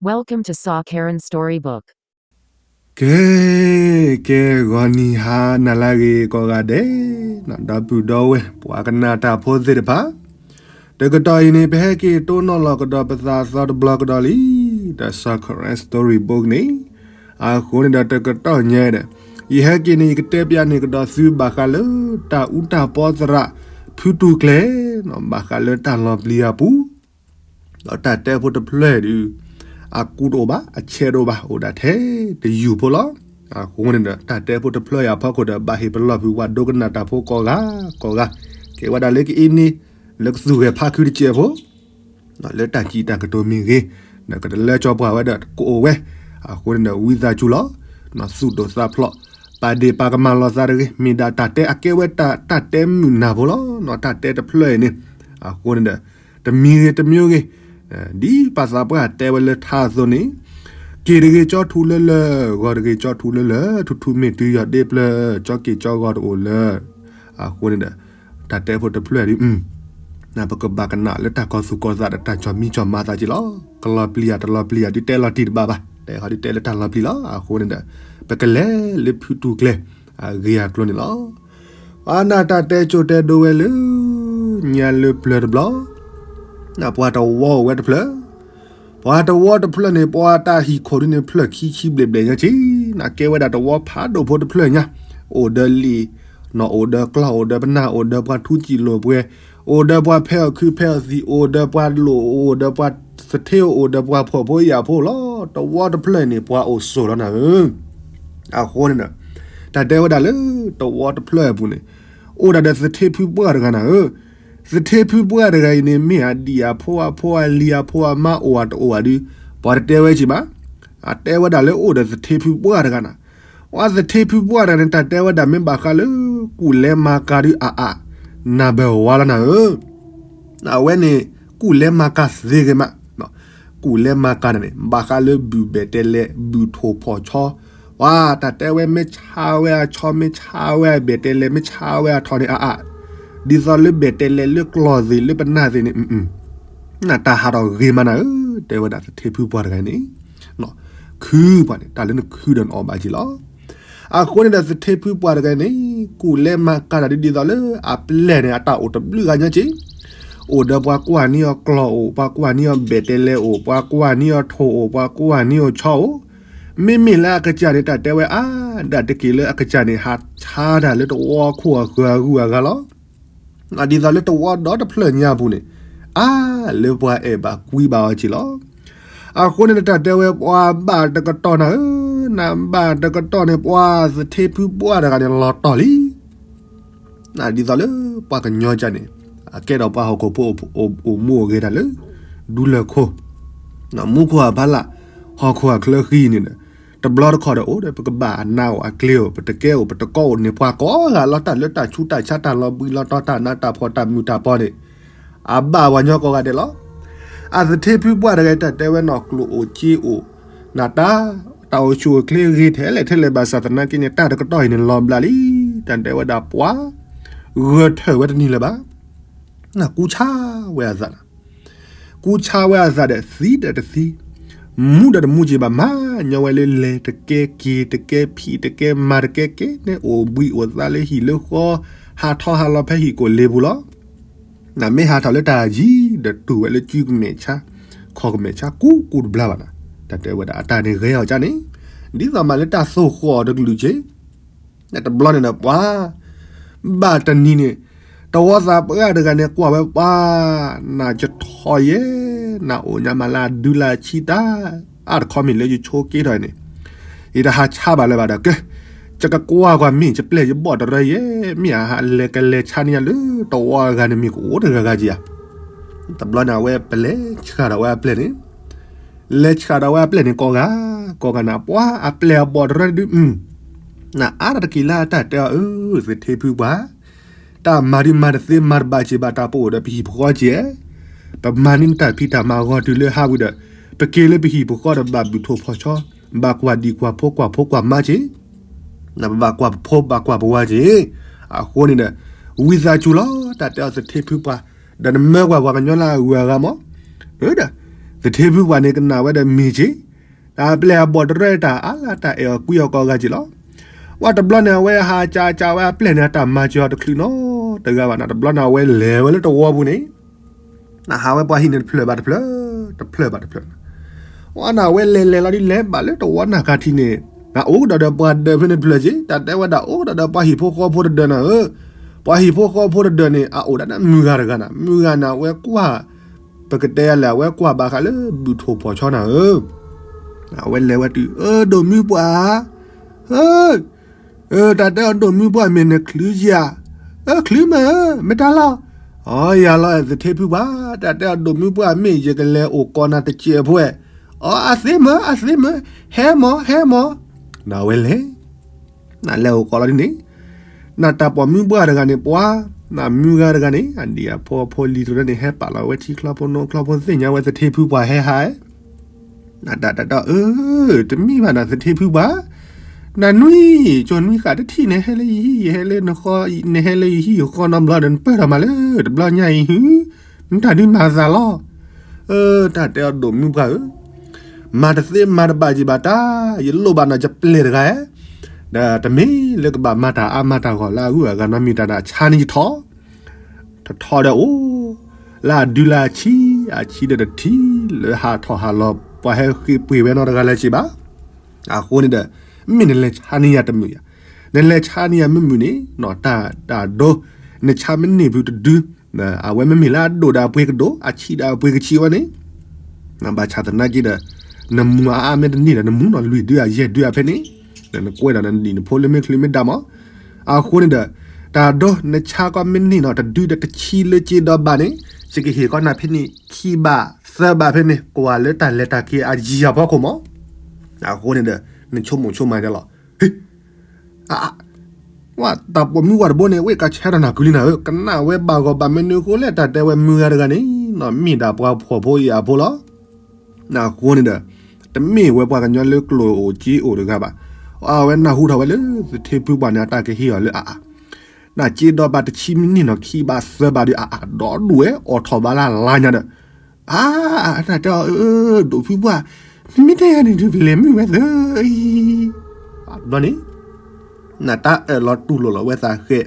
Welcome to Sa Karen Storybook. ကဲ ကဲ ဂီၤနံၤဟါနၤလၢအဂ့ၤကိးဂၤဒဲး, ဒီပုၢ်ဒီဝဲၢ် ပှၤကနၣ်တၢ်ဖိသ့ၣ်တဖၣ်, တကတီၢ်အံၤန့ၣ် ပဟဲက့ၤတိၢ်နီၣ်လီၤကဒီးပသးသီတဘျီကဒီးလံ, ဒီး Sa Karen Storybook န့ၣ်, အဃိန့ၣ်ဒီးတကတီၢ်ညါဒီး, ယဟဲက့ၤန့ၣ် ယကတဲပျးန့ၢ်ကဒီးသုဘၣ်ဃးလၢ တၢ်အူတၢ်ပီသရၣ် ဖုတူၢ်ကျဲၤ, ဘၣ်ဃးလၢတၢ်လီၤပျံၤအပူၤ ဒီးတၢ်တဲဖိတဖျၢၣ်အံၤဒုး အကူတအိၣ်ဘၣ် အဆဲးတအိၣ်ဘၣ် အိၣ်ဒၣ်ထဲတယုၢ်ဖိလီၤ. အဃိန့ၣ်ဒီး တၢ်တဲဖိတဖျၢၣ်အံၤအဖီခိၣ်ဒီး ဘၣ်ဟ့ၣ်ပလီၢ်ဖုးပှၤဒိကနၣ်တၢ်ဖိကိးဂၤ, ကိးဂၤ, ကဲဝဲဒၣ်လၢကအံၤန့ၣ် လၢကသူၣ်ဂဲၤဖးခုတစဲးဖိ လၢတၢ်စံးတၢ်ကတိၤမ့ၢ်ဂ့ၤ, ဒီးကတလၢကၠီပှၤဝဲဒီးကအိၣ်ဝဲ, အဃိန့ၣ်ဒီးဝံသးစူၤလီၤ, သူၣ်ဒိၣ်သးဖျိး, ပာ်ဒ့ၣ်ပာ်ကမၣ်လိာ်သးတဂ့ၤ, မ့ၢ်ဒၣ်တၢ်တဲအကဲဝဲတၢ် တၢ်တဲမုာ်နၢ်ဖိလီၤ, တၢ်တဲတဖျၢၣ်အံၤန့ၣ်, အဃိန့ၣ်ဒီး, တမံၤဂ့ၤတမံၤဂ့ၤ, ဒ်ပှၤသးပှၢ်တဲဝဲလၢထါအသိးန့ၣ်, က့ၤတဂ့ၤကၠီထူလၢလၢ, ဂီၤတဂ့ၤကၠီထူလၢလၢ, ထူထူမ့ၢ်တုၤယီၤဒ့ပျၢၤ, ကၠီက့ၤကၠီဂီၤတအိၣ်လၢ အဃိန့ၣ်ဒီး, တၢ်တဲဖိတဖျၢၣ်ဒုး, ပကဘၣ်ကနၣ်လၢတၢ်ကီၤသူၣ်ကီၤသးဒီးတၢ်ကၠီၤမံကၠီၤမၤသးက့ၤလီၤ. ကလီၤပျံၤယၤတလီၤပျံၤယၤဒုးတဲလီၤတံၢ်တဘၣ်ဘၣ်, တဲဃီဒုးတဲလၢတၢ်လီၤပျံၤလီၤ. အဃိန့ၣ်ဒီး, ပကလဲၤလၢဖုတူၢ်ကျဲၤ, အဂ့ၢ်အကျိၤန့ၣ်လီၤ. ပှၤနၢ်တၢ်တဲကၠိတဲဒိဝဲလၢ, ညါလၢပျၢၤတဘျီ ပှၤတဝီအိၣ်ဝဲတဖျၢၣ်, ပှၤတဝီတဖျၢၣ်န့ၣ် ပှၤတၢ်ဟံၣ်ခိၣ်ဒုးန့ၣ် ဖျၢၣ်ခံဆံဘျဲၣ်ဘျဲၣ်ညါက့ၤ, နကဲဝဲဒၣ်တဝီဖးဒိၣ်ဖိတဖျၢၣ်ညါ, အိၣ်ဒီးလံာ်, နီၢ်အိၣ်ဒီးကျီၢ် အိၣ်ဒီးပနၢ် အိၣ်ဒီးပှၤထူစံာ်လိာ်ပှဲၤ, အိၣ်ဒီးပှၤဖဲးအီၣ်ခုဖဲးအီၣ်သံၣ် အိၣ်ဒီးပှၤလိၣ် အိၣ်ဒီးပှၤသထ့ အိၣ်ဒီးပှၤဖှီၣ်ဖိယာ်ဖိလီၤ. တဝီတဖျၢၣ်န့ၣ် ပှၤအိၣ်ဆိးလီၤနၤဧၢ. အဃိန့ၣ်ဒီး, တၢ်တဲဝဲဒၣ်လၢ တဝီတဖျၢၣ်အပူၤန့ၣ်, အိၣ်ဒၣ်ဒီးသထ့ဖုပှၢ်တဂၤနၤဧၢ. သထ့ဖုပှၢ်တဂၤအံၤန့ၣ် မ့ၢ်အဒံၣ်အဖိအဖိအလံၤအဖိအမါအိၣ်အတအိၣ်ဘၣ်ဒုး, ပှၤတတဲဝဲက့ၤဘၣ်. အတဲဝဲဒၣ်လၢအိၣ်ဒီးသထ့ဖုပှၢ်တဂၤနၤ, ပှၤသထ့ဖုပှၢ်တဂၤန့ၣ် တၢ်တဲဝဲဒၣ်မ့ၢ်ဘၣ်ဃးလၢ ကူၣ်လဲၤမၤကၤဒုးအအး, နၢ်ဘၢၣ်ဝါလီၤနၤဧၢ. အဝဲန့ၣ် ကူၣ်လဲၤမၤကၤသ့ဂ့ၤမး, ကူၣ်လဲၤမၤကၤန့ၣ်န့ၣ် ဘၣ်ဃးလၢဘုၣ်ဘဲၣ်တဲလဲး ဘုၣ်ထိၣ်ဖီၣ်ဆီ, ပှၤတၢ်တဲဝဲမ့ၢ်ဆါဝဲအဆီ မ့ၢ်ဆါဝဲအဘဲၣ်တဲလဲး မ့ၢ်ဆါဝဲအထိၣ်န့ၣ်အအး, ဒ်သိးလၢဘဲၣ်တဲလဲးလၢကျီၢ်သ့ၣ်လၢပနၢ်သ့ၣ်န့ၣ်, နတၢ်ဟးထီၣ်ဂ့ၤမးနၤဧၢ, တဲဝဲဒၣ်သထ့ဖုပှၢ်တဂၤန့ၣ် ခုပှၤန့ၣ် တၢ်လၢနခုဒီးနအီၣ်ဘၣ်က့ၤလီၤ. အဃိန့ၣ်ဒီးသထ့ဖုပှၢ်တဂၤန့ၣ် ကူၣ်လဲၤမၤကၤတၢ်ဒ်သိးလၢအပျဲၢ်န့ၣ် အတၢ်အိၣ်တဘျုးဂၤညါက့ၤ, အိၣ်ဒီးပှၤကွၢ်န့ၢ်အီၤကျီၢ်အိၣ်, ပှၤကွၢ်န့ၢ်အီၤဘဲၣ်တဲလဲးအိၣ်, ပှၤကွၢ်န့ၢ်အီၤထိၣ်အိၣ်, ပှၤကွၢ်န့ၢ်အီၤဆီအိၣ်, မ့မ့ၢ်လၢအကစၢ်န့ၣ် တၢ်တဲဝဲအါ, ဒၣ်တက့ၢ်လၢအကစၢ်န့ၣ် ဟးဆါတၢ်လၢတဝီခိၣ်အဃၢၤအဂုၤအဂၤလီၤ. ဒ်သိးလၢတဝီဒီတဖျၢၣ်ညါပူၤန့ၣ်, အါလၢပှၤအဲၣ်ဘၣ်ကွံဘၣ်အီၤက့ၤလီၤ. အဃိန့ၣ်တၢ်တဲဝဲပှၤဘၣ်တကတီၢ်နၤဧၢ, နဘၣ်တကတီၢ်န့ၣ် ပှၤသထ့ဖုပှၢ်တဂၤန့ၣ်လီၤတီၢ်လံ. ဒ်သိးလၢပှၤကညီကၢ်န့ၣ်, အကဲဒီးပှၤဟီၣ်ခိၣ်ဖိအိၣ်မူအိၣ်ဂဲၤတၢ်လၢ ဒူလၢၢ်ခိၣ်, မူခိၣ်အဖီလာ်, ဟီၣ်ခိၣ်အချၢဃံန့ၣ်ဒီး, တဘျီတခီၣ်ဒီးအိၣ်ဒီး ပကဘၣ်အနးအိၣ်အကျ့အိၣ် ပတကဲအိၣ် ပတကီအိၣ်န့ၣ် ပှၤကိးဂၤလီၤ တၢ်လၢတၢ်ဆူးတၢ်ဆါ တၢ်လီၤဘှံးလီၤတီၤ တၢ်နးတၢ်ဖှီၣ်တၢ်မုာ်တၢ်ပီန့ၣ်, အဘၣ်ပှၤညီကိးဂၤဒဲးလီၤ. အသထ့ဖုပှၢ်တဂၤအံၤ တၢ်တဲဝဲနီၢ်ကျိၣ်အိၣ်စ့အိၣ်, နတၢ်, တၢ်အိၣ်ဆူၣ်အိၣ်ချ့ဂ့ၤထဲလဲၣ်ထဲလဲၣ်ဘၣ်ဆၣ်သနာ်က့န့ၣ် တၢ်တကတီၢ်အံၤန့ၣ်လီၤဘျးလံ. တၢ်တဲဝဲဒၣ်ပှၤ ဂဲၤထၢၣ်ဝဲတနံၤလၢၤဘၣ်. ကူဆါဝဲအသး, ကူဆါဝဲအသးဒီးသံဒီးတသံ, မူဒီးတမူက့ၤဘၣ် မၤညီဝဲလၢလဲၤတကဲက့ၤတကဲဖံးတကဲမၤ တကဲက့ၤန့ၣ် အိၣ်ဘှံးအိၣ်သါလၢဟံၣ်လၢဃီ, ဟးထီၣ်ဟးလီၤဖဲဟံၣ်ကိၣ်လ့ပူၤလီၤ. နမ့ၢ်ဟးထီၣ်လၢတၢ်ယံၤဒီးတူၢ်ဝဲလၢကုကမဲာ်ဆါ, ခီၣ်ကမဲာ်ဆါကူကူတဘျါဘၣ်နၤ. တၢ်တဲဝဲဒၣ်အတၢ်န့ၣ်ဂဲၤအီၤကန့ၣ်, ဒ်သိးမးလၢတၢ်သိၣ်ဃီၣ်အီၤတကလုာ်က့ၤ တဘျီန့ၣ်ဒီးပှၤ, ဘၣ်တနံၤန့ၣ်, တဝီသးပှၢ်တဂၤန့ၣ်ကွၢ်ဝဲပှၤ, နၤယထီၣ်ယဲ, နအိၣ်ညါမးလၢအဒုလၢအဆံးတၢ်, အါတခီမ့ၢ်လၢယဆိးက့ထီၣ်န့ၣ်, ယတဟးဆါဘၣ်လၢၤဘၣ်ဒီးကဲ, ယကကွၢ်ကွၢ်မ့ၢ်ယပျဲၢ်ယဘီၣ်တရၢယဲ, မ့ၢ်အဟးလဲၤကလဲၤဆါန့ၢ်ယၤလၢတဝီအဂၤန့ၣ်မ့ၢ်ကအိၣ်တဂၤဂၤက့ၤဧါ. တဘျီန့ၣ်အဝဲပလဲၤဆှၣ်ဒီးဝဲအပျဲၢ်န့ၣ် လဲၤဆှၣ်ဒီးဝဲအပျဲၢ်န့ၣ်ကိးဂၤ, ကိးဂၤန့ၣ် ပှၤအပျဲၢ်အဘီၣ်တရၢဒုး, နအါတက့ၢ်လၢအတၢ်တဲအီၤအၢ, သထ့ဖုပှၢ်, တၢ်မၤဒုးမၤတသ့မၤတဘၣ်က့ၤဘၣ် တၢ်ပအိၣ်ဒီးပဟံၣ်ပဃီက့ၤ, ပမၤန့ၢ်နတၢ်ဖံးတၢ်မၤအဂီၢ်တုၤလၢဟးဝံၤဒီး, ပက့ၤလၢပဟံၣ်ပဃီဒီးဘၣ်ဘုၣ်ထိၣ်ဖီၣ်ဆီ, ဘၣ်ကွၢ်ဒံၣ်ကွၢ်ဖိကွၢ်ဖိကွၢ်မါက့ၤ, နပဘၣ်ကွၢ်ပဖိဘၣ်ကွၢ်ပဝၤက့ၤ, အဃိန့ၣ်ဒီး, ဝံသးစူၤလီၤ တၢ်တဲအီၤသထ့ဖုပှၢ်, ဒီးနမၢကွၢ်ပှၤကညီလၢအဂုၤအဂၤမး, ဒီး သထ့ဖုပှၢ်န့ၣ်ကနၣ်ဝဲဒီးမ့ၢ်က့ၤ, တၢ်ပျဲၢ်အဘီၣ်တရၢတၢ်အါလၢတၢ်အဲၣ်အီၤကွံအီၤကိးဂၤက့ၤလီၤ. ဝဲတဘျီန့ၣ် အဝဲဟးကးကးဝဲအပျဲၢ်န့ၣ် အတၢ်မၤစၢၤအီၤတချုးနီတဂၤဘၣ်န့ၣ် တဘျီန့ၣ် အဝဲလဲၤဝဲလၢတဝီပူၤန့ၣ် နဟးဝဲပှၤဟံၣ်န့ၣ်တဖျၢၣ်ဘၣ်တဖျၢၣ်, တဖျၢၣ်ဘၣ်တဖျၢၣ်. ဝဲန့ၣ် အဝဲလဲၤလဲၤလီၤဒ်လဲၤဘၣ်လၢတဝီနၢ်ကၢ်ထံးန့ၣ်, နအိၣ်ကဒီးဒီးပှၤဒၢးဖဲန့ၣ်တဖျၢၣ်က့ၤ, တၢ်တဲဝဲဒၣ်အိၣ်ကဒီးဒီးပှၤဟံၣ်ဖိဃီဖိတဒၢးနၤဧၢ, ပှၤဟံၣ်ဖိဃီဖိတဒၢးန့ၣ် အအိၣ်ဒၣ်န့ၣ်မုၢ်ဂၤတဂၤနၤ, မုၢ်ဂၤန့ၣ် အဝဲကွၢ်, ပကတဲလဲၣ် အဝဲကွၢ်ဘၣ်ဃးလၢဘုၣ်ထိၣ်ဖီၣ်ဆီနၤဧၢ. အဝဲလဲၤဝဲတုၤ အၢ ဒိၣ်မုၢ်ပှၢ်ဧၢ, အၢ တၢ်တဲအီၤဒိၣ်မုၢ်ပှၢ်မ့ၢ်နချုးဧါ, အၢချုးမးဧၢ မ့ၢ်တၢ်လီၤ, အီယၤလီၤ သထ့ဖုပှၢ်, တၢ်တဲအီၤဒိၣ်မုၢ်ပှၢ်မ့ၢ်ယကလဲၤအိၣ်ကိးနၤတစဲးဖိ, အီအသ့မး အသ့မး, ဟဲမး ဟဲမး, နဝဲလဲၤ နလဲၤအိၣ်ကိးလီၤဒ်န့ၣ်, နတၢ်ပိာ်မုၣ်ပှၢ်တဂၤန့ၣ် ပှၤ, နမုၢ်ဂၤတဂၤန့ၣ် အဒံၣ်အဖိအဖိလံၤတရၢန့ၣ် ဟဲပာ်လီၤဝဲထံချီဖိနီချီဖိ သ့ၣ်ညါဝဲသထ့ဖုပှၢ်ဟဲဟး, နတၢ်တၢ်တီ အၢ တမ့ၢ်ဘၣ်နသထ့ဖုပှၢ်, နနွံ, ကၠီနွံဃာ်တထံၣ်န့ၣ် ဟဲလၢယဟံၣ် ယဟဲလၢနဃီ, နဟဲလၢယဟံၣ်ယဃီနီတဘျီဒီး နပၢၢ်ထီၣ်မးလၢတဘျီညါအံၤဟူ, နတၢ်ဒုးမၤသးလီၤ. အၢ တၢ်တဲအီၤဒိၣ်မုၢ်ပှၢ်ဧၢ, မၤတသ့မၤတဘၣ်က့ၤဘၣ်တၢ်, ယလိၣ်ဘၣ်နၤယပျဲၢ်တဂၤဧၢ, ဒီးတမ့ၢ်လၢကဘၣ်မၤတၢ်အါမၤတၢ်ဂီၢ်လၢအဂုၤအဂၤနီတမံၤ တၢ်ဒၣ်ဆါန့ၢ်ယထီၣ်, ထီၣ်ထီၣ်ဒီးအိၣ်, လၢအဒုလၢအဆံး, အဆံးဒီးတထံၣ်, လၢဟးထီၣ်ဟးလီၤ ပှၤဟဲဃ့ပှ့ၤဝဲနီတဂၤလၢၤက့ၤဘၣ်. အဃိန့ၣ်ဒီး မ့ၢ်နလဲၤဆါန့ၢ်ယၤတမုာ်ဧါ, နလဲၤဆါန့ၢ်ယၤမုာ်မုာ်န့ၣ် နီၢ်တၢ်တၢ်ဒိ, နဆါမ့ၢ်န့ၢ်ဖုတဒု, အဝဲမ့မ့ၢ်လၢအဒိၣ်ဒီးအပှ့ၤကဒိၣ်, အဆံးဒီးအပှ့ၤကဆံးဝဲန့ၣ်, ဘၣ်ဆၣ်သနာ်က့ဒီး နမူၤအါအါမ့ၢ်တန့ၢ်ဒီး နမူၤနီၢ်လွံၢ်ဒုအယဲၢ်ဒုအဖဲန့ၣ်, နကွဲးဒီးနဒံၣ်နဖိလၢမ့ၢ်ချုးမ့ၢ်ဒၣ်မး. အဃိန့ၣ်ဒီး တၢ်ဒိ နဆါကီမ့ၢ်န့ၢ်နီၢ်တဒုဒီးတဆံလၢက့ဒီးဘၣ်န့ၣ်, ယကဟ့ၣ်ကီးနၤဖဲန့ၣ် ခံဘးသၢဘးဖဲန့ၣ် ကွၢ်လၢတၢ်လဲၤတၢ်က့ၤအယံၤအဖီခိၣ်မး. အဃိန့ၣ်ဒီး နဆိကမိၣ်ဆိကမးဒ်လီၤ. အ ဝဲတၢ်ပိာ်မုၣ်ဝၤတဘိန့ၣ် ဝဲကဆၢထီၣ်နၢ်ကုလံနၤဧၢ, ကနၣ်ဝဲဘၣ်ဂီၢ်ဘၣ်မနုၤအဃိလဲၣ် တၢ်တဲဝဲမုၢ်ဂၤတဂၤန့ၣ် နီၢ်မ့ၢ်ဒၣ်ပှၤဖှီၣ်ဖိယာ်ဖိလီၤ. အဃိန့ၣ်ဒီး တမ့ၢ်ဝဲပှၤကညီလၢကျိၣ်အိၣ်စ့အိၣ်တဂၤဘၣ်. အဝဲနၢ်ဟူထီၣ်ဝဲလၢသထ့ဖုပှၢ်န့ၣ် အတၢ်ကဟ့ၣ်အီၤလၢအအါ, နက့ဒီးဘၣ်တဆံမ့ၢ်န့ၢ်နီၢ်ခံဘးသၢဘးဒီး အအါဒီဒူၣ်ဝဲအိၣ်ထီၣ်ဘၣ်လၢ်လၢ်ညါဒီး အါ, တၢ်တဲအီၤ အၢ ဒိၣ်ဖုပှၢ်, နမ့ၢ်တဲယၤန့ၣ်ဒုး ပလဲၤမုာ်ဝဲသၢအံၤ, ဘျီန့ၣ် နတၢ်အၢၣ်လီၤတူၢ်လိာ်လီၤဝဲသးဃဲ,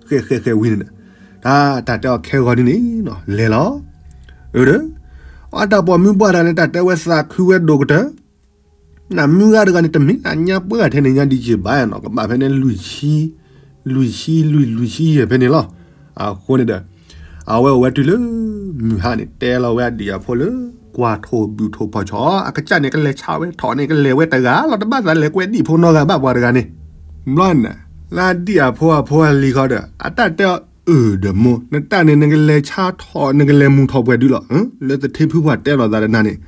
ဃဲဃဲဃဲဝံၤန့ၣ်ဒီး တၢ် တၢ်တဲအီၤခဲဂီၤဒ်န့ၣ် လဲၤလီၤ. အၢ ဒီး အတၢ်ပိာ်မုၣ်ပှၢ်တဂၤန့ၣ် တၢ်တဲဝဲသးခုဝဲဒိၣ်ကတၢၢ်, နမုၢ်ဂၤတဂၤန့ၣ် တမ့ၢ်အညါပှၢ်ထဲန့ၣ်ညါဒ်ယဘၣ်နီၤ, ကဘၣ်ဖဲန့ၣ် လွံၢ်ဆံ, လွံၢ်ဆံလွံၢ် လွံၢ်ဆံယဲၢ်ဖဲန့ၣ်လီၤ. အဃိန့ၣ်ဒီး အဝဲအိၣ်ဝဲတုၤလၢ မုၢ်ဟါန့ၣ် တဲလီၤဝဲအဒံၣ်အဖိလၢ ကွၢ်ထိၣ်ဘုၣ်ထိၣ်ဖီၣ်ဆီ, အကစၢ်န့ၣ် ကလဲၤဆါဝဲထီၣ်န့ၣ် ကလဲၤဝဲတဂၤလီၤ, တဘၣ်သးလဲၤကွဲဒံၣ်ဖိနီတဂၤဘၣ်ပှၤတဂၤန့ၣ်. ဘျီန့ၣ် လၢအဒံၣ်အဖိအဖိအလံၤဃီဒီး အတၢ်တဲအီၤ အၢ ဒီးမိၢ်, နတၢ်န့ၣ် နကလဲၤဆါထီၣ် နကလဲၤမုာ်ထီၣ်ပှဲၤဒုလီၤ. လၢသထ့ဖုပှၢ်တဲလီၤသးဒီးနၤန့ၣ်,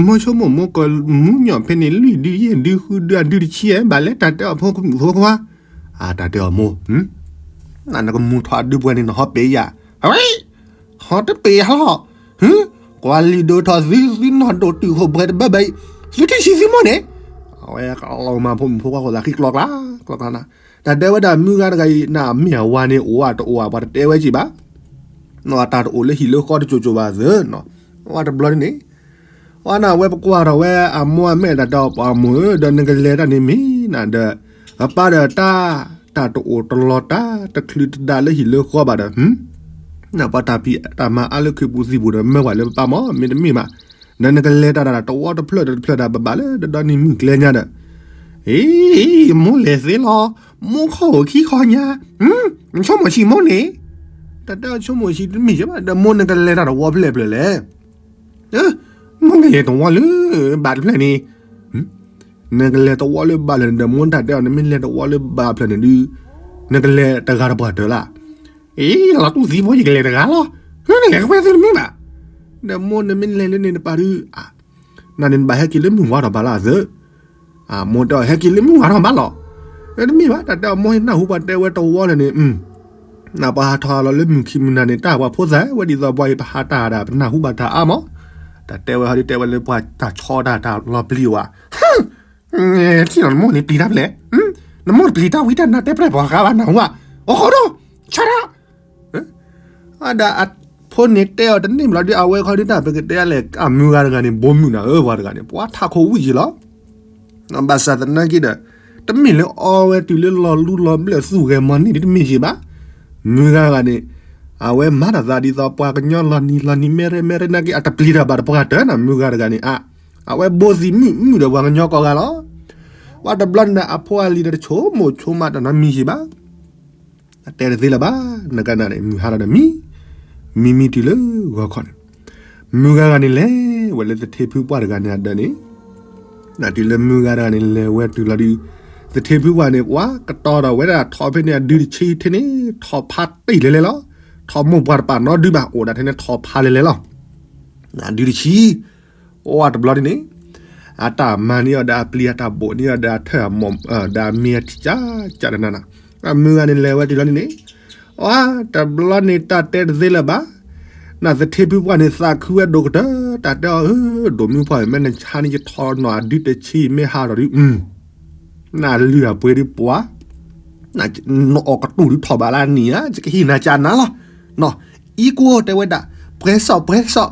မိၢ်ဆိကမိၣ်မိၢ်ကမူၤညီၣ်ဖဲန့ၣ် လွံၢ်ဒုယဲၢ်ဒုဃုဒုအဒုတဆံဘၣ်လဲၣ်, တၢ်တဲအီၤဖိကမုာ်ဖိခွါ, တၢ်တဲအီၤမိၢ်, နကမုာ်ထီၣ်အဒုပှဲၤန့ၣ် နဟီပ့ၤယၤ, ဟီတပ့ၤဟီ, ကွၢ်လံၤဒိၣ်ထီၣ်သု သုနီၢ်ဒိၣ်တုာ်ဃိၣ်ပှဲၤတဘၣ်ဘၣ်အံၤ, သုထံၣ်ဆံးသုမိၢ်န့ၣ်. အဝဲကလီၤမၤဖိမုၣ်ဖိခွါဃိသးဃံကျီကျါ, ကျီကျါနၤ, တၢ်တဲဝဲဒၣ်မုၢ်ဂၤတဂၤအံၤ နမ့ၢ်အဝၤန့ၣ်အိၣ်အတအိၣ်အပှၤတတဲဝဲက့ၤဘၣ်, နတၢ်တအိၣ်လၢဟံၣ်လၢဃီတစိၤစိၤဘၣ်သၢ, ဝဲတဘျီန့ၣ် ဝဲန့ၣ် အဝဲပကွၢ်ထီၣ်ဝဲအမိၢ်အမဲာ်တၢ်တဲအီၤ ပှၤမိၢ်ဧၢ ဒီးနကလဲၤတၢ်န့ၣ်မ့ၢ်နၤဒီး ပပၢ်ဒီးတၢ် တၢ်တအိၣ်တလီၤတၢ်တချုးတဒါလၢဟံၣ်လၢဃီဘၣ်ဒီး နပှၤတၢ်ဖံးတၢ်မၤအါလၢခုးပူၤသံၣ်ပူၤဒီးမၢဝဲလၢပပၢ်မ့ၢ်တမ့ၢ်ဘၣ်, ဒီးနကလဲၤတၢ်တဝီတဖျၢၣ်ဒီးတဖျၢၣ်တၢ်ဘၣ်ဘၣ်လၢဒီဒီနံၤမုၢ်ကျဲညါဒီး အံၤ မိၢ်လဲၤသ့လီၤ, မိၢ်ခီၣ်ဧိၤခံခီညါ, နဆိကမိၣ်ဆံးမိၢ်န့ၣ်, တၢ်တဲအီၤဆိကမိၣ်ဆံးတမ့ၢ်ဘၣ် ဒီးမိၢ်နကလဲၤတၢ်တဝီဖျၢၣ်ဖျၢၣ်လဲၣ်, မိၢ်ကလဲၤတဝီလၢဘၣ်တဖျၢၣ်န့ၣ်, နကလဲၤတဝီလၢဘၣ်ဖျၢၣ်န့ၣ် ဒီးမိၢ်တၢ်တဲအီၤ နမ့ၢ်လဲၤတဝီလၢဘၣ်ဖျၢၣ်န့ၣ်ဒုး နကလဲၤတဂၤတပှၢ်တၢၢ်လၢ်, အံၤ လီၤတူၢ်သံဖိ ယကလဲၤတဂၤလီၤ, နလဲၤကပှဲၤသုတမ့ၢ်ဘၣ်, ဒီးမိၢ်နမ့ၢ်လဲၤလၢန့ၣ်နပၢ်ဒုး နန့ၣ်နဘၣ်ဟဲက့ၤလၢမုၢ်ဝါထီၣ်ဘၣ်လၢအသၢ, မိၢ်တဲအီၤ ဟဲက့ၤလၢမုၢ်ဝါထီၣ်ဘၣ်လီၤ, တမ့ၢ်ဘၣ် တၢ်တဲအီၤမိၢ်နၢ်ဟူပှၤတဲဝဲတဝီလၢန့ၣ်, နပှၤဟးထီၣ်ဟးလီၤလၢမုၢ်ခံမုၢ်နၤန့ၣ် တၢ်ပှၤဖိသၣ်ဝဲဒ်သိးပှၤအံၤ ပဟးတၢ်ဒၣ် ပနၢ်ဟူဘၣ်တၢ်အါမး, တၢ်တဲဝဲဟီဒ်တဲဝဲလၢပှၤတၢ်ဆီတၢ်တၢ်လီၤပျံၤဝဲ ထံၣ်လီၤနမိၢ်န့ၣ်ပျံၤတၢ်ဖဲလဲၣ်, နမိၢ်တပျံၤတၢ်ဝံၤတၢ်နၢ်တဲပျဲၢ်ပှၤဃါဘၣ်နၢ်ဟူဘၣ်, အိၣ်ဃိဒိၣ်, ဆါဒၣ်, အဒၣ်အ ဖိန့ၣ်တဲအီၤတန့ၢ်ဘျီဒုး အဝဲခီဒုးတၢ်ပကတဲလဲၣ် အမုၢ်ဂၤတဂၤန့ၣ် ဘိမုၢ်နၤဧၢ ပှၤတဂၤန့ၣ် ပှၤထးခိၣ်ဝံၣ်က့ၤလီၤ. ဘၣ်ဆၣ်သနာ်က့ဒီး တမ့ၢ်လၢအီဝဲတုၤလၢလီၤလူလီၤဘျၢၣ်သူၣ်ဂဲၤမီၤန့ၣ်ဒ်တမ့ၢ်ယ့ၤဘၣ်. မုၢ်ဂၤတဂၤန့ၣ် အဝဲမၤတၢ်သးဒ်သိးပှၤကညီလီၤနံၤလီၤနံၤ မဲရဲမဲရဲနာ်က့ အတပျံၤတၢ်ဘၣ်တပှၢ်တၢၢ်နီၤ မုၢ်ဂၤတဂၤန့ၣ် အ အဝဲဘိသံမုၣ်မုၣ်ဒီးပှၤကညီကိးဂၤလီၤ. ပှၤတဘျီန့ၣ်ဒီး အဖိအလံၤဒီးတဆိကမိၣ်ဆိကမးတၢ်နီတမံၤယ့ၤဘၣ်. အတဲတသ့လၢၤဘၣ်, နကနၣ်န့ၣ် မုၢ်ဟါလီၤဒီးမံ, မံမံတုၤလၢဂီၤခီန့ၣ်, မုၢ်ဂၤဂၤန့ၣ်လဲၤဝဲလၢသထ့ဖုပှၢ်တဂၤန့ၣ်အဒၢးန့ၣ်, တုၤလၢမုၢ်ဂၤတဂၤန့ၣ် လဲၤဝဲတုၤလီၤဒုး, သထ့ဖုပှၢ်န့ၣ် ပှၤကတီၤဒီးဝဲဒၣ်ထီၣ်ဖဲန့ၣ်အဒုတဆံထဲန့ၣ် ထီၣ်ဖးတ့ၢ်လဲၤလဲၤလီၤ. ထီၣ်မိၢ်ပှၢ်တပာ်နီတဒုဘၣ် အိၣ်ဒၣ်ထဲန့ၣ်ထီၣ်ဖးလဲၤလဲၤလီၤ. အဒုတဆံ အိၣ်ဝဲတဘျီန့ၣ်န့ၣ်, အတၢ်မၤန့ၢ်အီၤဒီးအပျံၤ အတၢ်ဘိးန့ၢ်အီၤဒီးအထၢၣ်အမိၢ် ဒီးအမ့ၢ်အထံၣ်ကၢ်ကၢ်နးနးနီၤ, မုၢ်ဂၤန့ၣ်လဲၤဝဲတုၤလီၤန့ၣ်န့ၣ်, အတဘျီန့ၣ် တၢ်တဲတသ့လၢၤဘၣ်, နသထ့ဖုပှၢ်န့ၣ် သးခုဝဲဒိၣ်ကတၢၢ် တၢ်တဲအီၤဧၢ, ဒိၣ်မုၢ်ပှၢ် မ့ၢ်နဆါန့ၣ် ယထီၣ်နီၢ်အဒုတဆံ မ့ၢ်ဟးထီၣ်ဒုး နလုၢ်အပှ့ၤဒုးပှၤ, နအီၣ်ကတူၢ်ဒုးထီၣ်ဘးလၢအနံၣ်ဧါ, ယကဟ့ၣ်နၤကနၤလီၤ. အံၤကိးတဲဝဲဒၣ်, ပှဲၤစီၣ်ပှဲၤစီၣ်,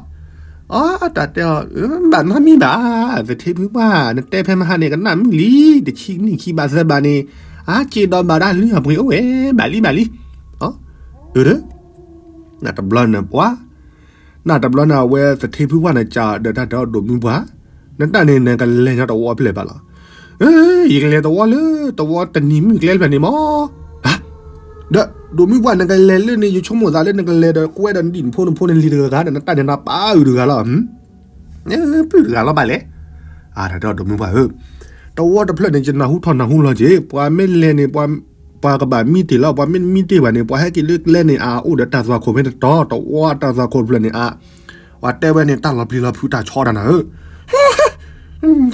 အတၢ်တဲအီၤ, ဘၣ်နီတမံၤဘၣ်, သထ့ဖုပှၢ် နတဲဖဲမဟါန့ၣ် ကနၣ်မုာ်လံ, တဆံနံၣ်ခံဘးသၢဘးန့ၣ်, အက့ဒီးဘၣ်ဒၣ်လုၢ်အပှ့ၤအိၣ်ဝဲ, ဘၣ်လံဘၣ်လံ, နတဘျီန့ၣ်ပှၤ နတဘျီန့ၣ် အဝဲသထ့ဖုပှၢ်န့ၣ် ကဒီးတၢ်တဲအီၤဒိၣ်မုၢ်ပှၢ်, နတၢ်န့ၣ် နကလဲၤညီတဝီဖျၢၣ်ဘၣ်လီၤ. ယကလဲၤတဝီလၢတဝီတနံၤမုၢ်ကျဲဖျၢၣ်န့ၣ်မး, ဒီးဒိၣ်မုၢ်ပှၢ် နကလဲၤလၢန့ၣ် ယဆိကမိၣ်သးလၢနကလဲၤဒီးကွဲဒီးနဒံၣ်နဖိနဖိနလံၤတဂၤဂၤဒီး နတၢ်န့ၣ်နပာ်အုးတဂၤလီၤ. ပုၢ်တဂၤလီၤဘၣ်လဲၣ်. အတၢ်တဲအီၤဒိၣ်မုၢ်ပှၢ်ဧၢ, တဝီတဖျၢၣ်န့ၣ် ယနၢ်ဟူထီၣ်နၢ်ဟူလီၤက့ၤ, ပှၤမ့ၢ်လဲၤန့ၣ် ပှၤကဘၣ်မံတ့ၢ်လီၤ, ပှၤမ့ၢ်တမံတ့ၢ်ဘၣ်န့ၣ် ပှၤဟဲက့ၤလၢကျဲန့ၣ် အအိၣ်ဒီးတၢ်သွၣ်ခိၣ်ဖဲန့ၣ်တတီၤ, တဝီတၢ်သွၣ်ခိၣ်တဖျၢၣ်န့ၣ် အ ပှၤတဲဝဲန့ၣ် တၢ်လီၤပျံၤလီၤဖုးတၢ်ဆီတၢ်နၤဧၢ,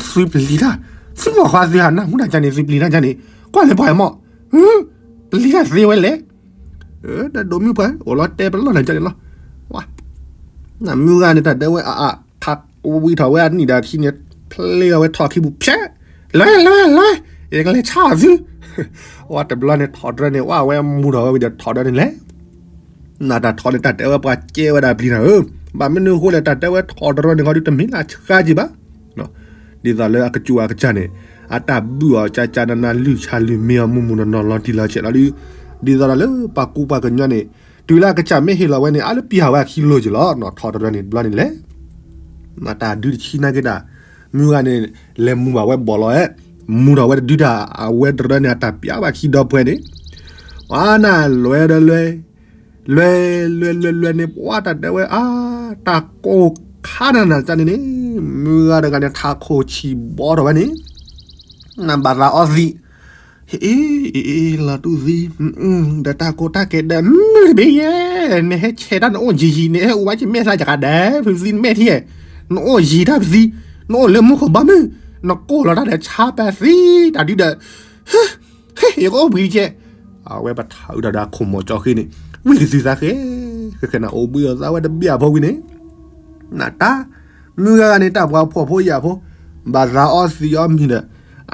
သုပျံၤတၢ်, သုမီၢ်ဃါသုဟးနၢ်ဟူတၢ်ကါန့ၣ် သုပျံၤတၢ်ကါန့ၣ်, ကွၢ်လဲၤပှၤအမီၢ်, ပျံၤတၢ်သ့ဝဲလဲၣ်. ဒီးဒိၣ်မုၢ်ပှၢ် အိၣ်လီၤတဲပလီၢ်နၤကါန့ၣ်လီၤ. မုၢ်ဂၤန့ၣ် တၢ်တဲဝဲအါအါ ခးဝံထီၣ်ဝဲအနံၣ်ဒီးခံန့ၣ် ဖျ့အီၤဝဲထီၣ်ခံပူၤဖျဲး, လဲၤလဲၤလဲၤ, ယကလဲၤဆါအီၤသု, ဝဲတဘျီန့ၣ် ထီၣ်တရၢန့ၣ် ဝဲဝဲမူထီၣ်ဝဲဝံၤဒီးထီၣ်တရၢန့ၣ်လဲၤ နတၢ်ထီၣ်န့ၣ် တၢ်တဲဝဲပှၤကဲဝဲဒၣ်ပျံၤတၢ်ဧၢ, ဘၣ်မနုၤအဃိလဲၣ် တၢ်တဲဝဲထီၣ်တရၢန့ၣ်ခီဒုး တမ့ၢ်လၢအဆှါက့ၤဘၣ်, ဒ်သိးလၢအကစူၢ်အကစၢ်န့ၣ် အတၢ်ဘုၣ်အီၤကၢ်ကၢ်နးနး လုၢ်ဆါလုၢ်မ့ၢ်အီၤ မုၢ်မုၢ်နီၢ်နီၢ်လီၤတံၢ်လီၤဆဲးလီၤဒုး, ဒ်သိးဒီးလၢပှၤကူပှၤကညီန့ၣ် တုၤလၢအကစၢ်မ့ၢ်ဟ့ၣ်လီၤဝဲန့ၣ် အါလၢပျံၤဝဲအခံလိၤက့ၤလီၤ, ထီၣ်တရၢန့ၣ်တဘျီန့ၣ်လဲၤ နတၢ်ဒုးတဆံနာ်က့တၢ်, မုၢ်ဂၤန့ၣ် လဲၤမူဘၣ်ဝဲဘီၣ်လီၤအဲ, မူထီၣ်ဝဲတဒုတၢ် အဝဲတရၢန့ၣ် အတၢ်ပျံၤဘၣ်ခံဒီပုၢ်ဝဲၢ်န့ၣ်, ပှၤနၢ်လွဲဒီးလွဲ, လွဲလွဲလွဲလွဲန့ၣ် ပှၤတၢ်တဲဝဲအါ, တၢ်ကိၢ်ခါနၤနၤတၢ်န့ၣ်န့ၣ်, မုၢ်ဂၤတဂၤန့ၣ် ထးခိၣ်ဆံၣ်ဘီထီၣ်ဝဲန့ၣ်, နဘၣ်သးအီသံး ဟ့ၣ်အ့ၣ်လီၤတူၢ်သံ, ဒီးတၢ်ကိးတၢ်ကဲးဒီး မုၢ်တဘ့ၣ်ယဲ, နဟဲဆဲးတၢ်နအိၣ်ယံာ်ယံာ်န့ၣ် ဟဲအိၣ်ဝဲကမဲာ်သးယကးဒဲး ဖုသံနမဲာ်ထံဧဲ, နအိၣ်ယံာ်တၢ်ဖုသံ, နအိၣ်လၢမူခိၣ်ဘီမုၢ်, နကိၢ်လီၤတၢ်ဒီးဆါပသံတၢ်ဒုဒီး, ဟ့ၣ် ယကအိၣ်ဘှံးကဲ, အဝဲပထးအုးတၢ်ဒီးအခိၣ်မီၤကၠီဃ့န့ၣ်, ဝံၢ်ကသုသးဃဲ, ဃဲဃဲနၤအိၣ်ဘှံးအီၤသးဝဲတဘ့ၣ်အဖိဝံၤန့ၣ် နတၢ်, မုၢ်ဂၤဂၤန့ၣ် တၢ်ပှၤဖှီၣ်ဖိယာ်ဖိ, ဘၣ်သးအီသံးအီမံၤဒီး,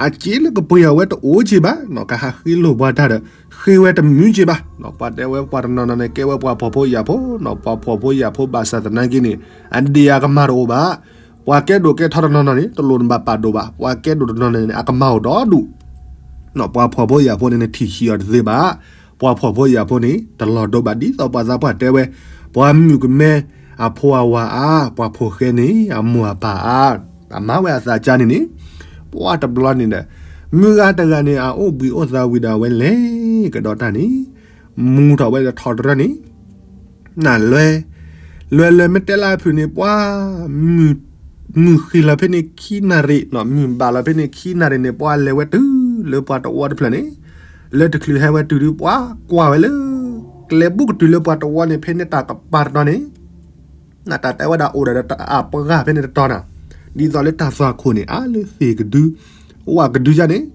အစ့လၢကပှ့ၤအီၤဝဲတအိၣ်က့ဘၣ်, နီၢ်ကဟးဃ့လိာ်ပှၤတၢ်ဒီး, ဃ့ဝဲတမုာ်က့ဘၣ်, နီၢ်ပှၤတဲဝဲပှၤတနီၤနီၤန့ၣ် ကဲဝဲပှၤဖှီၣ်ဖိယာ်ဖိ, နီၢ်ပှၤဖှီၣ်ဖိယာ်ဖိဘၣ်ဆၣ်သနာ်က့န့ၣ်, အဒ့ၣ်အကမၢ်တအိၣ်ဘၣ်, ပှၤကဲဒိၣ်ကဲထီတနီၤနီၤန့ၣ် တလိၣ်နဘၣ်ပာ်ဒိၣ်ဘၣ်, ပှၤကဲဒိၣ်တနီၤနီၤန့ၣ် အကမၢ်အိၣ်ဒီဒူၣ် နီၢ်ပှၤဖှီၣ်ဖိယာ်ဖိန့ၣ် နထံၣ်ဆံးအီၤတသ့ဘၣ်, ပှၤဖှီၣ်ဖိယာ်ဖိန့ၣ် တလီၤဒိဘၣ်ဒ်သိးပှၤသးပှၢ်တဲဝဲ, ပှၤမုၣ်ကမဲ, အဖိအဝၤအါ, ပှၤဖှီၣ်ဃဲန့ၣ် အမိၢ်အပၢ်အါ, အမၤဝဲအသးကါန့ၣ်န့ၣ်, ပှၤတဘျီန့ၣ်ဒီး, မုၢ်ဂၤတဂၤန့ၣ် အအိၣ်ဘှံးအိၣ်သးဝံၤဒီးအဝဲလဲၤကဒီးတၢ်န့ၣ်, မူထီၣ်ဝဲဒီးထီၣ်တရၢန့ၣ် နလွဲ, လွဲလွဲမ့ၢ်တဲလၢအဖုၣ်န့ၣ် ပှၤ, မုၢ်ဃ့လီၤဖဲန့ၣ်ခံနၣ်ရံၣ်, မုၢ်ဘၣ်လီၤဖဲန့ၣ်ခံနၣ်ရံၣ်န့ၣ် ပှၤလဲၤဝဲတုၤလၢပှၤတဝီတဖျၢၣ်န့ၣ်, လၢတချုးဟဲဝဲတုၤဒုး ပှၤကွၢ်ဝဲလၢ, ကျဲဘူးကတုၤလၢပှၤတဝီန့ၣ် ဖဲန့ၣ်တၢ်ကပၤတတီၤန့ၣ် နတၢ်တဲဝဲဒၣ်အိၣ်ဒီးအပှၢ်ဖဲန့ၣ်တတီၤနၤ, ဒ်သိးလၢတၢ်သွၣ်ခိၣ်န့ၣ် အါလၢသ့ၣ်ကဒု, ဝၣ်ကဒုယါန့ၣ်,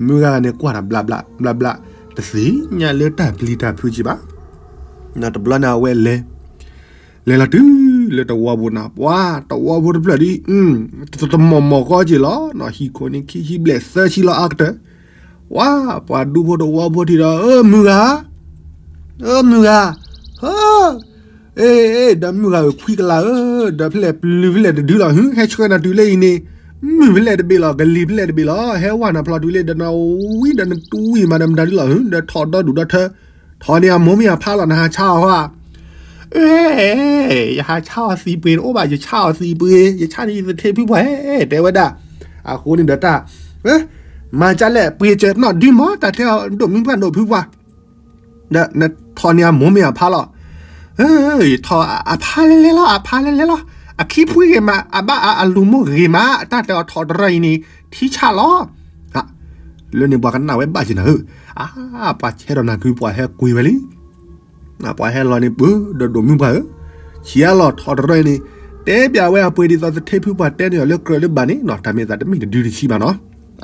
မုၢ်ဂၤဂၤန့ၣ် ကွၢ်တၢ်ဘျးဘျးဘျးဘျး, တသ့ၣ်ညါလၢတၢ်ပျံၤတၢ်ဖုးက့ဘၣ်, နတဘျီန့ၣ်အဝဲလဲၤ, လဲၤလီၤတုၤလၢတဝီပူၤနၤ, ပှၤတဝီဖိတဖျၢၣ်ဒ်, တမီၢ်မီၢ်ဃီက့လီၤ, ဟံၣ်ခိၣ်န့ၣ်ခံဆံဘျဲၣ်သၢဆံလီၤအါကတၢၢ်, ပှၤ, ပှၤဒူဖိတဝီဖိထံၣ်ဒီး အၢ မုၢ်ဂၤ, အၢ မုၢ်ဂၤ, ဟၢ အ့ ဒီးမုၢ်ဂၤဧၢ ခွံကလးဧၢ, ဒီးဖဲလဲၣ်ပျုၤဖဲလဲၣ်တဒုလီၤ, ဟဲဆှၢနၤတုၤလၢအံၤန့ၣ်, မုၢ်ဖဲလဲၣ်တဘ့ၣ်လီၤ, ကလံၤဖဲလဲၣ်တဘ့ၣ်လီၤ, ဟဲဝဲနၤဖျီတုၤလၢ ဒီးနဝံဒီးနတူဝံမးဒီးမတၤဒုလီၤ, ဒီးထီၣ်ဒီဒူၣ်ဒီထၢ, ထီၣ်န့ၣ်အမိၢ်မ့ၢ်အဖါလီၤ, နဟးဆါအီၤဧါ. အ့ ယဟးဆါအီၤသံးပှ့ၤတအိၣ်ဘၣ်, ယဆါအီၤသံးပှ့ၤ, ယဆါန့ၣ်ယသထ့ဖုပှၢ်ဧၢ, တဲဝဲဒၣ်. အဃိန့ၣ်ဒီးတၢ် မၤကလဲၣ် ပှ့ၤစၢၤနီၣ်ဒုမး, တၢ်တဲအီၤဒိၣ်မုၢ်ပှၢ်ဒိၣ်ဖုပှၢ်, ဒီးနထီၣ်န့ၢ်အမိၢ်မ့ၢ်အဖါလီၤ. ထီၣ်အဖါလဲၤလဲၤလီၤ, အဖါလဲၤလဲၤလီၤ, အခံဖှံဂ့ၤမး, အဘၣ်အလူၤမိၢ်ဂ့ၤမး, တၢ်တဲအီၤထီၣ်တရၢအံၤန့ၣ် ထံဆးလီၤ. လၢန့ၣ်ပှၤကနၣ်ဝဲဘၣ်က့ၤနၤဧၢ, အါ ပှၤဆဲးဒီးနၤကုပှၤဟဲကွံာ်ဝဲလံ. ပှၤဟဲလီၤန့ၣ် ပၢ်ဒီးဒိၣ်မုၢ်ပှၢ်ဧၢ, ဆံးအါလီၤထီၣ်တရၢအံၤန့ၣ်, တဲပျးဝဲအပှ့ၤဒ်သိးသထ့ဖုပှၢ်တဲန့ၢ်အီၤလၢကြၢးလၢဘၣ်န့ၣ်နီၤ, တၢ်မ့ၢ်သးတမ့ၢ်တဒုတဆံဘၣ်နီၤ.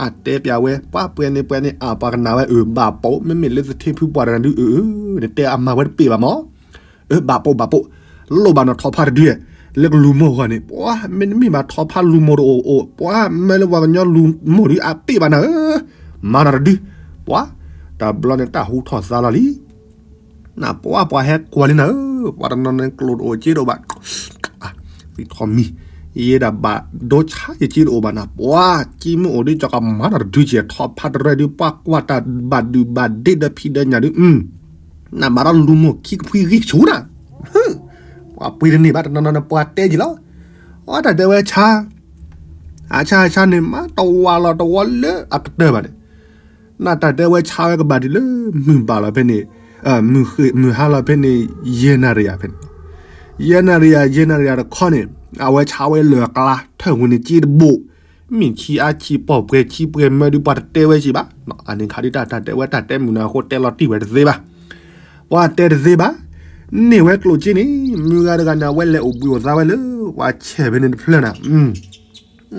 အတဲပျးဝဲ ပှၤပှဲၤန့ၣ်ပှဲၤန့ၣ် အပှၤကနၣ်ဝဲအၢ ဘၣ်ပိာ်, မ့မ့ၢ်လၢသထ့ဖုပှၢ်တဂၤဒုအၢအၢ, နတဲအမၤဝဲတပ့ၢ်ဘၣ်မး, အၢ ဘၣ်ပိာ်ဘၣ်ပိာ်, လိၣ်ဘၣ်နီၤထီဖါတဒု, လၢကလူၤမိၢ်ဂီၢ်န့ၣ် ပှၤမ့တမ့ၢ်ဘၣ်ထီဖါလူၤမိၢ်တအိၣ်အိၣ်, ပှၤမ့ၢ်လၢပှၤကညီလူၤမိၢ်ဒုအပ့ၢ်ဘၣ်နၤဧၢ, မၤနီၤတဒု, ပှၤ, တဘျီန့ၣ်တၢ်ဟူထီၣ်သါလီၤလံ. နပှၤပှၤဟဲကွၢ်လံနၤဧၢ, ပှၤတနီၤန့ၣ်ကျိၣ်တအိၣ်စ့တအိၣ်ဘၣ်, သံထီၣ်မံၤ, ယဲဒၣ်ဘၣ်ဒိဆါယစ့တအိၣ်ဘၣ်နၤ, ပှၤကံမိၢ်အိၣ်ဒုကီကမၤနီၤတဒုကဲၤထီဖါတရၢဒု ပှၤကွၢ်တၢ်ဘၣ်ဒုးဘၣ်ဒ့ဒီးဖံးဒီးညၣ်ဒု, နမၤထီၣ်လူၤမိၢ်ခံကဖှံဂံၢ်ဆူၣ်နၤ, ပှၤပှ့ၤတန့ၢ်ဘၣ်တနီၤနီၤန့ၣ်ပှၤတဲက့ၤလီၤ. အတၢ်တဲဝဲဆါ, အဆါအဆါန့ၣ် မၤတဝးလီၤတဝီလၢအကတၢၢ်ဘၣ်န့ၣ်, နတၢ်တဲဝဲဆါဝဲကဘၣ်ဒ်လၢ မုၢ်ဘၣ်လီၤဖဲန့ၣ်, မုၢ်ဟါလီၤဖဲန့ၣ် ယဲၢ်နၣ်ရံၣ်ယၤဖဲန့ၣ်, ယဲၢ်နၣ်ရံၣ်ယၤ ယဲၢ်နၣ်ရံၣ်ယၤတခီန့ၣ်, အဝဲဆါဝဲလၢအကျါထၢၣ်ဝံၤန့ၣ်က့တဘိ, မ့ၢ်ဆံးအါဆံးပိာ်ပှဲၤဆံးပှဲၤမၢဒုးပှၤတတဲဝဲစ့ၢ်ဘၣ်, အန့ၣ်ခါဒုးတၢ်တဲဝဲတၢ်တဲမုာ်နၤအဃိတဲလီၤတံၢ်ဝဲတသ့ဘၣ်, ပှၤတဲတသ့ဘၣ်, န့ၢ်ဝဲကျိၣ်စ့န့ၣ်, မုၢ်ဂၤတဂၤန့ၣ် အဝဲလဲၤအိၣ်ဘှံးအိၣ်သါဝဲလၢ ပှၤဆဲးဖဲန့ၣ်တဖျၢၣ်နၤ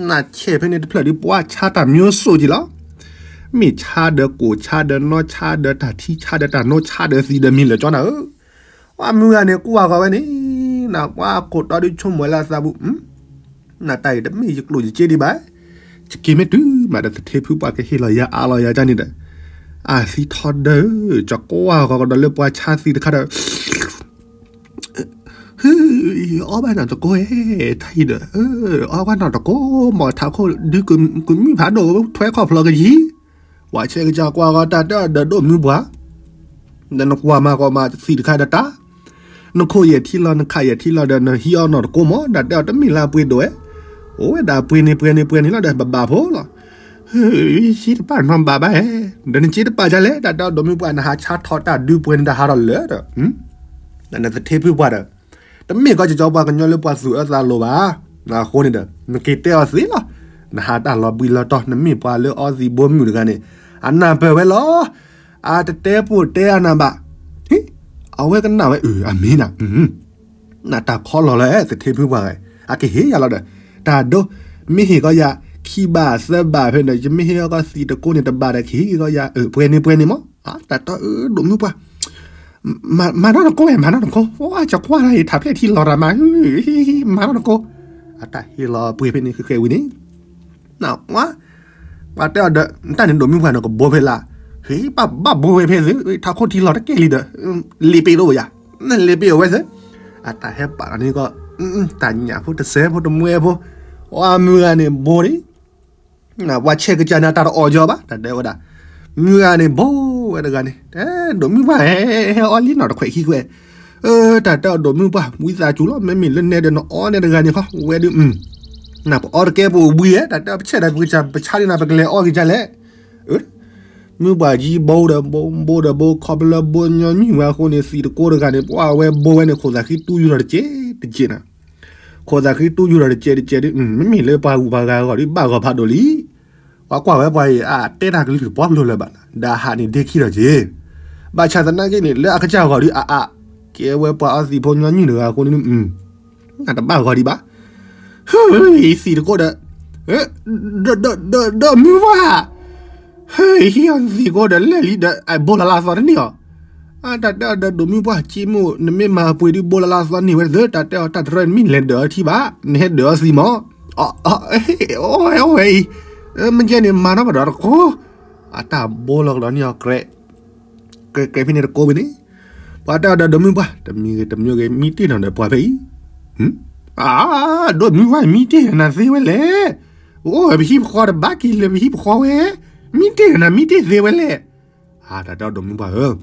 နဆဲးဖဲန့ၣ်တဖျၢၣ်ဒုးပှၤဆါတၢ်မံၤစိၣ်က့ၤလီၤ. မ့ၢ်ဆါဒီးကိၣ်ဆါဒီးနီၣ်ဆါဒီးတၢ်ထံဆါဒီးတၢ်နိဆါဒီးသံးဒီးမံၤလၢာ်ကၠီနၤဧၢ, ပှၤမုၢ်ဂၤန့ၣ်ကူၣ်ဝါဂီၤဝဲန့ၣ်, နပှၤကိၣ်တီဒုးဆိကမိၣ်လၢအသးပူၤ, နတၢ်အံၤတမ့ၢ်ယကျိၣ်ယစ့ဒံးဘၣ်, ယက့ၤမ့ၢ်တုၤမးဒီးသထ့ဖုပှၢ်ကဟ့ၣ်လီၤယၤအါလီၤယၤကန့ၣ်ဒီး, အသံထီဒါဧၢ, ကကွၢ်ဂီၤကဒီးလၢပှၤဆါသံးတခါဒီး ဟု, အီၣ်ဘၣ်နီၢ်တကိးဧဲ, ထါအံၤဒီး, အီၣ်ဘၣ်နီၢ်တကိး, မ့ၢ်ထးခိၣ်ဒုးကမုၢ်ဖးဒိၣ်ထွဲခီၣ်ဖျီကယံၤ, ပှၤဆဲးကစၢ်ကွၢ်ဂီၤတၢ်တဲအီၤဒီးဒိၣ်မုၢ်ပှၢ်, ဒီးနကွၢ်မၤကီးမၤသံးတခါဒီးတၢ်, နခိၣ်ယဲၢ်ထံလီၤ နခးယဲၢ်ထံလီၤဒီးနဟံးအီၣ်နီၢ်တကိးမး, တၢ်တဲအီၤတမ့ၢ်လၢအပှ့ၤဒိၣ်ဝဲ, အိၣ်ဝဲဒၣ်ပှ့ၤန့ၣ်ပှ့ၤန့ၣ်ပှ့ၤန့ၣ်လီၤဒီးဘၣ်ဘၣ်ဖိလီၤ. ဟ့ၣ် စ့တပာ်နီတဘးဘၣ်ဧဲ, ဒီးနစ့တပာ်ဒ်လဲၣ်, တၢ်တဲအီၤဒိၣ်မုၢ်ပှၢ် နဟးဆါထီၣ်တၢ်ဒုးပှ့ၤန့ၣ်တဟးထီၣ်လၢာ်ဒီး, နသထ့ဖုပှၢ်ဒီး, တမ့ၢ်ကီးကၠီကၠီပှၤကညီလၢပှၤသူၣ်အၢသးလိၤဘၣ်, အဃိန့ၣ်ဒီး နက့ၤတဲအီၤသ့လီၤ, နဟးတၢ်လီၤဘှံးလီၤတီၤ နမ့ၢ်ပှၤလၢအီသံးဘိမုၢ်တဂၤန့ၣ်, အနၢ်ပၢၢ်ဝဲလီၤ, အတတဲပိာ်တဲအနၢ်ဘၣ်, ဟ့ၣ်, အဝဲကနၣ်ဝဲအၢ အမ့ၢ်နၤ နတၢ်ခီလီၤလၢသထ့ဖုပှၢ်ဂၤ, အကဟ့ၣ်ယၤလီၤဒီး, တၢ်ဒိ, မ့ၢ်ဟ့ၣ်ကီးယၤ, ခံဘးသၢဘးဖဲန့ၣ် ယမ့ၢ်ဟ့ၣ်အီကီးသံးတကိးန့ၣ်တဘးဒီး ကဟ့ၣ်ကီးယၤ, ပှဲၤန့ၣ်ပှဲၤန့ၣ်မး, တၢ်တဲအီၤဒိၣ်မုၢ်ပှၢ်, မၤနီၢ်တကိးဝဲ မၤနီၢ်တကိး, ပှၤကကွၢ်တၢ်အံၤ ထးဖျဲၣ်ထံလီၤတၢ်မၤ, မၤနီၢ်တကိး, အတၢ်ဟ့ၣ်လီၤပှ့ၤဖဲန့ၣ်ဃဲဃဲဝံၤန့ၣ် ပှၤတဲအီၤဒီး, တၢ်န့ၣ်ဒိၣ်မုၢ်ပှၢ်န့ၣ်ကဘိဖဲလၢ, ဟ့ၣ် ဘၣ်ဘၣ်ဘိဝဲဖဲသု, ထးခိၣ်ထံလီၤတကဲလံဒီး, လ့ပ့ၤတအိၣ်ယၤ, လ့ပ့ၤအိၣ်ဝဲသု, အတၢ်ဟဲပာ်လီၤန့ၣ်ကီး, တၢ်ညၣ်ဖိတစဲးဖိတမှဲဖိ, အမုၢ်ဂၤန့ၣ်ဘိလံ, ပှၤဆဲးကစၢ်န့ၣ် တၢ်တအီၣ်ကီးဘၣ်, တၢ်တဲဝဲဒၣ်, မုၢ်ဂၤန့ၣ်ဘိဝဲတဂၤန့ၣ်, ဒိၣ်မုၢ်ပှၢ်ဟဲ, ဟဲအီလံနီၢ်တခွဲးခံခွဲး, တၢ်တဲအီၤဒိၣ်မုၢ်ပှၢ် ဝံသးစူၤလီၤ, မ့မ့ၢ်လၢနဲဒီးနအီနဲတဂၤန့ၣ်ဃီ, ဝဲဒုး, နပအီတကဲပအိၣ်ဘှံးဧဲ, တၢ်တဲအီၤပဆဲးဒီးပကစၢ်ပဆါဒ်နၤ ပကလဲၤအီကစၢ်လဲၣ်, မုၢ်ပှၢ်ယံၤဘိဒီးဘိ, ဘိဒီးဘိ, ခီဖျိလၢဘိညီနုၢ်ဝဲအဃိန့ၣ် သံးတကိးတဂၤန့ၣ် ပှၤဝဲဘိဝဲန့ၣ် ခိၣ်သးဃံတူၢ်ယူၤဒီးတကဲးတကဲးနၤ, ခိၣ်သးဃံတူၢ်ယူၤဒီးတကဲးတကဲးဒုး, မ့မ့ၢ်လၢပှၤဂုၤပှၤဂၤအဂီၢ်ဒုး ဘၣ်ဂီၤဖးဒိၣ်လံ, ပှၤကွၢ်ဝဲပှၤအံၤ အတဲတၢ်ကလုၢ်တပှီၤဖျိလၢၤဘၣ်, ဒီးဟးန့ၣ်ဒ့ခံဒီးက့ၤ, ဘၣ်ဆၣ်သနာ်က့န့ၣ် လၢအကစၢ်ဂီၢ်ဒုးအအါ, ကဲဝဲပှၤအီသံးဖိညီနုၢ်တဂၤအဃိန့ၣ်, နတဘၣ်ဂီၤဒံးဘၣ်, ဟ့ၣ် သံးတကိးဒီး, ဒီးမုၢ်ပှၢ်, ဟ့ၣ် ဟ့ၣ်အီၤသံးကိးဒီးလဲၣ်လံဒီး အဘိလၢ်လၢ်သီတန့ၢ်အီၤ, တၢ်တဲအီၤဒီးဒိၣ်မုၢ်ပှၢ်က့မိၢ် နမ့ၢ်မၤပှ့ၤဒုးဘိလၢ်လၢ်သီန့ၢ်ဝဲသ့, တၢ်တဲအီၤတၢ်တရၢနမ့ၢ်လဲၤဒၢးအီထံဘၣ်, နဟဲဒၢးအီသံးမး, အိၣ်ဝဲအံၤ, မ့ၢ်ကဲန့ၣ်မၤနီၢ်ပဒီးတကိး, အတၢ်ဘိလီၤကဒီးန့ၢ်အီၤကြဲး, ကြဲးကြဲးဖဲန့ၣ်တကိးဝံၤန့ၣ်, ပှၤတဲအီၤဒီး ဒိးမုၢ်ပှၢ်, တမံၤဂ့ၤတမံၤဂ့ၤ မံတ့ၢ်နၤဒီးပှၤဖဲအံၤ. အါ, ဒိးမုၢ်ပှၢ် မံတ့ၢ်နၤသ့ဝဲလဲၣ်. အိၣ်ဝဲပဟံၣ်ပဃီတဘၣ်က့ၤလၢၤ ပဟံၣ်ပဃီဝဲ, မံတ့ၢ်နၤ မံတ့ၢ်သ့ဝဲလဲၣ်. အါ, တၢ်တဲအီၤ ဒိးမုၢ်ပှၢ်ဧၢ,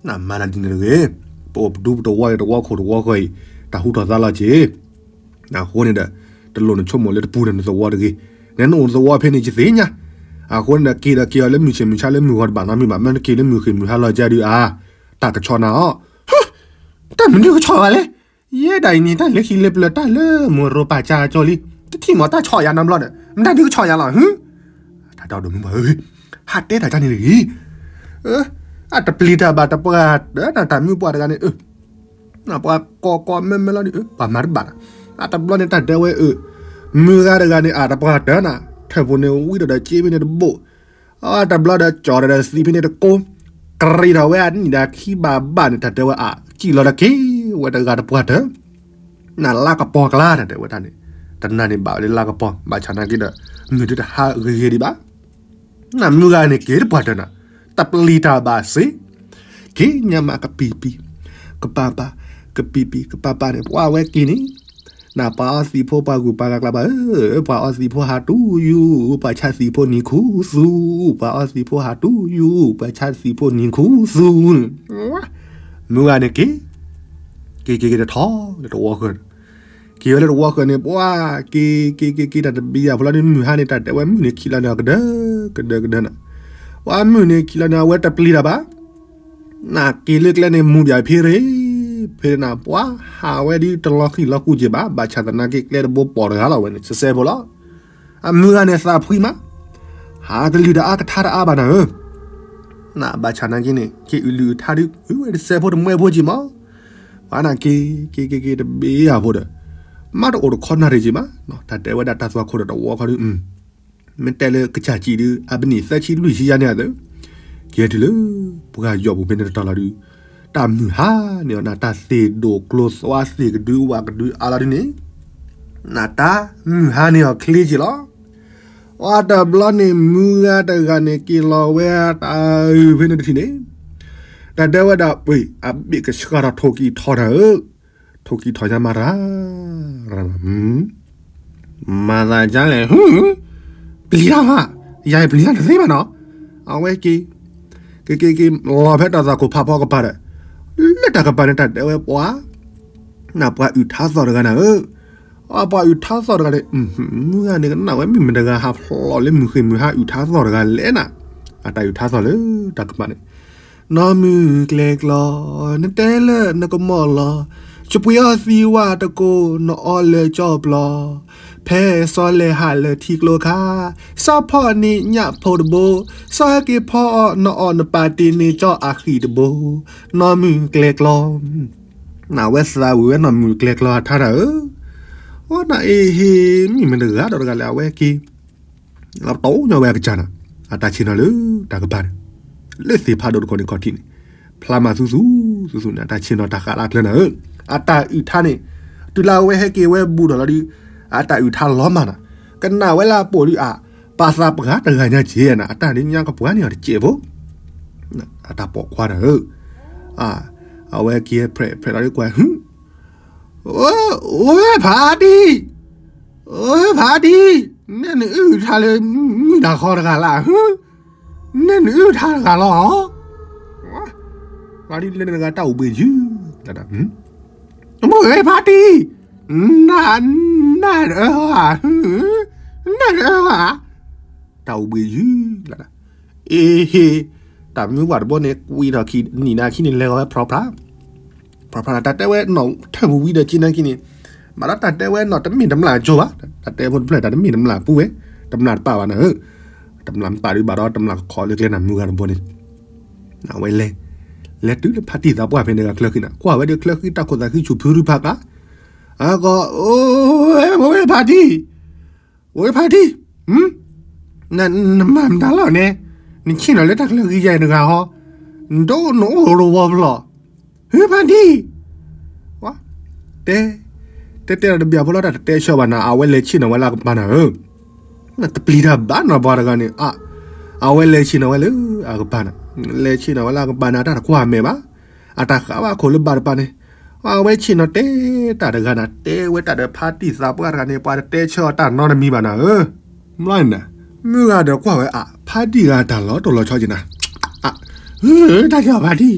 နမၤနၤဒ်န့ၣ်တဂ့ၤ. ပအိၣ်ပဒူပတဝီအံၤ တဝီခိၣ်တဝီဃီအံၤ, တၢ်ဟူထီၣ်သါလီၤက့ၤ အဃိန့ၣ်ဒီး တလိၣ်နဆိကမိၣ်လၢတပူၤန့ၣ် နသဝီတဂ့ၤ. နနအိၣ်နသဝီဖဲန့ၣ် ယသ့ၣ်ညါ. အဃိန့ၣ်ဒီး က့ၤဒီးက့ၤအီၤလၢမုၢ်ဆ့ၣ်မုၢ်ဆါလၢမုၢ်ဂီၤတဘၣ်နီတမံၤဘၣ်. မ့ၢ်နက့ၤလၢမုၢ်ဃ့ၢ်မုၢ်ဟါလီၤကဒီးဧါ, တၢ်ကဆီၣ်နၤအီၤ. တၢ်မနုၤကဆီၣ်ယၤလဲၣ်. ယဲဒၣ်အံၤန့ၣ် တၢ်လၢခံလၢပျၢၤ တၢ်လၢမိၢ်ရိပၢ်စၢ်ကၠီလံ. တထံၣ်မးတၢ်ဆီၣ်ယၤနီတဘျီဒီး မတၤဒုကဆီၣ်ယၤလီၤ. တၢ်တဲအီၤ ဒိးမုၢ်ပှၢ်ဧၢ, ဟးတဲတၢ်တၢ်န့ၣ်တဂ့ၤ. အတပျံၤတၢ်ဘၣ် တပှၢ်တၢၢ်နၤ တၢ်မုၢ်ပှၢ်တဂၤန့ၣ် ပှၤကိးကိးမၢမၢလီၤဒီး ပှၤမၤတဘၣ်နၤ. အတဘျီန့ၣ် တၢ်တဲဝဲအၢ, မုၢ်ဂၤတဂၤန့ၣ် အတပှၢ်တၢၢ်နၤ, ထၢၣ်ပူၤန့ၣ် ဝံဒီးဒီးက့ဖဲန့ၣ်တဘိ, အတဘျီဒီး ကၠီၤဒီးဒီးသံဖဲန့ၣ်တကိး, ကြံးထီၣ်ဝဲအနံၣ်ဒီးခံဘးဘၣ်န့ၣ် တၢ်တဲဝဲအကံၣ်လီၤတက့ၢ်, ဝဲတဂၤတပှၢ်တၢၢ် နလါကပီၤကျါ တၢ်တဲဝဲတၢ်န့ၣ်, တနၤန့ၣ်ဘၣ်ဝဲလၢလါကပီၤ ဘၣ်ဆၣ်နာ်က့ဒီး မုၢ်ဒုတဟးဂ့ၤဂ့ၤဒံးဘၣ်. နမုၢ်ဂၤန့ၣ်က့ၤတပှၢ်တၢၢ်နၤ, တပျံၤတၢ်ဘၣ်စ့ၢ်, က့ၤညါမးကပံၤပံၤ, ကပၤပၤ, ကပံၤပံၤ ကပၤပၤန့ၣ် ပှၤဝဲက့ၤန့ၣ်, နပှၤအီသံးဖိပှၤဂုၤပှၤဂၤကျါဘၣ်ဧၢ, ပှၤအီသံးဖိဟးတူယူ, ပှၤဆါသံးဖိနံၤခူသူ, ပှၤအီသံးဖိဟးတူယူ, ပှၤဆါသံးဖိနံၤခူသူန့ၣ် မုၢ်ဂၤန့ၣ်က့ၤ, က့ၤက့ၤက့ၤတထီၣ်လၢတဝီဃၢၤန့ၣ်, က့ၤဝဲလၢတဝီဃၢၤန့ၣ် ပှၤက့ၤက့ၤက့ၤက့ၤ တၢ်တဘံယၤဖိလီၤဒီး မုၢ်ဟါန့ၣ် တၢ်တဲဝဲမုၢ်န့ၣ်ခံးလီၤန့ၣ် အကဒၢကဒၢကဒၢနၤ, ပှၤမုၢ်န့ၣ်ခံးလီၤန့ၣ် အဝဲတပျံၤတၢ်ဘၣ်. နက့ၤလၢကျဲန့ၣ် မူၤဘၣ်ဖ့ရ့, ဖဲန့ၣ်နၤ ပှၤဟးဝဲဒ်တလီၤဃံၤလီၤကူၣ်က့ၤဘၣ်, ဘၣ်ဆၣ်သနာ်က့ကျဲတဘိပိာ်တဂၤလီၤဝဲန့ၣ် စဲစဲဖိလီၤ. အမုၢ်ဂၤန့ၣ်သးဖှံမး, ဟးကလုၢ်တအါကထါတအါဘၣ်နၤဧၢ. နဘၣ်ဆၣ်နာ်က့န့ၣ် က့ၤအုၣ်လုၢ်အုၣ်ထါဒုး အုၣ်ဝဲတစဲဖိတမှဲဖိက့ၤမး. ပှၤနက့ၤက့ၤက့ၤက့ၤတဘံယၤဖိဒီး မ့ၢ်တအိၣ်တခီနၣ်ရံၣ်က့ၤမး, တၢ်တဲဝဲဒၣ်တၢ်သွၣ်ခိၣ်ဒီးတဝီခီဒုး မ့ၢ်တဲလၢကစၢ်စံးဒုး အပနံၣ်သၢဆံလွံၢ်ဆံယါန့ၣ်အသိး, က့ၤတုၤလၢ ပှၤယီၢ်ပူၤဖဲန့ၣ်တတီၤလီၤဒုး, တၢ်မုၢ်ဟါန့ၣ်အီၤ နတၢ်သ့ၣ်ဒိၣ်ကျိသွါသ့ၣ်ကဒုဝးကဒုအါလီၤဒုးန့ၣ်, နတၢ်မုၢ်ဟါန့ၣ်အီၤချ့က့ၤလီၤ. အတဘျီန့ၣ် မုၢ်ဂၤတဂၤန့ၣ် က့ၤလီၤဝဲတၢ်အုၣ်ဖဲန့ၣ်တထံၣ်န့ၣ်, တၢ်တဲဝဲဒၣ် ပှ့ၤ အဘ့ၣ်ကဆှၣ်ထီၣ်ထိၣ်ကံၢ်ထီၣ်တၢ်ဧၢ, ထိၣ်ကံၢ်ထီၣ်ညါမၤတၢ် မၤသးဒ်လဲၣ်, ပျံၤတၢ်ဘၣ်, ယၤအံၤပျံၤတၢ်တသ့ဘၣ်နီၤ, အဝဲက့ၤ, က့ၤက့ၤက့ၤ လီၤဖဲတၢ်သွၣ်ခိၣ်ဖးဖီကပၤဒီး, လၢတၢ်ကပၤန့ၣ် တၢ်တဲဝဲပှၤ, နပှၤအုၣ်ထါသီၣ်တဂၤနၤဧၢ, အပှၤအုၣ်ထါသီၣ်တဂၤန့ၣ်, မုၢ်ဂၤန့ၣ်ကနၣ်ဝဲမုၢ်မတဂၤဟးဖျိးလၢမုၢ်ဃ့ၢ်မုၢ်ဟါအုၣ်ထါသီၣ်တဂၤလဲၣ်နၤ, အတၢ်အုၣ်ထါသီၣ်လၢတၢ်ကပၤန့ၣ် နီၢ်မုၢ်ကျဲကျီ, နတဲလၢနကမီၢ်လီၤ, ယပှ့ၤအီသံဝၣ်တကိး နအီလၢကၠီၣ်ပျီ, ဖဲစီၤလဲၤဟးလၢထံကျိခါ, စီၤဖီၣ်န့ၢ်ညၣ်ဖိတဘိ, စီၤဟဲက့ၤဖီအီၣ် နအီၣ်နပာ်တ့ၢ်န့ၢ်ကၠီၣ်အဃံၣ်တဘိ, နီၢ်မုၢ်ကျဲကျီ, နဝဲသးဝံၤဝဲနီၢ်မုၢ်ကျဲကျီအထါတၢ်ဧၢ, အီနအ့ဟ့ၣ် မုၢ်မတဂၤဒီးတဂၤလဲၣ် အဝဲက့ၤ လီၤတအိၣ်ညီဝဲအကစၢ်နၤ, အတၢ်ဆ့ၣ်နီၤလၢတၢ်ကပၤန့ၣ်, လၢသ့ၣ်ဖးဒိၣ်တခီန့ၣ်ခီၣ်ထံးန့ၣ်, ဖျါမးသူသူ, သူသူန့ၣ် အတၢ်ဆ့ၣ်နီၤတၢ်ဃးလၢကျဲနၤဧၢ, အတၢ်အုၣ်ထါန့ၣ်, တုၤလၢအဝဲဟဲက့ၤဝဲဘူးဒီးလီၤဒုး, အတၢ်အုၣ်ထါလီၤမၢ်နၤ, ကနၣ်ဝဲလၢအပိာ်ဒုးအ, ပာ်သးပှၢ်တဂၤညါက့ၤနၤ, အတၢ်ဒုးညါကပှၢ်န့ၢ်အီၤတစဲးဖိ, အတၢ်ပိာ်ခွါတၢ်ဧၢ, အဝဲက့ၤဖျဲးဖျဲးလီၤဒုးကွၢ်ဟု ဝဲဖးတံၢ်, ဝဲဖးတံၢ်, နဲနအုၣ်ထါလၢမုၢ်တၢ်ဃီတဂၤလၢ်, နဲနအုၣ်ထါတဂၤလီၤ, ဖးတံၢ်လၢနဂၤတၢ်အိၣ်ဘှံးယုၢ်, မ့ၢ်ဝဲဖးတံၢ်, န, နတအၢဧါ, နတအၢဧါ, တၢ်အိၣ်ဘှံးယုၢ်လီၤ, အ့ဟ့ၣ်, တၢ်မုၢ်ပှၢ်တဘိန့ၣ် ကွံာ်ထီၣ်ခံနံၤနၤခံန့ၣ် လဲၤဂီၤဝဲဖြီဖြါ ဖြီဖြါ တၢ်တဲဝဲနီၢ်ထၢၣ်ပူၤဝံၤဒီးက့ၤနာ်က့ၤန့ၣ်, ဘၣ်ဒီးတၢ်တဲဝဲနီၢ်တမ့ၢ်တမျၢ်ကၠိဘၣ်, တၢ်တဲဖိတဖျၢၣ် တၢ်တမ့ၢ်တမျၢ်ပူၤဝဲ, တမျၢ်တပာ်ဘၣ်နၤဧၢ, တမျၢ်မပာ်ဒုးဘၣ်ဒီး တမျၢ်ကခီလၢကျဲနၤမုၢ်ဂၤတဘိန့ၣ်, အဝဲလဲၤ, လဲၤတုၤလၢဖါတံၢ်သးပှၢ်ဖဲန့ၣ်ဂၤချၢဃံနၤ ကွၢ်ဝဲဒီးချၢဃံတၢ်ခိၣ်သးဃံဆူၣ်ဖုရူဖးကျါ, အဂီၢ်, အိၣ်ဝဲဖါတံၢ် ဝဲဖါတံၢ်, နမၤမတၤလီၤန့ၣ်, နဆ့ၣ်နီၤလၢတၢ်ချၢဃံယၤအံၤတဂၤဟီ, နဒိနအိၣ်တဝီဖျီၣ်, ဟ့ဖါတံၢ်, တဲ, တဲတဲဒီးတဘျီဖိလီၤ တၢ်တတဲဆၢဘၣ်နၤ အဝဲလဲၤဆ့ၣ်နီၤဝဲလၢအကပၤနၤဧၢ, နတပျံၤတၢ်ဘၣ်နီၤပှၤတဂၤန့ၣ်, အဝဲလဲၤဆ့ၣ်နီၤဝဲလၢအကပၤနၤ, လဲၤဆ့ၣ်နီၤဝဲလၢအကပၤနၤ တၢ်တကွၢ်မဲာ်ဘၣ်, အတၢ်ဃးဘၣ်ခိၣ်လၢဘၣ်တပၤန့ၣ်, အဝဲဆ့ၣ်နီၤတဲတၢ်တဂၤနၤ, တဲဝဲတၢ်ဒီးဖါတံၢ်သးပှၢ်တဂၤန့ၣ် ပှၤတတဲဆၢအီၤတၢ်နီတမံၤဘၣ်နၤဧၢ. ဘျီန့ၣ်နၤ, မုၢ်ဂၤဒီးကွၢ်ဝဲအဖါတံၢ်ဂၤတၢ်လီၤတိၢ်လီၤဆီက့ၤနၤ, တၢ်ကီဖါတံၢ်,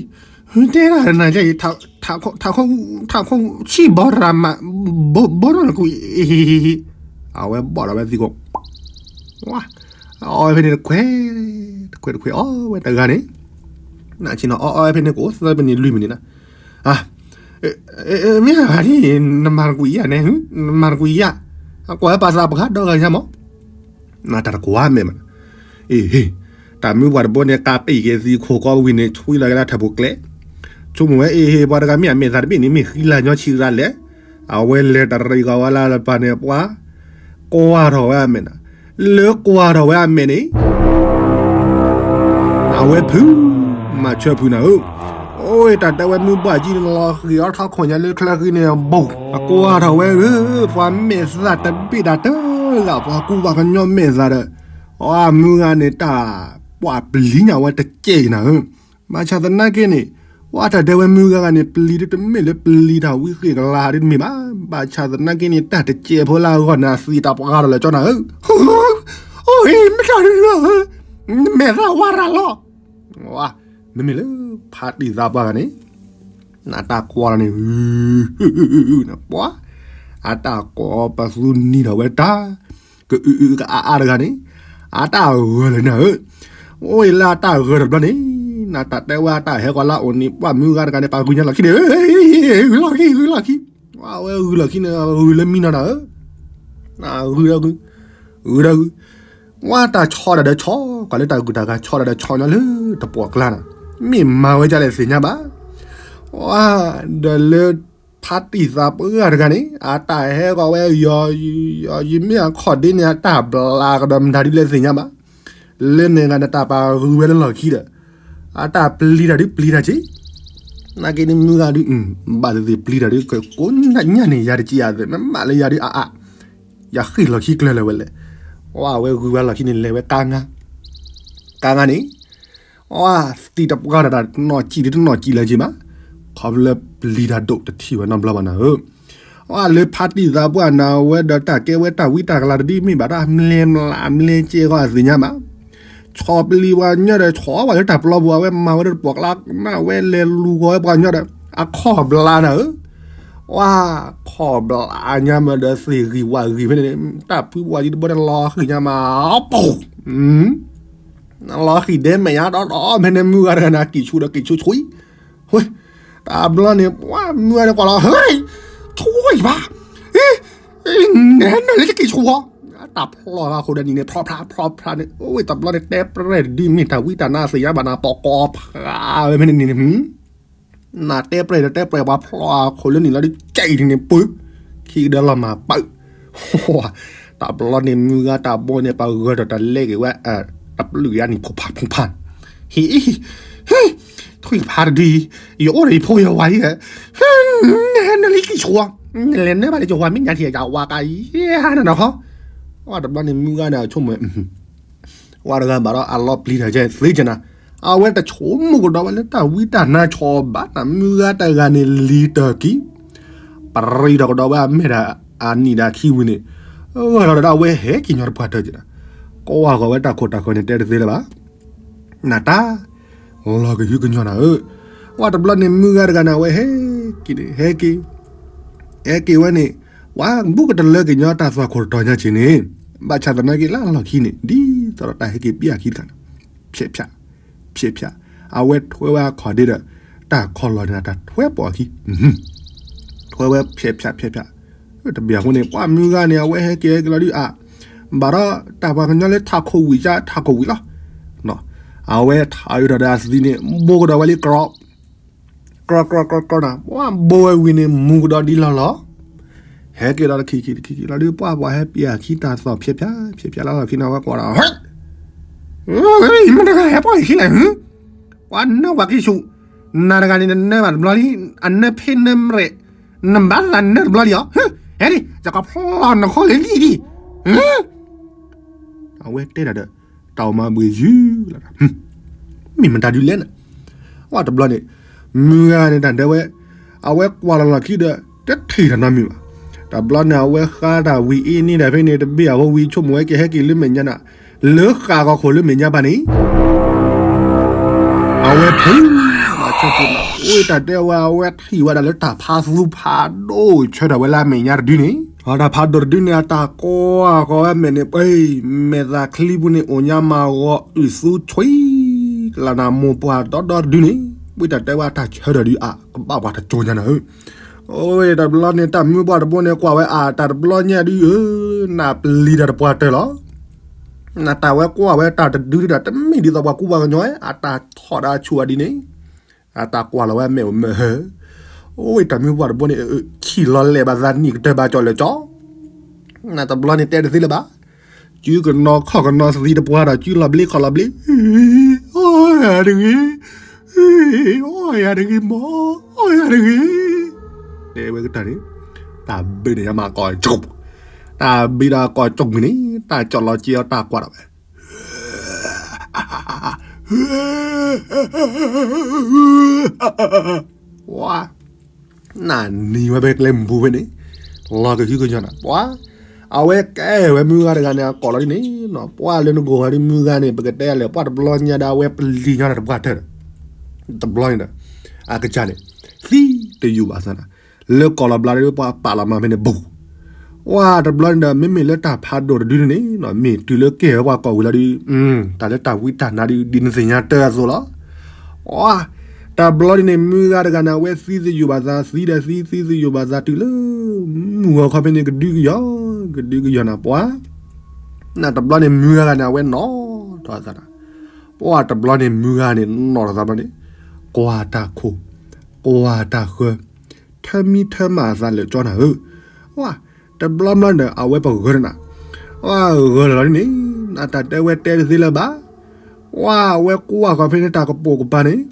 တဲတၢ်နၤကဲအံၤ, ထးခိၣ်ဆံၣ်ဘီရၤမး, ဘီနီၢ်နကွံာ်, အဝဲဘီၣ်ဒီးဝဲသံကိး အီဝဲဖဲန့ၣ်တခွဲး, တခွဲးတခွဲးအီဝဲတဂၤန့ၣ်, နဆ့ၣ်နီၤအီအီဝဲဖဲန့ၣ် ကအိၣ်သၢမံးနံးလွံၢ်မံးနံးန့ၣ်နၤ, မ့ၢ်ဂၤဒ် နမၤတကွံာ်ယၤန့ၣ်, နမၤတကွံာ်ယၤ, အကွၢ်ဝဲပာ်သးပှၢ်ဒီဂၤညါမး, နတၢ်တကွၢ်မဲာ်မး, အ့ဟ့ၣ်, တၢ်မုၢ်ပှၢ်တဘိန့ၣ် ကးပ့ၢ်က့ၤသံခိၣ်ကီဝံၤန့ၣ် ဆွံလီၤက့ၤလၢထၢၣ်ပူၤကျဲ, ဆိကမိၣ်ဝဲအ့ဟ့ၣ် ပှၤတဂၤမ့ၢ်အမဲာ်သးတဘ့ၣ်န့ၣ် မ့ၢ်ဃံလၤညီဆံးရၤလဲၣ်, အဝဲလဲၤတရံးကီးဝဲလၢတပၤန့ၣ် ပှၤ ကွၢ်ထီၣ်ဝဲအမဲာ်နၤ, လၢကွၢ်ထီၣ်ဝဲအမဲာ်န့ၣ် အဝဲဖုး, မၤဆၢဖုးနၤဧၢ, အိၣ်တၢ်တဲဝဲမုၢ်ဘၣ်ကံန့ၣ်လီၤဃံၤအီထီၣ်ခိၣ်ညါလၢချၢဃံန့ၣ်အဘူး, အကွၢ်ထီၣ်ဝဲဧၢ, ပှၤမဲာ်သးတဘ့ၣ်ဒၣ်တဂၤ ပှၤကူပှၤကညီမဲာ်သးဒီး, အမုၢ်ဂၤန့ၣ်တၢ် ပှၤပျံၤညါဝဲတကဲးနၤဧၢ, ဘၣ်ဆၣ်သနာ်က့န့ၣ်, ပှၤတၢ်တဲဝဲမုၢ်ဂၤဂၤန့ၣ် ပျံၤဒ်တမ့ၢ်လၢပျံၤတၢ်ဝံဃ့ၢ်ကလါဒ်တမ့ၢ်ဘၣ်, ဘၣ်ဆၣ်သနာ်က့န့ၣ် တၢ်တကဲးဖိလၢအဂီၢ်န့ၣ် အသံးတၢ်ပှၢ်ဒီးလၢာ်ကၠီနၤဧၢ, အိၣ်ဟ့ၣ် မ့ၢ်တၢ်ဒ်လီၤဧၢ, မဲာ်သးဝါရၤလီၤ, မ့မ့ၢ်လၢဖါတံၢ်သးပှၢ်ဂၤန့ၣ်, နတၢ်ကွၢ်လီၤန့ၣ်, ပှၤ, အတၢ်ကွၢ်ပသူနံၤထီၣ်ဝဲတၢ်, ကအုကအုကအါအါတဂၤန့ၣ်, အတၢ်ဂၢၢ်လၢနၤဧၢ, အိၣ်လၢအတၢ်ဂၢၢ်တဘျီန့ၣ်, နတၢ်တဲဝဲအတၢ်ဟဲကွၢ်လၢအိၣ်န့ၣ် ပှၤမုၢ်ဂၤတဂၤန့ၣ် ပှၤဂုာ်ညါလီၢ်ခံန့ၣ်, ဂုာ်လီၢ်ခံ ဂုာ်လီၢ်ခံ, အဝဲဂုာ်လီၢ်ခံန့ၣ် ဂုာ်လၢမံနီၤနၤဧၢ, ဂုာ်ဒီးဂုာ်, ဂုာ်ဒီးဂုာ်, ပှၤတၢ်ဆီတၢ်ဒီးဆီ, ကွၢ်လၢတၢ်ဂုာ်တၢ်ဂၤဆီတၢ်ဒီးဆီညါလၢတပှီၢ်ကျါနၤ, မ့ၢ်မၤဝဲဒ်လဲၣ်သ့ၣ်ညါဘၣ်, ပှၤ, ဒီးလၢ ဖါတံၢ်သးပှၢ်တဂၤန့ၣ် အတၢ်ဟဲကွၢ်ဝဲယီၤ, ယီၤယမ့ၢ်အခီၣ်ဒ့န့ၣ် အတၢ်ဘျးကဒီးမတၤဒ်လဲၣ်သ့ၣ်ညါဘၣ်, လၢန့ၣ်ဂၤန့ၣ်တၢ်ပာ်ဂုာ်ဝဲလၢလီၢ်ခံဒီး, အတၢ်ပျံၤတၢ်ဒုးပျံၤတၢ်က့ၤ, နာ်က့န့ၣ်မုၢ်ဂၤဒုး, ဘၣ်သ့ၣ်သ့ၣ်ပျံၤတၢ်ဒုး ကိးညါန့ၣ် ယၤတက့ၢ်အသး မ့ၢ်မးလၢယၤဒုးအါအါ, ယဃ့ၢ်လီၢ်ခံကျၢၤလၢၤဝဲလဲၣ်, အဝဲဂုာ်ဝဲလီၢ်ခံန့ၣ် လဲၤဝဲကါငါ, ကါငါန့ၣ် အသံတပှၢ်ဒီးတၢ်နီၢ်ကံၣ်ဒုး တနီၢ်ကံၣ်လၢၤက့ၤဘၣ်, ခီဖျိလၢပျံၤတၢ်ဒိၣ်တထံၣ်ဝဲနီတဘျီဘၣ်နၤဧၢ, အလၢဖါတံၢ်သးပှၢ်နၤဝဲဒီးတၢ်ကဲဝဲတၢ်ဝံတၢ်ကလၤတဒုမ့ၢ်ဘၣ်တၢ်မလဲၤမလးမလဲၤကဲဂီၢ်အသ့ၣ်ညါဘၣ်, ဆီပျံၤပှၤကညီဒီး ဆီပှၤလၢတၢ်ပျီပူၤ အဝဲမၤဝဲဒီးတပှီၢ်ကျါ နဝဲလဲၤလူၤဂီၤဝဲပှၤကညီဒီး အခီၣ်ဘျါနၤဧၢ ဝါ, ခီၣ်ဘျါညါမးဒီးသ့ၣ်ဂံၢ်ဝၣ်ဂံၢ်ဖဲန့ၣ် တၢ်ဖုပှၤယံၤတဘိန့ၣ် လီၤဃံၢ်ညါမး, ပူၤ, လီၤဃံၢ်ဒဲမဲာ်ညါဒီးဒီး ဖဲန့ၣ်မုၢ်ဂၤတဂၤန့ၣ် ကံၣ်ဆူၣ်ဒီးကံၣ်ဆူၣ်ဆူၣ်, ဝဲ, တဘျီန့ၣ် ပှၤမုၢ်ဂၤန့ၣ်ကွၢ်လီၤ ဟဲ, ထွံၣ်ဘၣ်, နဲနလၢကံၣ်ဆူၣ်ဝဲ, တၢ်ဖျီအီၤဃိဒီးနံၤန့ၣ် ဖျီဖျါဖျီဖျါန့ၣ် အိၣ်ဝဲတဘျီန့ၣ် တဲပြဲၢ်ဒ်မ့ၢ်တၢ်ဝံတၢ်နါသ့ၣ်ညါဘၣ်နၤ ပိာ်ကီၤဖးဝဲဖဲန့ၣ်န့ၣ် နတဲပြဲၢ်ဒီးတဲပြဲၢ်ပှၤဖျီအခိၣ်လၢနံၤလီၤဒ်ကဲအံၤန့ၣ်ပှၤ, ခံကဒီးလီၤမၤပၢၢ်, တဘျီန့ၣ်မုၢ်ဂၤတဘိန့ၣ် ပှၤဂၢၢ်ဒီးတၢ်လဲက့ၤဝဲ, တပျုာ်ယါနံၤဖိဖးဖုဖး, ဟံၣ်, ထွံၣ်ဖးတဒု, ယအိၣ်ဒီးယဖိယဝၤအံၤ, နလံကံၣ်ဆူၣ်, နလဲၤနၢဘၣ်လၢယဝၤမ့ၢ်ညါထံၣ်ယဝၤကါယဲနနီၤခီ, ဝါတဘျီန့ၣ်မုၢ်ဂၤန့ၣ်ဆိကမိၣ် ဝါတဂၤဘၣ်ဒီးအလီၤပျံၤတၢ်ကဲသ့ကနၤ, အဝဲတဆိကမိၣ်ကဒီးဝဲလၢတၢ်ဝံတၢ်နါဆီဘၣ်နၤ မုၢ်ဂၤတဂၤန့ၣ်လံၤတၢ်ကံၣ်, ပရံးဒီးကဒီးဝဲအမဲာ်ဒီးအနံၣ်ဒီးခံဝံၤန့ၣ်, ဝဲလီၤဒီးအဝဲဟဲက့ၤညီတပှၢ်တၢၢ်ကနၤ, ကိးဝါဂီၤဝဲတၢ်ခိၣ်တၢ်ဃၢၤန့ၣ်တဲတသ့လၢၤဘၣ်, နတၢ် လီၤကဟုကညီၤနၤဧၢ, ဝါတဘျီန့ၣ်မုၢ်ဂၤတဂၤန့ၣ် အဝဲဟဲက့ၤန့ၣ် ဟဲက့ၤ ဟဲက့ၤဝဲန့ၣ်, ဝါဘူးကတလၢကညီတၢ်သွၣ်ခိၣ်တတီၤညါက့ၤန့ၣ်, ဘၣ်ဆၣ်သနာ်က့လၢအလီၢ်ခံန့ၣ် ဒ်သိးဒီးတၢ်ဟဲက့ၤပျၢ်ခံတခါန့ၣ်, ဖျဲးဖျး, ဖျဲးဖျး, အဝဲထွဲဝဲအခီၣ်ဒ့ဒီး တၢ်ခီၣ်လီၢ်န့ၣ် တၢ်ထွဲပိာ်အခံ, ထွဲဝဲဖျဲးဖျးဖျဲးဖျး, တဘၣ်အဃိန့ၣ် ပှၤမုၢ်ဂၤန့ၣ် အဝဲဟဲက့ၤဟဲက့ၤလီၤဒုးအါ, ဘၣ်ဒီးတၢ်ပှၤကညီလၢထးခိၣ်ဝံၤကါထးခိၣ်ဝံၤလီၤ, အဝဲထးအုးထီၣ်ဒီးအသံန့ၣ် ဘိကဒီးဝဲလံ ကြီ ကြီကြီကြီကြီနၤ, ပှၤဘိဝဲဝံၤန့ၣ် မူကဒီးဒ်လီၢ်လီၤ, ဟဲက့ၤဒီးတခံခံတခံခံလီၤဒုး ပှၤပှၤဟဲပျၢ်ခံတၢ်သီၣ်ဖျဲးဖျး ဖျဲးဖျးလၢလီၢ်ခံန့ၣ် အဝဲကွၢ်ဒီး မ့ၢ်တဂၤဟဲပှၢ်အံၤခံလဲၣ်, ပှၤနၢပှၤကံၣ်ဆူၣ်, နၤတဂၤန့ၣ် နနၢဘၣ်တဘျီလံ, အနၢဖ့နၢမရဲၣ်, နဘၣ်သးနၢတဘျီလံအီၤ, ဟဲဒံး ယကဖျီနခီၣ်လၢလံဒံး, အဝဲတဲဒၣ်ဒီး တၢ်အိၣ်မၤဘှံးယုၢ်လီၤ, မ့ၢ်မတၤဒုးလဲၣ်န့ၣ်, ဝဲတဘျီန့ၣ်, မုၢ်ဂၤန့ၣ်တၢ်ဒၢဝဲ, အဝဲကွၢ်လီၤလီၢ်ခံဒီး တထံၣ်တၢ်နီတမံၤဘၣ်. တဘျီန့ၣ် အဝဲဃါတၢ်ဝံၤအ့န့ၢ်ဒၣ်ဖဲန့ၣ် တဘ့ၣ်အဃိဝံၤ ဆိကမိၣ်ဝဲကဟဲက့ၤလၢမဲာ်ညါနၤ, လၢဃာ်ကီၢ်ခိၣ်လၢမဲာ်ညါဘၣ်န့ၣ် အဝဲဖုး, အဆၢက့ၤမး အိၣ်တၢ်တဲဝဲ အဝဲထံၣ်ဝဲဒၣ်လၢတၢ်ဖးသူဖးဒိၣ်ဆၢထၢၣ်ဝဲလၢအမဲာ်ညါတဒုန့ၣ်, အတၢ်ဖးဒိၣ်တဒုန့ၣ် အတၢ်ကွၢ်ဃီၤဝဲမဲာ်န့ၣ် ပှဲၤ မဲာ်သၣ်ချံပူၤန့ၣ် အိၣ်ညါမၤဂီၤအုၣ်သူဆွံ လၢနမိၢ်ပှၢ်ဒီဒီတဒုန့ၣ်, ဝံတၢ်တဲဝဲအတၢ်ဆၢထၢၣ်ဒုးအကဘၣ်ပှၤတကၠိညါနၤဧၢ. အိၣ်တဘျီန့ၣ် တၢ်မုၢ်ပှၢ်တဘိန့ၣ် ကွၢ်ဝဲအတၢ်တဘျီညါဒုးဧၢ, နပျံၤတၢ်တပှၢ်တၢၢ်လီၤ. နတၢ်ဝဲကွၢ်ဝဲတၢ်တဒုဒၣ် တမ့ၢ်ဒ်သိးပှၤကူပှၤကညီဝဲ အတၢ်ထီၣ်ဒၣ်ဆူၣ်ဝဲဒ်န့ၣ်, အတၢ်ကွၢ်လီၤဝဲမဲာ်အိၣ်မၢဟၢ, အိၣ်ဝဲတၢ်မုၢ်ပှၢ်တဘိန့ၣ် ဆံၣ်လီၤလဲၣ်ဘၣ်သးနံၣ်ကတၢၢ်ဘၣ်ကၠီၣ်လၢကၠီ, နတဘျီန့ၣ်တဲတသ့လၢၤဘၣ်, စုကနီၤခီၣ်ကနီၤသံတပှၢ်ဒီး စုလီၤဘျ့ခီၣ်လီၤဘျ့, အီၣ်ယၤတဂ့ၤ, အီၣ်ယၤတဂ့ၤမး, အီၣ်ယၤတဂ့ၤ, တဲဝဲကတၢၢ်န့ၣ်, တၢ်ဘ့ၣ်န့ၣ်ယမၤကီၢ်ကၠိၣ်, တၢ်ဘ့ၣ်ဒီးကီၢ်ကၠိၣ်မုၢ်န့ၣ် တၢ်ကၠီၣ်လီၤက့ၤအီၤတၢ်ကွၢ်ဒီးဝဲ ဝါ, နနံၤဝဲဖဲကျဲမူပူၤဖဲန့ၣ်, လီၤကဟုကညီၤနၤ ပှၤ, အဝဲကဲဝဲမုၢ်ဂၤတဂၤန့ၣ် အကိးလီၤဒ်န့ၣ်, ပှၤလၢနဂီၢ်ဂၤဒ်မုၢ်ဂၤန့ၣ် ပကတဲလဲၣ် ပှၤတဘျီညါဒီးအဝဲပျံၤညီနၤတပှၢ်တၢၢ်ဒီး, တဘျီန့ၣ်ဒီး, အကစၢ်န့ၣ်, သံတယုၢ်ဘၣ်သးနၤ, လၢကိးလီၤဘျါဒီးပှၤပာ်လီၤမၢ်ဖဲန့ၣ်ဘူး ဝါတဘျီန့ၣ်ဒီး မ့မ့ၢ်လၢတၢ်ဖးဒိၣ်တဒုန့ၣ်န့ၣ် မ့ၢ်တုၤလၢကဲဝဲပှၤကိးဝံၤလီၤဒုး, တၢ်လၢတၢ်ဝံတၢ်နါဒုး ဒ်နသ့ၣ်ညါတၢ်အသိးလီၤ. ဝါ, တဘျီန့ၣ်န့ၣ် မုၢ်ဂၤတဂၤန့ၣ် အဝဲသံသယုၢ်ဘၣ်သး သံဒီးသံ သံသယုၢ်ဘၣ်သးတုၤလၢ မုၢ်ဂီၤခီဖဲန့ၣ် ကဒုကယီၤ, ကဒုကယီၤနၤပှၤ, နတဘျီန့ၣ် မုၢ်ဂၤတဂၤန့ၣ် အဝဲနီၣ်ထီၣ်အသးနၤ, ပှၤတဘျီန့ၣ် မုၢ်ဂၤန့ၣ် နီၣ်ထီၣ်သးဘျီန့ၣ်, ကွၢ်တၢ်ခိၣ်, ကွၢ်တၢ်ဃၢ, ထၢမံထၢမၤအသးလၢာ်ကၠီနၤဧၢ, ဝါ, တဘျီဘျီန့ၣ် အဝဲပဂၢၢ်နၤ, ဝါဂၢၢ်လီၤန့ၣ်, နတၢ်တဲဝဲတဲတသ့လၢၤဘၣ်, ဝါအဝဲကွၢ်ဃီၤဖဲန့ၣ်တၢ်ကပိာ်ကပၤန့ၣ်,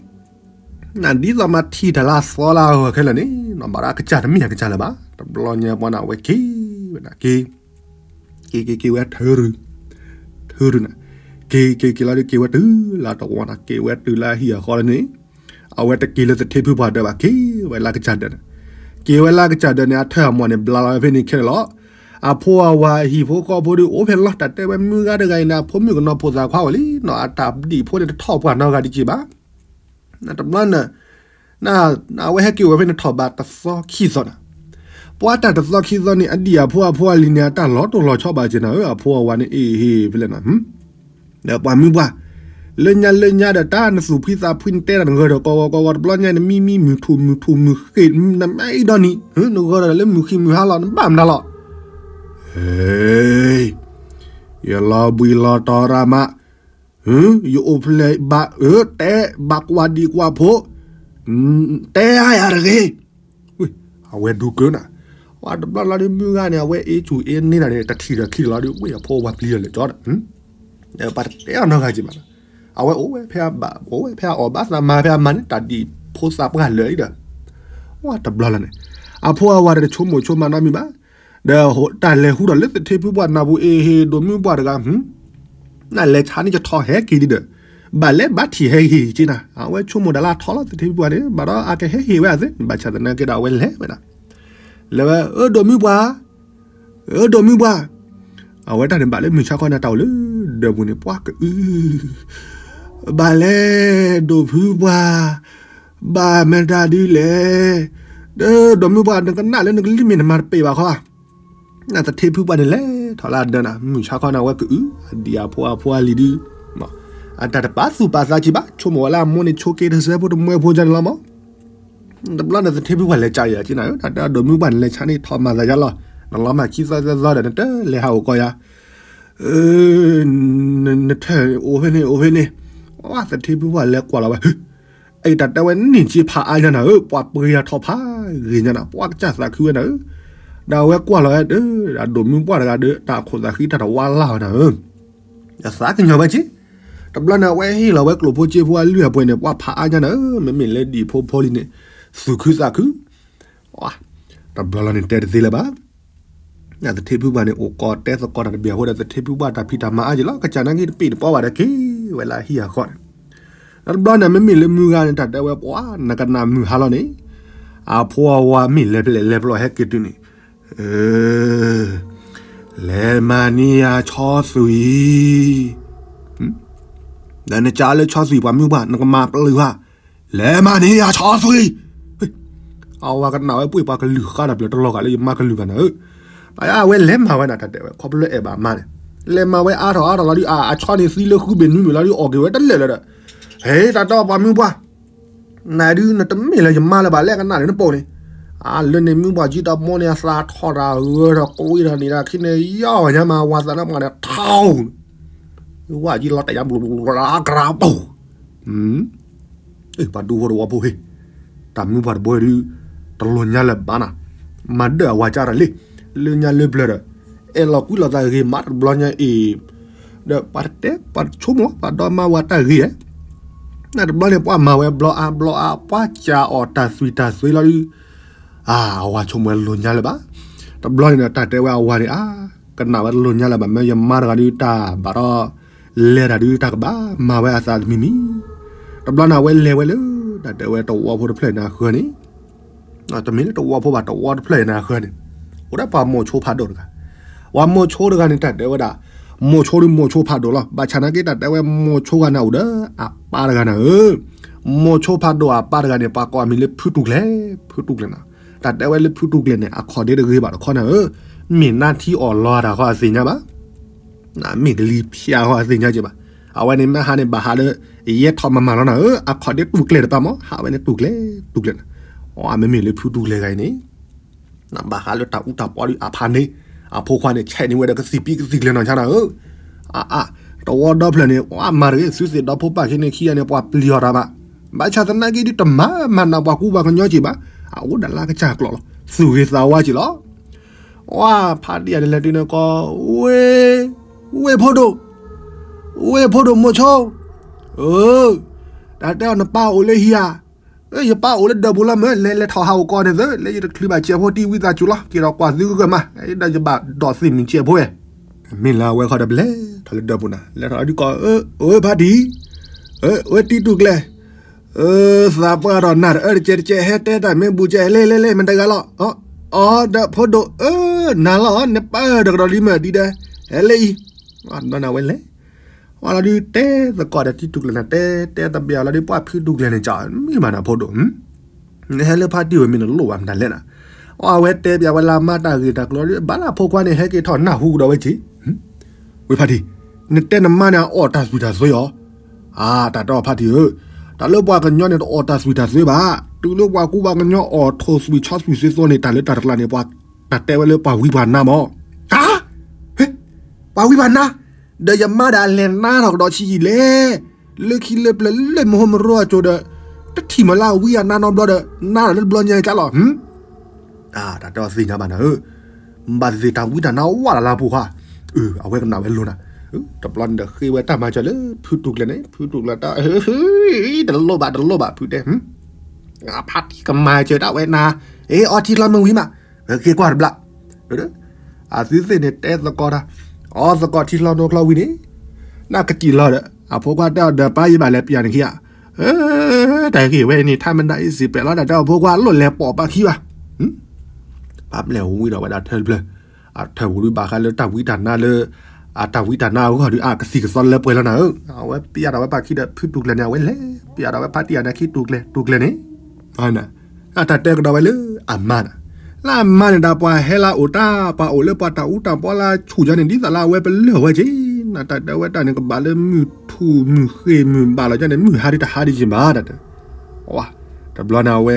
နဒ်သိးမၤထံၣ်တၢ်လၢအသီလၢအဂီၢ်ခဲလၢာ်န့ၣ်, နဘၣ်ဒီးအကစၢ်တမ့ၢ်အကစၢ်လၢၤဘၣ်, တဘျီညါပှၤန့ၣ် အဝဲက့ၤဝဲဒၣ်က့ၤ က့ၤက့ၤက့ၤဝဲထၢရူၤ, ထၢရူၤန့ၣ်, က့ၤက့ၤက့ၤလီၤဒုးက့ၤဝဲတုၤလၢတဝီနၤ က့ၤဝဲတုၤလၢအဟံၣ်အဃီလၢန့ၣ်, အဝဲတက့ၤလၢသထ့ဖုပှၢ်ဒၢးဘၣ် က့ၤဝဲလၢကစၢ်ဒၢးန့ၣ်, က့ၤဝဲလၢကစၢ်ဒၢးန့ၣ် အထၢၣ်အမီၢ်န့ၣ် ဘျါလီၤဝဲဖဲန့ၣ်ခဲလၢာ်လီၤ. အဖိအဝၤအဟံၣ်ဖိဃီဖိဒုးအိၣ်ဖဲလီၤ တၢ်တဲဝဲမုၢ်ဂၤတဂၤအံၤန့ၣ် အဖိမုၣ်ကနီၤဖိသၣ်ခွါအိၣ်လံနီၤ အတၢ်ဒံၣ်ဖိန့ၣ်တထီၣ်ပှၢ်နီတဂၤဒံးက့ၤဘၣ် တဘျီန့ၣ်, အဝဲဟဲက့ၤဝဲဖဲန့ၣ်ထီၣ်ဘးတသီခံသီန့ၣ်, ပှၤတၢ်တသီခံသီန့ၣ် အဒံၣ်အဖိအဖိအလံၤန့ၣ် အတၢ်လီၤတိၢ်လီၤဆီဘၣ်က့ၤနၤဧၢ အဖိအဝၤန့ၣ် အ့ဟ့ၣ်ဖဲလဲၣ်နၤ, ဒီးပှၤမုၢ်ပှၢ်, လၢညါလၢညါဒီးတၢ်နသူၣ်ဖှံသးဖှံနတဲတၢ်နဂၢၢ်ဒီးကီကီကီကီ တဘျီညါနမံမံမုၢ်ထူၣ်မုၢ်ထူၣ်မုၢ်ဃ့ၢ် နမ့ၢ်အံၤဒီးနံၤ, နဂၢၢ်ဒီးလၢမုၢ်ဃံးမုၢ်ဟါလီၤ နဘၣ်မနုၤလီၤ ဟ့, ယလီၤဘှံးလီၤတီၤရၣ်မး, ယအိၣ်ဖျဲၣ်ဘၣ်အၢ တဲဘၣ်ကွၢ်ဒံးကွၢ်ဖိ, တဲအါယၤတဂ့ၤ, အဝဲဒူကၢနၤ, ပှၤတဘျီလီၤဒုးမုၢ်ဂၤန့ၣ် အဝဲအ့ဆူၣ်အ့န့ၢ်တၢ်န့ၣ် တထံၣ်ဒီးခံတလီၤဒုး ဝဲၢ်အဖိဝၤပျံၤလီၤလၢာ်ကၠီဒီး ပှၤတတဲအီၤနီတဂၤက့ၤဘၣ်, အဝဲအိၣ်ဝဲဖဲအဘၣ် အိၣ်ဝဲဖဲအအီၣ်ဘၣ်သးမၤဖဲအမၤန့ၣ် တၢ်ဒံၣ်ဖိသၣ်ပှၢ်လၢာ်အံၤဒီး, ဝဲတဘျီလီၤန့ၣ်, အဖိအဝၤဒီးတဆိကမိၣ်ဆိကမးနီတမံၤဘၣ်, ဒီးတၢ်လဲၤဟူထီၣ်လၢသထ့ဖုပှၢ်နၢ်ပူၤအ့ဟ့ၣ်ဒိၣ်မုၢ်ပှၢ်တဂၤ, နလဲၤဆါန့ၣ်ယထီၣ်ဟဲက့ၤဒံးဒီး, ဘၣ်လဲၤဘၣ်ထံၣ်ဟဲဟ့ၣ်က့ၤနၤ အဝဲဆိကမိၣ်တၢ်လၢအထီလီၤသထ့ဖုပှၢ်န့ၣ် ဘၣ်ဒီးအကဟဲဟ့ၣ်ဝဲအသ့ ဘၣ်ဆၣ်သနာ်က့ဒီးအဝဲလဲၤဝဲဒၣ် လဲၤဝဲ အၢဒိၣ်မုၢ်ပှၢ်, အၢဒိၣ်မုၢ်ပှၢ်, အဝဲတၢ်န့ၣ်ဘၣ်လၢမုၢ်ဆါခီန့ၣ် တၢ်အိၣ်လၢဒၢးပူၤန့ၣ် ပှၤကအု, ဘၣ်လဲၣ်ဒိၣ်ဖုပှၢ်, ဘၣ်မတၤဒုလဲၣ်, ဒီးဒိၣ်မုၢ်ပှၢ် နကနၣ်လၢနကလံၢ်မ့ၢ်နမၤတပ့ၤဘၣ်ခီ နသထ့ဖုပှၢ်န့ၣ်လဲၤထီၣ်လၢအဒၢးနၤ မုၢ်ဆါခီန့ၣ် အဝဲကအု, အဒံၣ်အဖိအဖိအလံၤဒုး, အတၢ်တပာ်သူၣ်ပာ်သးက့ၤဘၣ် ဆိကမိၣ်ဝဲလၢအမိၢ်န့ၣ်ဆိးက့တစဲးဖိတမှဲဖိကန့ၣ်လီၤမး, တဘျီန့ၣ်သထ့ဖုပှၢ်လဲၤကးယၤက့ၤနၤဧၢ တၢ်တဲဒိၣ်မုၢ်ပှၢ်န့ၣ်လဲၤဆါန့ၣ်ထီၣ်မၤသးယါလီၤ, နလီၤမၢ်ခံသီသၢသီဒီး နတလဲၤဟးအိၣ်ကီးယၤ နထၢၣ်အိၣ်ဖဲန့ၣ်အိၣ်ဖဲန့ၣ်, သထ့ဖုပှၢ်လဲၤကွၢ်လီၤဝဲ, အတၢ်တဲဝဲနံၣ်က့ဖးအါညါနၤဧၢ ပှၤပှ့ၤယၤထီၣ်ဖးဂ့ၤညါနၤ ပှၤကစၢ်သးခုဝဲနၤဧၢ, ဒီးအဝဲကွၢ်လီၤဝဲဒီး ဒိၣ်မုၢ်ပှၢ်တဂၤဒီး တၢ်ခိၣ်သးဃံတၢ်တဝါလၢ်ဝဲနၤဧၢ, အသးကညီၤဝဲက့ၤ, တဘျီန့ၣ် အဝဲဟ့ၣ်လီၤဝဲကျိၣ်ဖိစ့ဖိအလုၢ်အပှ့ၤန့ၣ် ပှၤဖးအါညါနၤဧၢ မ့မ့ၢ်လၢဒံၣ်ဖိဖိလံၤန့ၣ်, သူၣ်ခုသးခု တဘျီလီၤန့ၣ်တဲတသ့လၢၤဘၣ်, သထ့ဖုပှၢ်န့ၣ် အိၣ်ကီးတဲသကိးတၢ်တဘ့ၣ်အဃိဒီး သထ့ဖုပှၢ်တၢ်ဖံးတၢ်မၤအါယံာ်လီၤ ကစၢ်နာ်က့တပ့ၤတပီဘၣ်ဒီးက့ၤဝဲလၢဟံၣ်အဃီန့ၣ်, တဘျီန့ၣ် မ့မ့ၢ်လၢမုၢ်ဂၤန့ၣ် တၢ်တဲဝဲပှၤ နကနၣ်မုၢ်ဟါလီၤန့ၣ်, အဖိအဝၤမ့ၢ်လဲၤပျဲလဲၤပျီဟဲက့ၤတုၤန့ၣ်, လဲၤမၤန့ၢ်ယၤဆီသွံၣ်, ဒီးနကးလၢဆီသွံၣ်ပှၤမုၢ်ပှၢ် နကမၤပျုၢ်ဧါ, လဲၤမၤန့ၢ်ယၤဆီသွံၣ်. အဝၤကနၣ်ဝဲပှ့ၤပှၤကလုၢ်ဃါတၢ်ပျၢၤတလီၤဂာ်လၢယမါကလုၢ်ဘၣ်နၤဧၢ, အဝဲလဲၤမၤဝဲနၤ တၢ်တဲဝဲ ခီဖျိလၢအဲၣ်ဘၣ်မါန့ၣ်, လဲၤမၤဝဲအါထီၣ်အါထီၣ်လီၤဒုး အဆီန့ၣ်သံလၢဃုဘ့ၣ်နွံဘ့ၣ်လီၤဒုး အီၣ်က့ၤဝဲတလဲာ်လၢၤဒီး, ဟဲတၢ်တီပှၤမုၢ်ပှၢ် နဒုးနတမ့ၢ်လၢယမါလၢၤဘၣ် လဲၤကနၣ်လၢနပိာ်န့ၣ်, အလၢန့ၣ်မုၢ်ပှၢ်ကံတၢ်မီန့ၣ် အသးထီၣ်တၢ်ဂၢၢ်ထီၣ်ကွံထီၣ်န့ၣ်တၢ်ခံန့ၣ် ယီၢ်ဝဲညါမး ဝၤသးနါပှၢ်န့ၣ်ထီၣ်, ဝၤကံလီၤတဲာ်ညါဘျီဘျီဘျီကရၤပူၤ ပှၤဒူဖိတဝီဖိဟ့ၣ်, တၢ်မုၢ်ပှၢ်တဘိဒုး တလိၣ်ညါလၢၤဘၣ်နၤ, မၤဒၢၣ်အဝၤကါတၢ်လံ, လၢညါလၢပျၢၤဒီး, အဲၣ်လီၤကွံလီၤသးဂ့ၤမးတဘျီညါအံၤ, ဒီးပှၤတတဲ ပှၤဆိကမိၣ် ပှၤဒီမါဝၤတၢ်ဂ့ၤဧါ, နတဘျီန့ၣ် ပှၤမၤဝဲဘျီအါဘျီအါ ပှၤကးအီၣ်တၢ်သွံၣ်တၢ်သွံၣ်လီၤဒုး, အဝၤဆိကမိၣ်ဝဲလိၣ်ညါလၢၤဘၣ်, တဘျီန့ၣ်ဒီး တၢ်တဲဝဲအဝၤန့ၣ် အါ ကနၣ်ဝဲတလိၣ်ညါလၢၤဘၣ် မ့ၢ်ယမါတဂၤဒုး တၢ်ဘၣ်ဒီး လဲၤတၢ်ဒုးတၢ်ကဘၣ်မၤဝဲအသးတမံၤမံၤ, တဘျီန့ၣ် အဝဲလဲၤဝဲလၢ တၢ်တဲဝဲတဝီဖိတဖျၢၣ်န့ၣ်အဃၢၤန့ၣ်, တမ့ၢ်လၢတဝီဖိဘၣ် တဝီတဖျၢၣ်န့ၣ်အဃၢၤန့ၣ်, အိၣ်ဒီးပှၤမိၤဆိဖးဒိၣ်တဂၤ, ပှၤမိၤဆိတဂၤန့ၣ် တၢ်တဲဝဲဒၣ်, မိၤဆိဒုးမိၤဆိဖးဒိၣ်လီၤ ဘၣ်ဆၣ်နာ်က့ တၢ်တဲဝဲမိၤဆိဂၤန့ၣ်အိၣ်ဒီး အပၢ်တဂၤနၤဧၢ, မိၤဆိဖးဒိၣ်အပၢ်တဂၤန့ၣ် ပှၤကိးအမံၤလၢဖုတူၢ်ကျဲၤ, ဖုတူၢ်ကျဲၤနၤ, တၢ်တဲဝဲလၢဖုတူၢ်ကျဲၤန့ၣ် အခီၣ်ဒ့တဂ့ၤဘၣ်တခီနၤဧၢ, မ့ၢ်နါထံအီၣ်လီၤတၢ်ဃီအသ့ၣ်ညါဘၣ် မ့ၢ်ကလံၤဖၠးဃီအသ့ၣ်ညါက့ၤဘၣ်, အဝဲန့ၣ်မ့ၢ်ဟးန့ၣ် ဘၣ်ဟးလၢ ယဲထီၣ်မၤမၤလီၤနၤဧၢ, အခီၣ်ဒ့တူၢ်ကျဲၤတပၢ်မး ဟးဝဲန့ၣ်တူၢ်ကျဲၤ, တူၢ်ကျဲၤနၤ, အမ့မ့ၢ်လၢဖုတူၢ်ကျဲၤဂၤအံၤန့ၣ် ဘၣ်ဃးလၢတၢ်အူတၢ်ပီဒုးအဖးန့ၣ်, အဖိခွါန့ၣ် ဆဲးန့ၢ်ဝဲဒီးကသံၣ်ပံကသံၣ်ကျဲၤနီၢ်ဆါနၤဧၢ, အ အ တဝီဒီဖျၢၣ်န့ၣ် ပှၤမၤတဂ့ၤ သုသ့ၣ်ဒီဖိပၢ်ခံန့ၣ်ခံဂၤန့ၣ် ပှၤပျံၤအီၤတၢ်ဘၣ်, ဘၣ်ဆၣ်သနာ်က့ဒုးတမၤမၤနးပှၤကူပှၤကညီက့ၤဘၣ်, အအိၣ်ဒၣ်လၢကစၢ်ကျိာ်လီၤ သူၣ်ဂ့ၤသးဝါက့ၤလီၤ ဝါဖးဒံၣ်အန့ၣ်လဲၤတုၤန့ၣ်ကီး, ဝ့ၢ်, ဝ့ၢ်ဖိဒိၣ်, ဝ့ၢ်ဖိဒိၣ်မိၤဆိ, အၢ, တၢ်တဲအီၤနပၢ်အိၣ်လၢဟံၣ်ဧါ, ယပၢ်အိၣ်လၢဒၢးပူၤလီၤမၢ် လဲၤလဲၤထီၣ်ဟးအိၣ်ကီးန့ၣ်သၢ လၢယတချုးဘၣ်စဲးဖိတံၢ်ဝံသးစူၤလီၤ က့ၤဒီးကွၢ်သုဂၢၢ်မး ဒီးယဘၣ်ဒိးသ့ၣ်မံၤစဲးဖိဝဲ, မ့ၢ်လၢအဝဲခီဒီးပလဲၤထီၣ်လၢဒၢးပူၤနၤ လဲၤထီၣ်လီၤဒုးကီး, အၢ ဝ့ၢ်ဖးဒံၣ်, ဝ့ၢ်တံၤတူၢ်ကျဲၤ အၢ သးပှၢ်ဒီးနၤတအၢတကဲတကဲ ဟဲတဲတၢ်မ့ၢ်ဘူးကဲ ဟဲလ့ ဟဲလ့ ဟဲလ့ မ့ၢ်တဂၤလီၤ, အီ ဒီးဖိဒိၣ် အၢ နၤလီၤ နပၢ်တကဒီးလံမၢ်ဒံးဒဲး, ဟဲလ့အံၤ, ဘျီန့ၣ်ဝဲလဲၤ, ဝဲလီၤဒုးတဲသကိးဒီးတံၤတူၢ်ကျဲၤန့ၣ် တဲ တဲသဘျ့လီၤဒုး ပှၤဖုတူၢ်ကျဲၤန့ၣ် ကမ့ၢ်မးနၤဖိဒိၣ် နဟဲလၢဖါတံၢ်ဝဲမ့ၢ်နလိၣ်ဘၣ်မတၤလဲၣ်နၤ, အဝဲတဲပျးဝဲလၢအမါတၢ်ဂ့ၢ်တၢ်ကျိၤဒီး ဘၣ်လၢအဖိခွါန့ၣ် ဟဲက့ၤထီၣ်နၢ်ဟူကဒီးဝဲက့ၤ ဝ့ၢ်ဖါတံၢ်, နတဲနမါန့ၣ် အအီၣ်တၢ်သွံၣ်တၢ်သွံၣ်အီၤ, အါ တၢ်တဲအီၤဖါတံၢ်ဧၢ, တၢ်လၢပှၤကညီန့ၣ် တအီၣ်တၢ်သွံၣ်တၢ်သွံၣ်ဘၣ်, တုၤလၢပှၤကူပှၤကညီအီၣ်ထိၣ်သွံၣ်ဆီသွံၣ်သွံၣ်သိးန့ၣ် တၢ်လၢတၢ်တကျါန့ၣ် ပှၤတၢ်တဲဝဲလၢပှၤဝံပှၤနါမး, ဟါ, ပှၤဝံပှၤနါ, ဒီးယမါဒီးအလဲၤနါထီၣ်ကဒီးဆံးယံာ်လဲၣ်, လၢခံလၢပျၢၤလၢမဟိမရိအစိၤဒီး, တထံၣ်မးလၢအဝံအနါနီတဘျီဒီး နါထီၣ်လၢတဘျီညါကၢ်လီၤ, တၢ်တဲအီၤသ့ၣ်ညါဘၣ်နၤဧၢ, ဘၣ်သ့ၣ်သ့ၣ်တၢ်ဝံတၢ်နါဝဲလၢလၢပူၤဃီ, အဝဲကနၣ်ဝဲလိၤနၤ, တဘျီန့ၣ်ဒီးဃ့ဝဲတၢ်မၤစၢၤလၢဖုတူၢ်ကျဲၤန့ၣ် ဖုတူၢ်ကျဲၤတၢ်, တလိၣ်ဘၣ်တလိၣ်ဘၣ်ဖုတဲ, ဖါတံၢ်ကမၤစၢၤတၢ်ဝဲနၤ, အ့ အီထံချီမ့ၢ်ဝံၤမး, က့ၤကွၢ်တဘျီ အသုသ့ၣ်န့ၣ်တဲသကိးတၢ်, အီသကိးထံချီနိချီဝံၤန့ၣ်, နကစံၣ်လီၤဒီး အဖိခွါတဲအီၤဒီးပၢ်ယဘၣ်လဲၤပျးန့ၣ်ခံဧါ, တၢ်ဂ့ၢ်ဝဲန့ၣ် ထါမတၤအံၤစံးပဲာ်လီၤတၢ်တဲအီၤဖိခွါလိၣ်လဲၤပိာ်ပၢ်ခံဘၣ်, ပၢ်ပျဲၢ်ဝံၤဒီးဝဲဒၣ်ထၢတဖျၢၣ်, အထၢပူၤဒုးဘၣ်ဃးလၢတၢ်ဝံတၢ်နါလၢ, အတၢ်ဝံတၢ်နါအဂီၢ်ဒုး အကသံၣ်ကသီလၢပှဲၤလီၤနၤဧၢ, အဝဲပျးဒီးဝဲပၢ်ခံဒီးဖုတူၢ်ကျဲၤန့ၣ် အဝဲလဲၤပျးဒီးဝဲဖါတံၢ်အနၢ်ခံတူၢ်ကျဲၤ တူၢ်ကျဲၤန့ၣ် အတၢ်တဲကဒီးဝဲလၢအမါနၤ, လၢအမါန့ၣ်ဒီးပှၤဟဲလၢအအိၣ်တၢ် ပှၤအိၣ်လၢပှၤတၢ်အူတၢ်ပီလၢဆူၣ်ယါန့ၣ် ဒ်သိးလၢအဝဲပလၢၢ်ဝဲက့ၤ, နတၢ်တဲဝဲတၢ်န့ၣ် ကဘၣ်လၢမုၢ်ထူၣ်မုၢ်ဃ့ၢ်မုၢ်ဘၣ်လီၤယါန့ၣ် မုၢ်ဟါဒ်တဟါဒ်ယံၤဘၣ်တၢ်တဲ, တဘျီန့ၣ်အဝဲ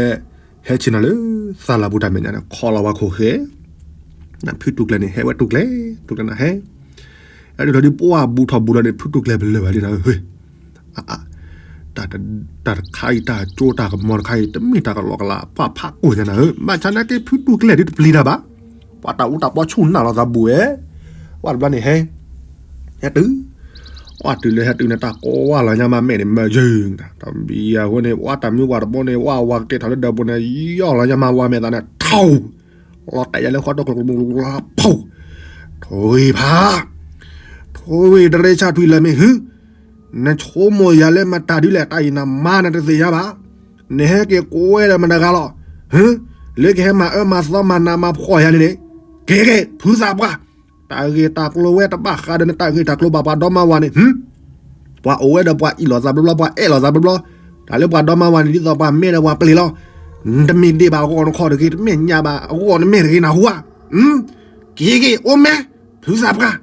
ဟဲဆ့ၣ်နီၤလၢသးလၢ်ပူၤတၢ်မဲာ်ညါန့ၣ် ခီလီၤဝဲခိၣ်ဃဲ ဖုတူၢ်ကျဲၤန့ၣ် ဟဲဝဲတူၢ်ကျဲၤ တူၢ်ကျဲၤနၤဟဲ, အဒုးထီၣ်ဒုးပှၢ်ဘူးထီၣ်ဘူးလီၤန့ၣ် ဖုတူၢ်ကျဲၤပလၢၢ်ဘၣ်လံနၤဧၢ, တၢ်တခါအံၤ တၢ်ကၠိတၢ်ကမီၤတခါအံၤ တမ့ၢ်တၢ်ကလီကလီ ပှၢ်ဖးကိၢ်ညါနၤဧၢ, ဘၣ်ဆၣ်နာ်က့ဖုတူၢ်ကျဲၤဒုးတပျံၤတၢ်ဘၣ်, ပှၤတၢ်အူတၢ်ပီဆူၣ်နၢ်လီၤသးဘူးဝဲ, ပှၢ်တဘျီန့ၣ်ဟဲ ဟဲတုၤ, ပှၢ်တုၤလၢဟဲတုၤန့ၣ် တၢ်ကိးဝါလီၤညါမးမဲာ်န့ၣ် မၢယုာ်, တဘျီအဃိန့ၣ် ပှၢ်တၢ်မုၢ်ပှၢ်တဘိန့ၣ် ပှၢ်ဝၤကကဲထီၣ်လၢဒၢးပူၤန့ၣ် ယီၢ်လီၤညါမးဝါမဲာ်သးန့ၣ် ထိၣ်, လီၤတဲာ်ယၤလၢဃီတိၢ်ကျိၤကျိၤကျိၤကျိၤ ဖူး, ထိၣ်ဂ့ၤဖး, ထိၣ်ဂ့ၤတရ့ဆၣ်ထွံၣ်လၢမ့ၢ်ဟု, နဆိကမိၣ်ယၤလၢမတၤဒ်လဲၣ် တၢ်အံၤနမါနတသ့ၣ်ညါဘၣ်. နဟဲက့ၤကွဲဒီးမတၤတဂၤလီၤ. ဟၢ, လၢကဟဲမၤအၢမၤသီမၤနးမၤဖှီၣ်ယၤန့ၣ်န့ၣ်, က့ၤက့ၤ ဖုသးပှၢ်, တၢ်ဂ့ၢ်တၢ်ကျိၤဝဲတဘၣ်ဃးဒီးနတၢ်ဂ့ၢ်တၢ်ကျိၤဘၣ် ပှၤဒီမါဝၤန့ၣ်, ဟၢ, ပှၤအိၣ်ဝဲဒီးပှၤအ့ၣ်လိာ်သးဘျီဘျီ ပှၤအဲၣ်လိာ်သးဘျီဘျီ, တၢ်လၢပှၤဒီမါဝၤန့ၣ် ဒ်သိးပှၤမဲဒီးပှၤပျ့ၤလီၤ. နတမ့ၢ်ဒ့ၣ်ဘၣ်အဂီၢ်နခီၣ်တဂ့ၤ တမ့ၢ်ညၣ်ဘၣ်အဂီၢ်နမဲာ်တဂ့ၤနဟူဧါ. ဟၢ, က့ၤက့ၤ အိၣ်မဲ, ဖုသးပှၢ်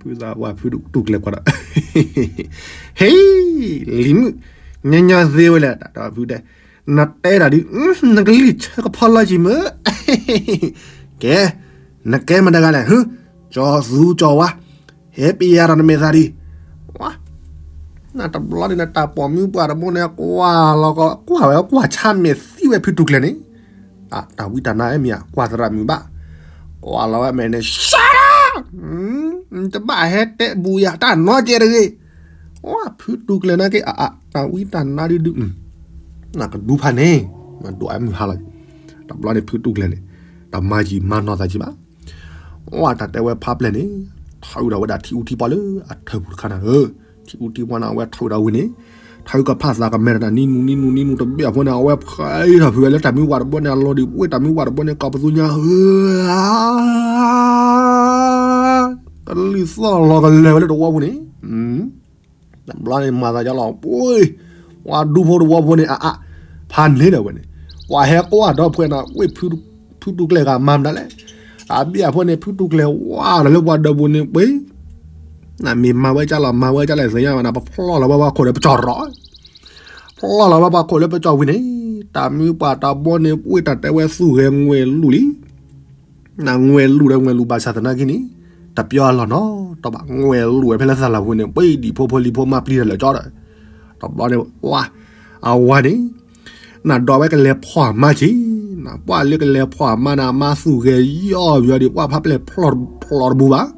ဖုသးပှၢ် ဖုတူၢ်ကျဲၤကွၢ်ဒီး, ဟ့, လံၤမုၣ်, ညီညီသ့ဝဲလဲၣ် တၢ်ဖုတဲ, နတဲတၢ်ဒုး, နကလံၣ်ဆၢကဖီလီၤကံၤမၢ, ကဲ, နကဲမတၤတဂၤလဲၣ်, ဟၢ, ကၠီၤသူကၠီၤဝါ, ဟဲပယၤဒီးနမဲာ်သးဒံး, ဝါ နတဘျီန့ၣ် နတၢ်ပိာ်မုၣ်ပှၢ်တဘိန့ၣ် ကွၢ်လီၤကီး ကွၢ်ဝဲ ကွၢ်ဆါမဲာ်သံဝဲဖုတူၢ်ကျဲၤန့ၣ်, တၢ်ဝံတၢ်နါအဲၣ်မ့ၢ်ဧါ ကွၢ်သရၣ်မုၣ်ဘၣ်, ကွၢ်လီၤဝဲမဲာ်န့ၣ် ရှါ, တဘၣ်ဟဲတဲဘူးယၤ တၢ်နီကဲတဂ့ၤ, ဝါ ဖုတူၢ်ကျဲၤနာ်က့ အအ တၢ်ဝံတၢ်နါဒုဒု, နကဒူဖးန့ၣ်, နဒိးအမုၢ်ဟါလီၤ, တဘျီန့ၣ်ဖုတူၢ်ကျဲၤန့ၣ်, တမၤယံာ်မၤနီၢ်သးကံဘၣ် အတၢ်တဲဝဲဖးပျဲၢ်န့ၣ်, ထီၣ်အုးဒီးဝဲဒၣ်ထံအူထံပှၢ်လၢအထၢၣ်ပူၤတခါနၤဧၢ, ထံအူထံပှၢ်န့ၣ် အဝဲထီၣ်အုးဒီးဝံၤန့ၣ်, ထီၣ်အုးကဖးသးကမဲာ်တၢ်နံနူနံနူနံနူတဘ့ၣ်အဃိန့ၣ် အဝဲဖဲထီၣ်ဖုးဝဲလၢတၢ်မုၢ်ပှၢ်တဘိန့ၣ် အလီၤဒံးဝဲတၢ်မုၢ်ပှၢ်တဘိန့ၣ် ကီၢ်ပသူညါဧၢ ကလုၢ်သီၣ်လီၤကလဲာ်ဝဲလၢတဝီပူၤန့ၣ်, တဘျီန့ၣ်မၤသးဒ်လီၤ, ပှၤဒူဖိတဝီဖိန့ၣ် အအ ဖးန့ၢ်ဒီးဝဲန့ၣ်, ပှၤဟဲကွၢ်ဒီးဖဲန့ၣ် ဝ့ၢ်ဖုတူၢ်ကျဲၤဂၤမၤမနုၤလဲၣ်, အဘ့ၣ်အဖိန့ၣ် ဖုတူၢ်ကျဲၤဝါဒီးလၢပှၤဒီးပူၤန့ၣ်ပှ့ၤ, နမ့ၢ်မၤဝဲကၢ်လီၤ မၤဝဲကၢ်လဲၣ်သ့ၣ်ညါဘၣ်နၤ ပဖျီၣ်လီၤဝဲပှၤခိၣ်လၢပကၠီၣ်ရီၣ်, ဖျီၣ်လီၤဝဲပှၤခိၣ်လၢပကၠီၣ်ဝံၤန့ၣ်, တၢ်မုၢ်ပှၢ်တဘိန့ၣ် ဝ့ၢ်တၢ်တဲဝဲသူၣ်ဂဲၤငွဲၣ်လူၤလံ နငွဲၣ်လူၤဒီးငွဲၣ်လူၤဘၣ်ဆၣ်သနာ်က့န့ၣ်, တပျီအလီၢ်နီတဘၣ် ငွဲၣ်လူၤဝဲဖဲလၢသၣ်လၢ်ပူၤန့ၣ် ပှ့ၤဒံးဖိဖိလံၤဖိမါပျံၤတၢ်လၢာ်ကၠီဒီး, တဘျီန့ၣ် ဝါ, အဝၤန့ၣ်, နဒိးဝဲကလဲၤဖီၣ်အမါက့ၤ, နပှၢ်လၢကလဲၤဖီၣ်အမါန့ၣ် အမါသူၣ်ဂဲၤယီၢ်ယီၢ်ဒံး ပှၢ်ဖးပျဲၢ်ဖျီၣ်တဘူးဘၣ်,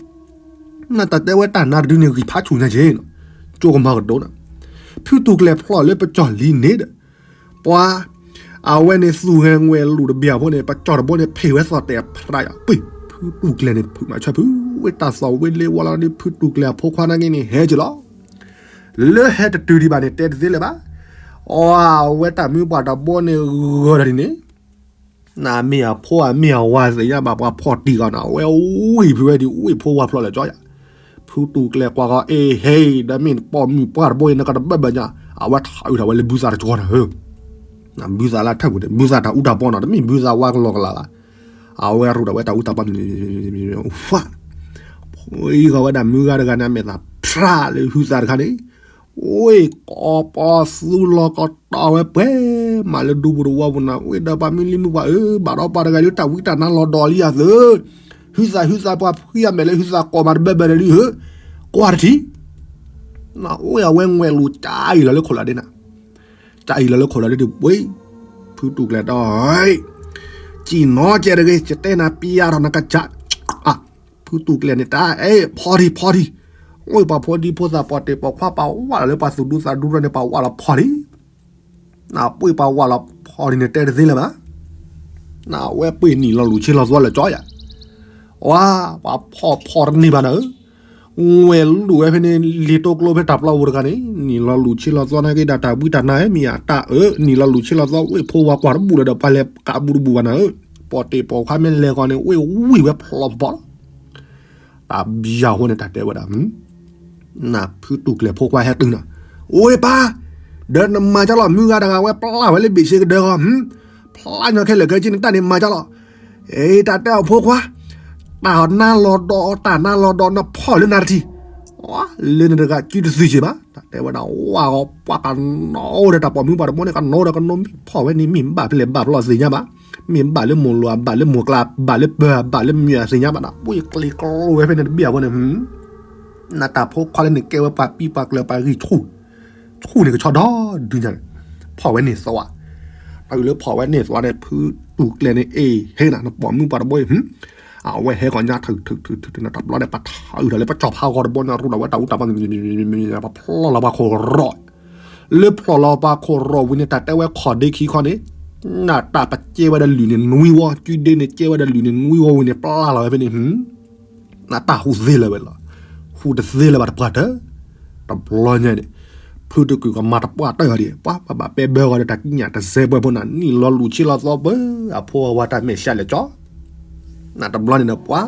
နတၢ်တဲဝဲတၢ်နါတဒုန့ၣ် ဂံၢ်ဖးဆူၣ်ညါက့ၤ, ကၠိကမၤကဒိၣ်နၤ, ဖုတူၢ်ကျဲၤဖျီၣ်လၢပကၠီၣ်လံန့ၣ်ဒီး ပှၤ, အဝဲန့ၣ်သူၣ်ဂဲၤငွဲၣ်လူၤတဘ့ၣ်အဖိန့ၣ် ပကၠီၣ်တဘိန့ၣ် ဖံးဝဲသီၣ်တဲာ်ဖျါယၤ ပှ့ၤ, ဖုတူၢ်ကျဲၤန့ၣ် ဖုးမၤဆၢဖုးဝဲတၢ်သီၣ်ဝဲလ့ဝါလီၤန့ၣ် ဖုတူၢ်ကျဲၤအဖိခွါနာ်က့န့ၣ် ဟဲက့ၤလီၤ, လၢဟဲတတုၤဒံးဘၣ်န့ၣ် တဲတသ့လၢၤဘၣ်, အဝဲတၢ်မုၢ်ပှၢ်တဘိန့ၣ်ဂၢၤဒီးဒ်န့ၣ် နမ့ၢ်အဖိအမ့ၢ်အဝၤသ့ၣ်ညါဘၣ် ပှၤဖီၣ်တံၢ်ဂီၤန့ၣ် အဝဲဝံၢ်ဖုးဝဲဒ်ဝ့ၢ်ဖိဝါဖျီၣ်လၢာ်ကၠီယၤ, ဖုတူၢ်ကျဲၤကွၢ်ဂီၤ အ့ဟ့ ဒီးမ့ၢ်ပိာ်မုၣ်ပှၢ်တဘိအံၤ နကတဘၢၣ်ဘၢၣ်ညါ, အဝဲထီၣ်အုးထီၣ်ဝဲလၢဘုသၣ်တကီၤနၤဧၢ, ဘုသၣ်လၢထၢၣ်ပူၤန့ၣ် ဘုသၣ်တၢ်အူတၢ်ပီနီၤ တမ့ၢ်ဘုသၣ်ဝါကလီကလးဘၣ်, အဝဲရူးထီၣ်ဝဲတၢ်အူတၢ်ပီ ဝါ, ဖှံဂီၤဝဲဒၣ်မုၢ်ဂၤတဂၤန့ၣ် အမဲာ်သၣ်ဖျါလၢဟုသၣ်တခါန့ၣ် ဝ့ၢ်ကီးပီသူလီၤကီးတီဝဲပှဲၤ မးလၢဒူပူၤတဝီပူၤနၤ ဝ့ၢ်ဒီးပှၤမုၢ်လံၢ်မုၢ်ပှၢ်ဧၢ ဘၣ်ဒီးပှၤတဂၤလၢတၢ်ဝံတၢ်နါလီၤဒီးလံယၤသု, ဟုသၣ်ဟုသၣ်ပှၤဖှံအမဲာ်လၢဟုသၣ်ကိးမးတဘၢၣ်ဘၢၣ်ဒီးလံဧၢ, ကွၢ်တထံၣ်, နဝ့ၢ်အဝဲငွဲၣ်လူၤကၢ်အံၤလီၤလၢခိၣ်လီၤဒ့နၤ, ကၢ်အံၤလီၤလၢခိၣ်လီၤဒ့ဒုးပှ့ၤ, ဖုတူၢ်ကျဲၤဒီး စံၣ်နီၤကဲတဂ့ၤ ယတဲနၤပျါထီၣ်နကစၢ်, ဖုတူၢ်ကျဲၤန့ၣ်တၢ်အဲၣ်ဖီထံဖီထံ, ဝ့ၢ်ပှၤဖိဒံဖိသၣ်ပှၤတ့ၢ်ပိာ်ခွါပှၤဝၢ်လီၤလၢပှၤသူၣ်ဒူသးဒူရၢန့ၣ် ပှၤဝၢ်လီၤဖီထံ, နပှ့ၤပှၤဝၢ်လီၤဖီထံန့ၣ်တဲတသ့လၢၤဘၣ်, နဝဲပှ့ၤနံၣ်လီၤလူၤဆ့လီၤသွီလၢာ်ကၠီယၤ, ဝါ, ပှၤဖီၣ်ဖီၣ်တန့ၢ်ဘၣ်နၤဧၢ, ဝဲလူၤဝဲဖဲန့ၣ် လံာ်တိကျိဖဲတၢ်ပျီပူၤတဂၤန့ၣ် နံၣ်လီၤလူၤဆ့လီၤသွီနာ်က့ဒၣ်တၢ်ဝံတၢ်နါမ့ၢ်ယၤတၢ်အၢ နံၣ်လီၤလူၤဆ့လီၤသွီဝ့ၢ်ဖိဝါကွၢ်တဘူၣ်လၢၤဒီးပှၤလဲၤကးဘူတဘူၣ်ဘၣ်နၤဧၢ, ပိာ်တ့ၢ်ပိာ်ခွါမ့ၢ်လဲၤဂီၤန့ၣ် ဝ့ၢ်ဝံၢ်ဝဲဖျီၣ်ဖီၣ်လီၤ, တၢ်ဘံယၤအဃိန့ၣ် တၢ်တဲဝဲဒၣ် နဖုတူၢ်ကျဲၤဖိခွါဟဲတုၤနၤ, အိၣ်ပၢ်, ဒီးနမၤကၢ်လီၤ မုၢ်ဂၤတဂၤဝဲပျၢ်ဝဲလၢဘ့ၣ်ဆ့ကဒၢဂီၤ, ဖျါညီခဲလၢာ်ခဲဆ့နတၢ်န့ၣ်မၤကၢ်လီၤ, အ့ တၢ်တဲအီၤဖိခွါ, တၢ်နါလီၤဒီး တၢ်နါလီၤဒီးနဖီၣ်လၢနၤတထံၣ်, လၢနတဂၤစုတသုစ့ၢ်ဘၣ်, တၢ်တဲဝဲဒၣ်ဝဲဂီၤပှၤကနီၣ်ဒီးတၢ်ပိာ်မုၣ်ပှၢ်တဘိန့ၣ် ကနီၣ်ဒီးကနီၣ်မ့ၢ်ဖီၣ်ဝဲန့ၣ် မ့ၢ်ဘၣ်ဖဲလဲၣ်ဘၣ်ဖျီၣ်သ့ၣ်ညါဘၣ်, မ့ၢ်ဘၣ်လၢမိၢ်လိၤ ဘၣ်လၢမိၢ်ကျါ ဘၣ်လၢပၢၤ ဘၣ်လၢမုၢ်အသ့ၣ်ညါဘၣ်ဒီး ပှ့ၤကျ့ကျိဝဲဖဲန့ၣ်တဘ့ၣ်အဃိန့ၣ် နတၢ်ဖိခွါလၢနကဲဝဲပှၤပံပှၤကျၢၤပှၤဂံၢ်ဆူၣ်, ဆူၣ်န့ၣ်ကဆီဒီဒုညါန့ၣ်, ဖီၣ်ဝဲန့ၢ်သွါ, တၢ်အုးလၢဖီၣ်ဝဲန့ၢ်သွါန့ၣ် ဖုတူၢ်ကျဲၤန့ၣ် အ့ၣ် ဟ့နၤ နပိာ်မုၣ်ပှၢ်တဘိအံၤ, အဝဲဟဲကီၢ်ညါထုးထုးထုးထုးထုးနၤ တဘျီန့ၣ် ပထးအုးထီၣ်လၢပကၠီၣ်ဖးဂီၤတဘိန့ၣ် ရူးဒီးဝဲတၢ်အူတၢ်ပီ ပဖျီၣ်လီၤပှၤခိၣ်ရီၣ်, လၢဖျီၣ်လီၤပှၤခိၣ်ရီၣ်ဝံၤန့ၣ် တၢ်တဲဝဲခီၣ်ဒ့ခံခီန့ၣ်, နတၢ်ကကဲဝဲဒီးလုၢ်န့ၣ်နွံဝီ ကုဒ့န့ၣ်ကဲဝဲဒီးလုၢ်န့ၣ်နွံဝီဝံၤန့ၣ် ပျၢ်လီၤဝဲဖဲန့ၣ် နတၢ်ဟူးသ့လၢၤဝဲလီၤ, ဟူးတသ့လၢၤဘၣ်တပှၢ်တၢၢ်, တဘျီညါန့ၣ် ဖုတကုာ်ကမၤတပှၢ်တၢၢ်အီၤဒံး ပှၤဘၣ်ဘၣ်ပဲဘၢဂီၤဒီးတၢ်ကံးညာ်တစဲးပှဲၤဖိနၤ နံၣ်လီၤလူၤဆ့လီၤသီပၢ အဖိအဝၤတၢ်မဲာ်ဆှးလဲၤကၠီ နတဘျီန့ၣ်ဒီးပှၤ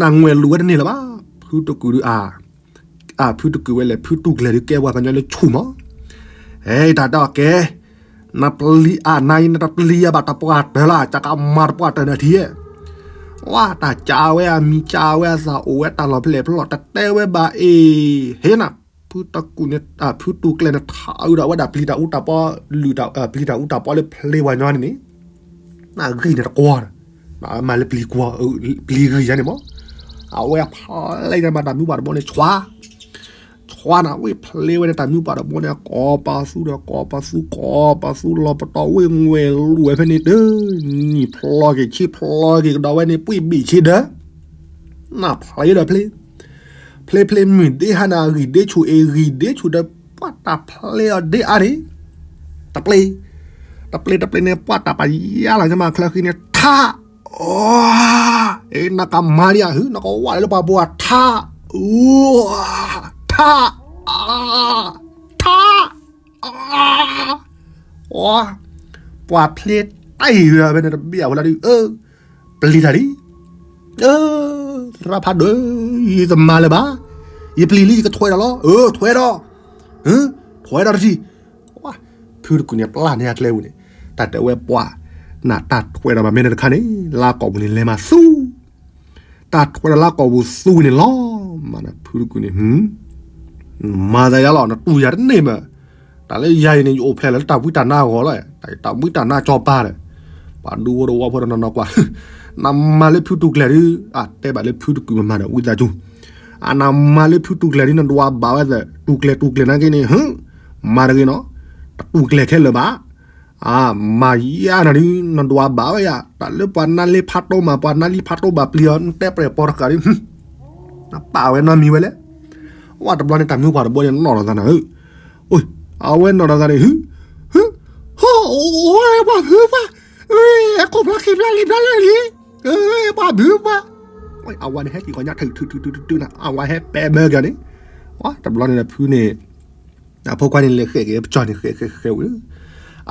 နငွဲၤလူၤဝဲတန့ၢ်လၢၤဘၣ် ဖုတကုာ်ဒုးအါ အဖုတကုာ်ဝဲလဲၣ် ဖုတူၢ်ကျဲၤဒုးကဲပှၤကညီလၢဆူၣ်မး ဟဲတၢ်တဲအီၤကဲ နပျံၤအါနၤအံၤ နတပျံၤအါဘၣ်တပှၢ်တၢၢ်လၢ ကကမၤတပှၢ်တၢၢ်နထံၣ် ဝါ တၢ်ကးဝဲအမံၤကးဝဲအသးအိၣ်ဝဲတၢ်လီၤဖဲလဲၣ်ဖဲလဲၣ် တတဲဝဲဘၣ်အ့ၤ ဟ့နၤ ဖုတကုာ်န့ၣ် ဖုတူၢ်ကျဲၤန့ၣ် ထးအုးဒီးဝဲဒၣ်ပျံၤတၢ်အူတၢ်ပီ လုၢ်တၢ် ပျံၤတၢ်အူတၢ်ပီလၢဖျ့ပှၤညီန့ၣ်န့ၣ် နဂံၢ်န့ၣ်တကွီၢ်ဒီး မၤလၢပျံၤကွီၢ် ပျံၤဂံၢ်ယါန့ၣ်မး အဝဲဖျ့ညါမးတၢ်မုၢ်ပှၢ်တဘိန့ၣ် ဆွါ ဆွါနၤဝဲဖျ့ဝဲန့ၣ်တၢ်မုၢ်ပှၢ်တဘိန့ၣ် ကိးပသူဒီး ကိးပသူ ကိးပသူလီၤပတီၢ်ဝဲငွဲၤလူၤဝဲဖဲန့ၣ်တ နံၣ်ဖျီက့ၤဆ့ဖျီက့ၤကဒီးဝဲန့ၣ် ပှ့ၢ်ဘ့ၣ်ဆ့ဒၢ နဖျ့ဒီးဖျ့ ဖျ့ဖျ့မုၢ်ဒ့ဟါနၤ ဂံၢ်ဒ့ဆူၣ်အ့ၣ် ဂံၢ်ဒ့ဆူၣ်ဒီး ပှၤတၢ်ဖျ့အီၤဒ့အါန့ၣ် တပျ့ၤ တပျ့ၤတပျ့ၤန့ၣ် ပှၤတၢ်ပယါလီၤညါမးချၢဃံန့ၣ် ထး အ့ နကမၤဒံးဧါ ဟု နကဝၣ်လၢပှၤဘိဧါ ထး ထး ထး ပှၤဖျ့တၢ်အံၤဝဲန့ၣ်တဘ့ၣ်အဝဲလၢဒ် ပျံၤတၢ်လံ သရၣ်ဖးဒိၣ် ယတမၤလၢၤဘၣ် ယပျံၤလံယကထွဲဒီးလီၤ ထွဲဒီး ထွဲဒီးတထံၣ် ဖုတကုာ်န့ၣ်ပျၢ်န့ၢ်အကျဲပူၤန့ၣ် တၢ်တဲဝဲပှၤ နတၢ်ထွဲဒီးမၤမ့ၢ်တခါန့ၣ် လါကီၢ်ပူၤန့ၣ်လဲၤမၤသူ တၢ်ထွဲဒီးလါကီၢ်ပူၤသူန့ၣ်လီၤ မၤနဖုတကုာ်န့ၣ် မၤသးယါလီၤ နတူၢ်ယၤတန့ၢ်မး တၢ်လၢယၤအံၤန့ၣ် ယအိၣ်ဖျဲၣ်လၢတၢ်ဝံတၢ်နါအဂီၢ်လီၤ တၢ်ဝံတၢ်နါကၠီပၤဒီး ပှၤဒူဖိတဝီဖိဒီးနီၢ်နီၢ်ကွၢ် နမၤလၢဖုတူၢ်ကျဲၤဒုး အတဲဘၣ်လၢဖုတကုာ်မၤမၤဒီးဝံသးစူၤ အနမၤလၢဖုတူၢ်ကျဲၤဒုး နဒွးဘၣ်ဝဲသ့ၣ် တူၢ်ကျဲၤတူၢ်ကျဲၤနာ်က့န့ၣ် ဟၢ မၤတဂ့ၤနီၤ တတူၢ်ကျဲၤခဲလၢာ်ဘၣ် အမၤယါနၤဒုး နဒွးဘၣ်ဝဲယၤ တၢ်လၢပှၤနါလ့ဖးတိမး ပှၤနါလံဖးတိဘၣ်ပျံၤအီၤ နတဲပှဲၤပီၤတဃာ်ဒုး နပာ်ဝဲနီတမံၤဝဲလဲၣ် ဝဲတဘျီန့ၣ် တၢ်မုၢ်ပှၢ်တဘိန့ၣ် နီၢ်ဒီးသးနၤဧၢ, အဝဲနီၢ်ဒီးသးန့ၣ် ဟု, ဟု, ဟိ, ပှၤဖုပှၢ်, ခိၣ်ဖျါခံဖျါလံဖျါလၢလံ, ပှၤဖုပှၢ်, အဝဲန့ၣ်ဟဲက့ၤကီညါထုးထုးထုးထုးထုးနၤ အဝဲဟဲပဲဘၢက့ၤန့ၣ်, တဘျီန့ၣ်ဖုန့ၣ် အဖိခွါန့ၣ်လဲၤဃဲးက့ၤပကၠီန့ၣ် ဃဲးဃဲးဃဲးဝဲ,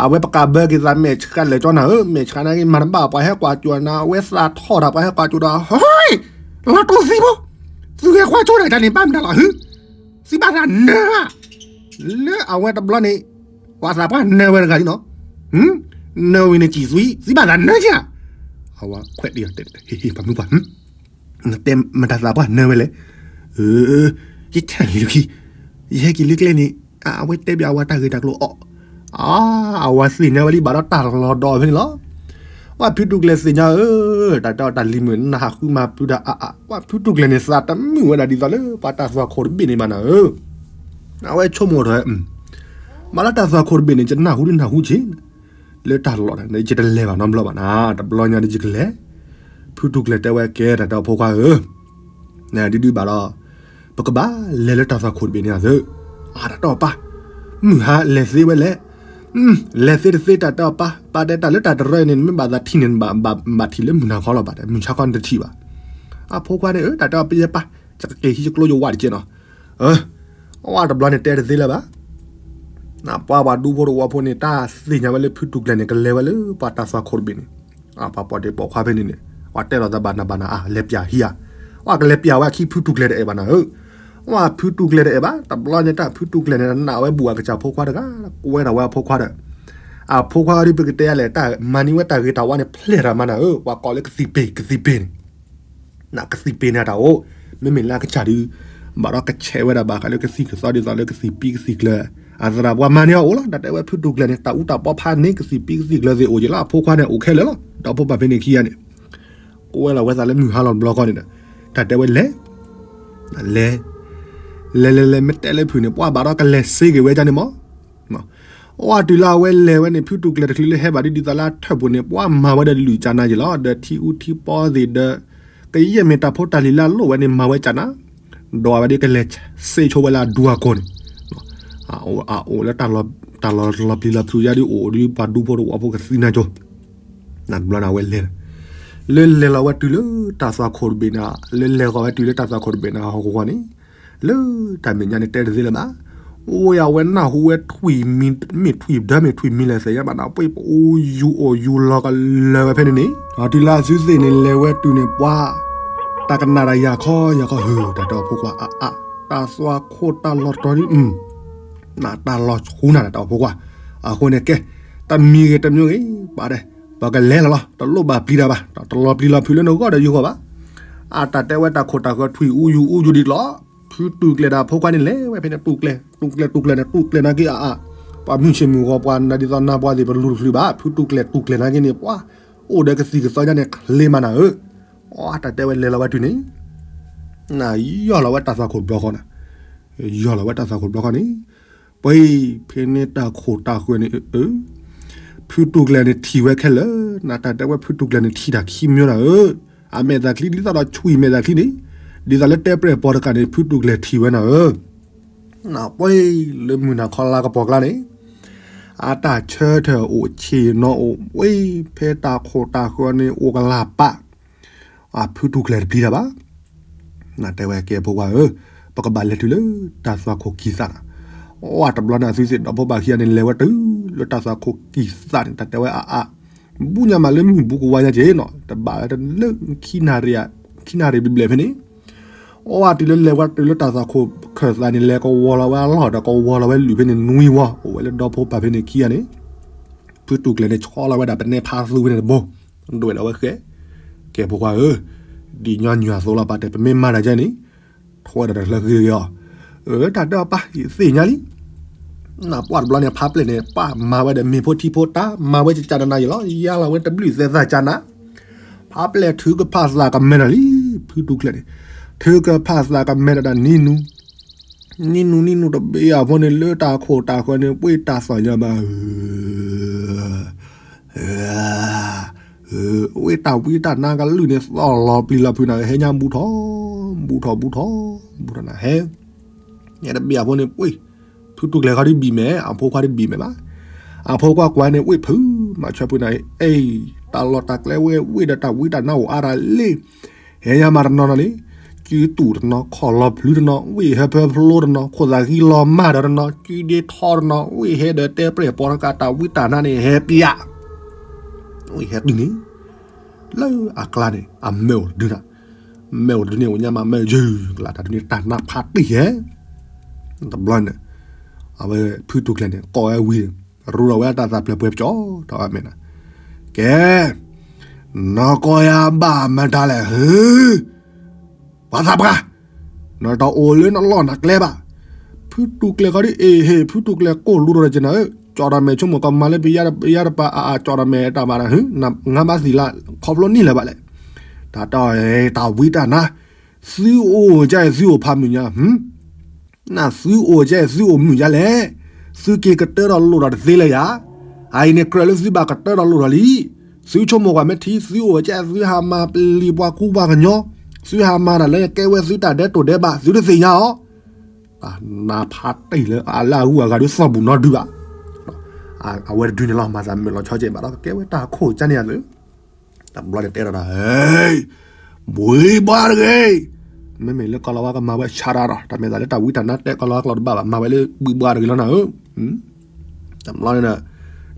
အဝဲပကးဘၢက့ၤသးမဲာ်ဆှးလဲၤကၠီနၤဧၢ, မဲာ်ဆှးနာ်က့မၤတဘၣ် ပှၤဟဲကွၢ်ကၠိနၤ အဝဲသးထီၣ်တၢ် ပှၤဟဲကွၢ်ကၠိဒီး ဟဲ, လီၤတိၢ်သံဖိ, သုဂဲၤကွၢ်ကၠိနၤတၢ်န့ၣ် ဘၣ်မနုၤလီၤဟု, သံဘၣ်သးနၢဧါ, လၢအဝဲတဘျီန့ၣ် ပှၤသးပှၢ်နၢဝဲတဂၤလံနီၤ, နၢဝံၤန့ၣ်ကံၣ်သွံ သံဘၣ်သးနၢက့ဧါ, အဝဲခွဲးတ့ၢ်အီၤတဲ ဟ့ၣ်ဟ့ၣ်ပှၤမုၢ်ပှၢ် နတဲမတၤသးပှၢ်နၢဝဲလဲၣ်, ယဆၣ်လံခံ, ယဟဲက့ၤလၢကျဲန့ၣ် အဝဲတဲဘၣ်အဝဲတၢ်ဂ့ၢ်တၢ်ကျိၤအီၤ, အဝဲသ့ၣ်ညါဝဲလံဘၣ်ဒီးတၢ်လီၤဒီးဖဲန့ၣ်လီၤ, ပှၤဖုတူၢ်ကျဲၤသ့ၣ်ညါဧၢ, တၢ်တဲအီၤတၢ်လံၤမုာ်နၢ်ဟးဃုမၤပျုၤတၢ်အါအါ, ပှၤဖုတူၢ်ကျဲၤန့ၣ်သးတမုာ်ဝဲဒၣ်ဒ်သိးလၢပှၤတၢ်သွၣ်ခိၣ်တဘ့ၣ်န့ၣ်ဘၣ်နၤဧၢ, အဝဲဆိကမိၣ်ထီၣ် မ့ၢ်လၢတၢ်သွၣ်ခိၣ်တဘ့ၣ်န့ၣ် ကနၢ်ဟူဒ်နၢ်ဟူဆ့ လၢတၢ်လီၢ်န့ၣ် ယတလဲၤဘၣ်နီတဘျီဘၣ်နၤ, တဘျီညါဒ်ယကလဲၤ, ဖုတူၢ်ကျဲၤတဲဝဲကဲတၢ်ဒီးဖိခွါဧၢ, ဒုဒုဘၣ်ဒီး ပကဘၣ်လဲၤလၢတၢ်သွၣ်ခိၣ်တဘ့ၣ်န့ၣ်အသး, အတၢ်တဲအီၤပၢ်, မုၢ်ဟါလဲၤသ့ဝဲလဲၣ်, လဲၤသ့တသ့တၢ်တဲအီၤပၢ်, ပၢ်တဲတၢ်လၢတၢ်တရၢအံၤန့ၣ် နမ့ၢ်ဘၣ်သးထံၣ်န့ၣ် ဘၣ်ထံၣ်လၢမုၢ်နၤခီလီၤဘၣ်, မုၢ်ဆါခီနတထံၣ်ဘၣ်, အဖိခွါန့ၣ် တၢ်တဲအီၤပယဲပၢ်, ယကက့ၤဟံးယကျိယဝးတက့ၢ်နီၤ, အဝဲတဘျီန့ၣ်တဲတသ့လၢၤဘၣ် ပှၤပှၤဒူဖိတဝီဖိန့ၣ် တၢ်သ့ၣ်ညါဝဲလၢဖုတူၢ်ကျဲၤန့ၣ် ကလဲၤဝဲလၢပှၤတၢ်သွၣ်ခိၣ်တဘ့ၣ်န့ၣ်, ပှၤပိာ်ဒ့ပိာ်ခွါဖဲန့ၣ်န့ၣ်, ပှၤတဲလီၤသးဘၣ်နၤဘၣ်နၤအါ လဲၤပျးဟံးဧါ, ပှၤကလဲၤပျးဝဲအခံဖုတူၢ်ကျဲၤတအဲၣ်ဘၣ်နၤဧၢ, ပှၤဖုတူၢ်ကျဲၤတအဲၣ်ဘၣ်, တဘျီညါတၢ်ဖုတူၢ်ကျဲၤန့ၣ် နာ်ဝဲဘူးအကစၢ်ဖိခွါတဂၤ, ကွဲထီၣ်ဝဲအဖိခွါဒီး, အဖိခွါဒုးပကတဲလဲၣ် တၢ်မၤန့ၢ်ဝဲတၢ်ဂ့ၤတၢ်ဝါန့ၣ် ဖျဲၣ်ထီၣ်မးနၤဧၢ, ပှၤကိးလၢကသံၣ်ပ့ၤကသံၣ်ပ့ၤန့ၣ် နကသံၣ်ပ့ၤန့ၣ်တၢ်အိၣ်, မ့မ့ၢ်လၢအကစၢ်ဒုး, ဘၣ်ဒီးကဆဲးဝဲဒၣ်ဘၣ်ဃးလၢကသံၣ်ကသီဒ်သိးလၢကသံၣ်ပံကသံၣ်ကျၢၤ, အသရၣ်ပှၤမၤန့ၢ်အီၤအိၣ်လီၤ, တၢ်တဲဝဲဖုတူၢ်ကျဲၤန့ၣ် တၢ်အူတၢ်ပီဖးန့ၢ်ကသံၣ်ပံကသံၣ်ကျၢၤသ့ၣ်အိၣ်က့ၤလီၤ, အဖိခွါန့ၣ်အိၣ်ခဲလၢာ်လီၤ, ဒီးဖိပၢ်ဖဲန့ၣ်ခံဂၤန့ၣ်, ကွဲလီၤဝဲသးလၢမုၢ်ဟါလီၤတဘျီဃီန့ၣ်ဒီး, တၢ်တဲဝဲလဲၤ လဲၤ, လဲၤလဲၤလဲၤ မ့ၢ်တဲလၢဖုၣ်န့ၣ် ပှၤဘၣ်ဒီးကလဲၤစ့က့ၤဝဲဒၣ်န့ၣ်မး အဝဲတုၤလၢအဝဲလဲၤဝဲန့ၣ် ဖုတူၢ်ကျဲၤတချုးလၢဟဲဘၣ်ဒ်ဒ်သိးလၢအထၢၣ်ပူၤန့ၣ် ပှၤမၤဝဲဒီးလုၢ်ကၢ်နါယံၤလီၤ, ဒီးထံအူထံပီသ့ၣ်ဒီး, ကယဲၢ်မ့ၢ်တၢ်ဖိတၢ်လံၤလၢအလိၣ်ဝဲန့ၣ် မၤဝဲကၢ်နါ, ဒီးအဝဲဒ်ကလဲၤစ့ဆိဝဲလၢအဒူအကိာ်န့ၣ်, အအိၣ်လၢတၢ်လီၤပျံၤလီၤဖုးယါဒ်အိၣ် အိၣ်ဒ်ပှၤဒူဖိတဝီဖိကသံနါကၠိ, နဘျီန့ၣ်အဝဲလဲၤ, လၢလဲၤလီၤဝဲတုၤလၢတၢ်သွၣ်ခိၣ်တဘ့ၣ်န့ၣ်, လၢလဲၤဃီၤဝဲတုၤလၢတၢ်သွၣ်ခိၣ်တဘ့ၣ်န့ၣ် ဟီၣ်ကဝီၤန့ၣ်, လၢတၢ်မဲာ်ညါန့ၣ်တဲတသ့လၢၤဘၣ်. အိၣ်ယၤဝဲနၢ်ဟူဝဲထွံၣ်မံၤ မ့ၢ်ထွံၣ်ဒၢမ့ၢ်ထွံၣ်မံၤလဲၣ်သ့ၣ်ညါဘၣ်နၤ ပှ့ၢ်ပအိၣ်ယူၤအိၣ်ယူၤလီၤကလၢာ်ဝဲဖဲန့ၣ်န့ၣ် ဒီးတုၤလၢအသုသ့ၣ်န့ၣ်လဲၤဝဲတုၤန့ၣ်ပှၤ တၢ်ကနၣ်တၢ်ယၤခီယၤခီ ဟု တၢ်တဲအီၤဖိခွါအါအါ တၢ်သွၣ်ခိၣ်တၢ်လီၤတီၤဒ် နတၢ်လီၤဆူနၤတၢ်တဲအီၤဖိခွါ အဃိန့ၣ်ကဲ တမံၤဂ့ၤတမံၤဂ့ၤ ပှၤဒဲး ပှၤကလဲၤလီၤလီၤ တလိၣ်ဘၣ်ပျံၤတၢ်ဘၣ် တလီၤပျံၤလီၤဖုးလၢနဂီၢ်ဒီးယဂီၢ်ဘၣ် အတၢ်တဲဝဲတၢ်ခိၣ်တၢ်ဃၢၤထွံၣ်အူယူၤအူယူၤဒ်လီၤ ဖုတူၢ်ကျဲၤဒီးအဖိခွါန့ၣ်လဲၤဝဲဖဲန့ၣ် တူၢ်ကျဲၤ တူၢ်ကျဲၤ တူၢ်ကျဲၤန့ၣ် တူၢ်ကျဲၤနာ်က့အါအါ ပှၤမုၢ်ဆ့ၣ်မုၢ်ဂီၤပှၤနၤဒ်သိးနၤပှၤသ့ၣ်ပလူၤတချုးဘၣ် ဖုတူၢ်ကျဲၤ တူၢ်ကျဲၤနာ်က့န့ၣ် ပှၤအိၣ်ဒီးကသံၣ်ကသီညါန့ၣ် ချ့မးနၤဧၢ အတၢ်တဲဝဲလဲၤလီၤဝဲတုၤန့ၣ် နယီၢ်လီၤဝဲတၢ်သွၣ်ခိၣ်တဘျီဃီနၤ ယီၢ်လီၤဝဲတၢ်သွၣ်ခိၣ်တဘျီဃီန့ၣ် ပှၤဖဲန့ၣ်တၢ်ခိၣ်တၢ်ဃၢၤန့ၣ် ဖုတူၢ်ကျဲၤန့ၣ်ထံၣ်ဝဲခဲလၢာ် နတၢ်တဲဝဲဖုတူၢ်ကျဲၤန့ၣ်ထံၣ်တၢ်ခံမၠိနၤဧၢ အမဲာ်သၣ်ချံဒ်သိးဒီးဆွံမဲာ်သၣ်ချံန့ၣ် ဒ်သိးလၢတဲပျဲၢ်ပီၤတကးန့ၣ် ဖုတူၢ်ကျဲၤထံၣ်ဝဲနၤဧၢ နပှဲၤလၢမုၢ်နၤခီလါကပီၤကျါန့ၣ် အတၢ်ဆၢထၢၣ်အိၣ်ဆ့ၣ်နီၤအိၣ် ပှဲၤဖဲတၢ်ခိၣ်တၢ်ဃၢၤန့ၣ်အိၣ်ကလၢ်ပာ် အဖုတူၢ်ကျဲၤတပျံၤတၢ်ဘၣ် နတဲဝဲကဲဖိခွါဧၢ ပကဘၣ်လဲၤတုၤလၢတၢ်သွၣ်ခိၣ်ကံၢ်သၣ်နၤ အတဘျီန့ၣ်အသုသ့ၣ်ဒီးဖိဘၣ်ခံဂၤန့ၣ် လဲၤဝဲတုၤလၢတၢ်သွၣ်ခိၣ်ကံၢ်သၣ်န့ၣ် တၢ်တဲဝဲအါအါ ဘူၣ်ညါမးလၢမုၢ်ဘူးကဝါညါက့ၤနီၤ တဘၣ်ဝဲတလၢ ခံနၣ်ရံၣ် ခံနၣ်ရံၣ်ဘျဲၣ်ဘျဲၣ်ဖဲန့ၣ် အဝဲတုၤလၢလဲၤဝဲတုၤလၢတၢ်သွၣ်ခိၣ်ခၢၣ်သးန့ၣ် လဲၤကဝီၤလီၤဝဲအလီၢ်ဒီးကဝီၤလီၤဝဲလွံၢ်ဖဲန့ၣ်နွံဝီ အိၣ်ဝဲလၢဒီဖိပၢ်ဖဲန့ၣ်ခံဂၤန့ၣ် ဖုတူၢ်ကျဲၤန့ၣ် ဆီလီၤဝဲဒၣ်ပနဲဖါသူဝဲန့ၣ်တဘိ ဒွဲၣ်ဒီးဝဲဃဲ ကဲဖိခွါဧၢ ဒ်ညီနုၢ်အသိးလီၤပာ်တဲ ပမ့ၢ်မၤတၢ်ကဲန့ၣ် ထွဲဒီးတၢ်ချၢဃံတဂ့ၤအီၤ အၢ တၢ်တဲအီၤပၢ် ယသ့ၣ်ညါလံ နပှၢ်တဘျီန့ၣ် ဖါပျဲၢ်န့ၣ် ပၢ်မၤဝဲဒီးမ့ၤဖိထံဖိတၢ် မၤဝဲကကနနၤယံၤလီၤ ယါလီၤဝဲတဘျုးသဲသၣ်ကနၤ ဖါပျဲၢ်ထုကဖၣ်သးကမဲဒီးလံ ဖုတူၢ်ကျဲၤန့ၣ် ထုကဖၣ်သးကမဲဒီးတၢ်နံၤနူ နံၤနူနံၤနူတဘ့ၣ်အဖိန့ၣ် လၢတၢ်ခိၣ်တၢ်ဃၢၤန့ၣ် ပှ့ၢ်တၢ်သီၣ်ညါဘၣ် ဝ့ၢ်တၢ်ဝံတၢ်နါကလုၢ်န့ၣ် သီၣ်လီၤပျံၤလီၤဖုးနၤ ဟဲညါဘူးထီၣ် ဘူးထီၣ်ဘူးထီၣ် ဘူးထီၣ်နၤဟဲ ယတဘ့ၣ်အဖိန့ၣ် ပှ့ၢ် ဖုတူၢ်ကျဲၤခီဒ်ဘံၣ်မဲာ် အဖိခွါဒ်ဘံၣ်မဲာ်ဘၣ် အဖိခွါကွၢ်န့ၣ် ဝ့ၢ်ဖု မၤဆၢဖုနၤ အ့ တၢ်လီၢ်တၢ်ကျဲဝဲ ဝ့ၢ်ဒီးတၢ်ဝံတၢ်နါအိၣ်အါတၢ်လံ ဟဲညါမးတနီၤနီၤလံ ကုတူၢ်တနီၤ ခီၣ်လီၤဖျုးတနီၤ ဝ့ၢ်ဟဲဖၢဖျိတနီၤ ခိၣ်သၣ်ဃံလီၤမၢ်ဒီးတနီၤ ကုဒ့ထီတနီၤ ဝ့ၢ်ဟဲဒီးတဲပျဲၢ်ပီၤတကးတၢ်ဝံတၢ်နါန့ၣ် ဟဲပျး ဝ့ၢ်ဟဲတုၤန့ၣ် လၢအကျါန့ၣ် အမဲာ်အိၣ်တဒုနၤ မဲာ်အိၣ်တဒုန့ၣ် အိၣ်ညါမးမဲာ်ယုၢ်ကလးတၢ်ဒုန့ၣ် တၢ်နါဖးတံၢ်ဟဲ တဘျီန့ၣ် အဝဲဖုတူၢ်ကျဲၤန့ၣ် ကိးဝဲဝံၤ ရူဒီးဝဲတၢ်သးပျၢၤပှဲၤပကၠီထီၣ်အမဲာ်နၤ ကဲ နကိးယၤဘၣ်မတၤလဲၣ် ဟု ပှၤသးပှၢ် နတၢ်အိၣ်လၢနလီၢ်နကျဲဘၣ် ဖုတူၢ်ကျဲၤခီဒ်အ့ၣ်ဟ့ၣ် ဖုတူၢ်ကျဲၤကိၢ်လူဒီးကနၤဧၢ ကၠီၣ်တၢ်မဲာ်ဆိကမိၣ်ကမၤလၢပယါတပၤအါအါ ကၠီၣ်တၢ်မဲာ်တၢ်ဘၣ်နၤ ဟု နငါဘၣ်သံလၢခီဖျိနံၣ်လၢၤဘၣ်လဲၣ် တၢ်တီၢ်တၢ်ဝံတၢ်နါ သုအိၣ်ကဲသုအိၣ်ဖးမုၢ်ညါ နသုအိၣ်ကဲသုအိၣ်မုာ်ယါလဲၣ်, သုက့ၤကတၢထီၣ်လိၣ်ထီၣ်တသ့လၢၤယၤ, အအံၤန့ၣ်ကြၢးလၢသုဘၣ်ကတၢထီၣ်လိၣ်ထီၣ်လံ. သုဆိကမိၣ်ကွၢ်မ့ၢ်ထံ သုအိၣ်ကဲသုဟးမၤပျံၤပှၤကူပှၤကညီ, သုဟးမၤတၢ်လၢကဲဝဲသုတၢ်ဒဲးတိၢ်ဒဲးဘးသုတသ့ၣ်ညါအီၤ, တၢ်နါဖးတံၢ်လၢအလၢအဂုၤအဂၤဒုးသီၣ်ဘူၣ်နီတဒုဘၣ်. အဝဲတဒုန့ၣ်လီၤ မၤသးမုာ်လီၤဆီကဲးဘၣ်ဒီးကကဲဝဲတၢ်ခိၣ်ကန့ၣ်အသိး တဘျီန့ၣ်တဲဒီးတၢ် ဘှံးဘှါတဂ့ၤ, မ့မ့ၢ်လၢကီၢ်လီၤဝါကမၤဝဲဆါတၢ်ဒီး တၢ်မဲာ်သးလၢတၢ်ဝံတၢ်နါတဲကီၢ်လီၤဝါကလီၤတဘၣ်ဘၣ် မၤဝဲလၢဘှံးဘှါတဂ့ၤလီၤနၤဧၢ, တဘျီန့ၣ်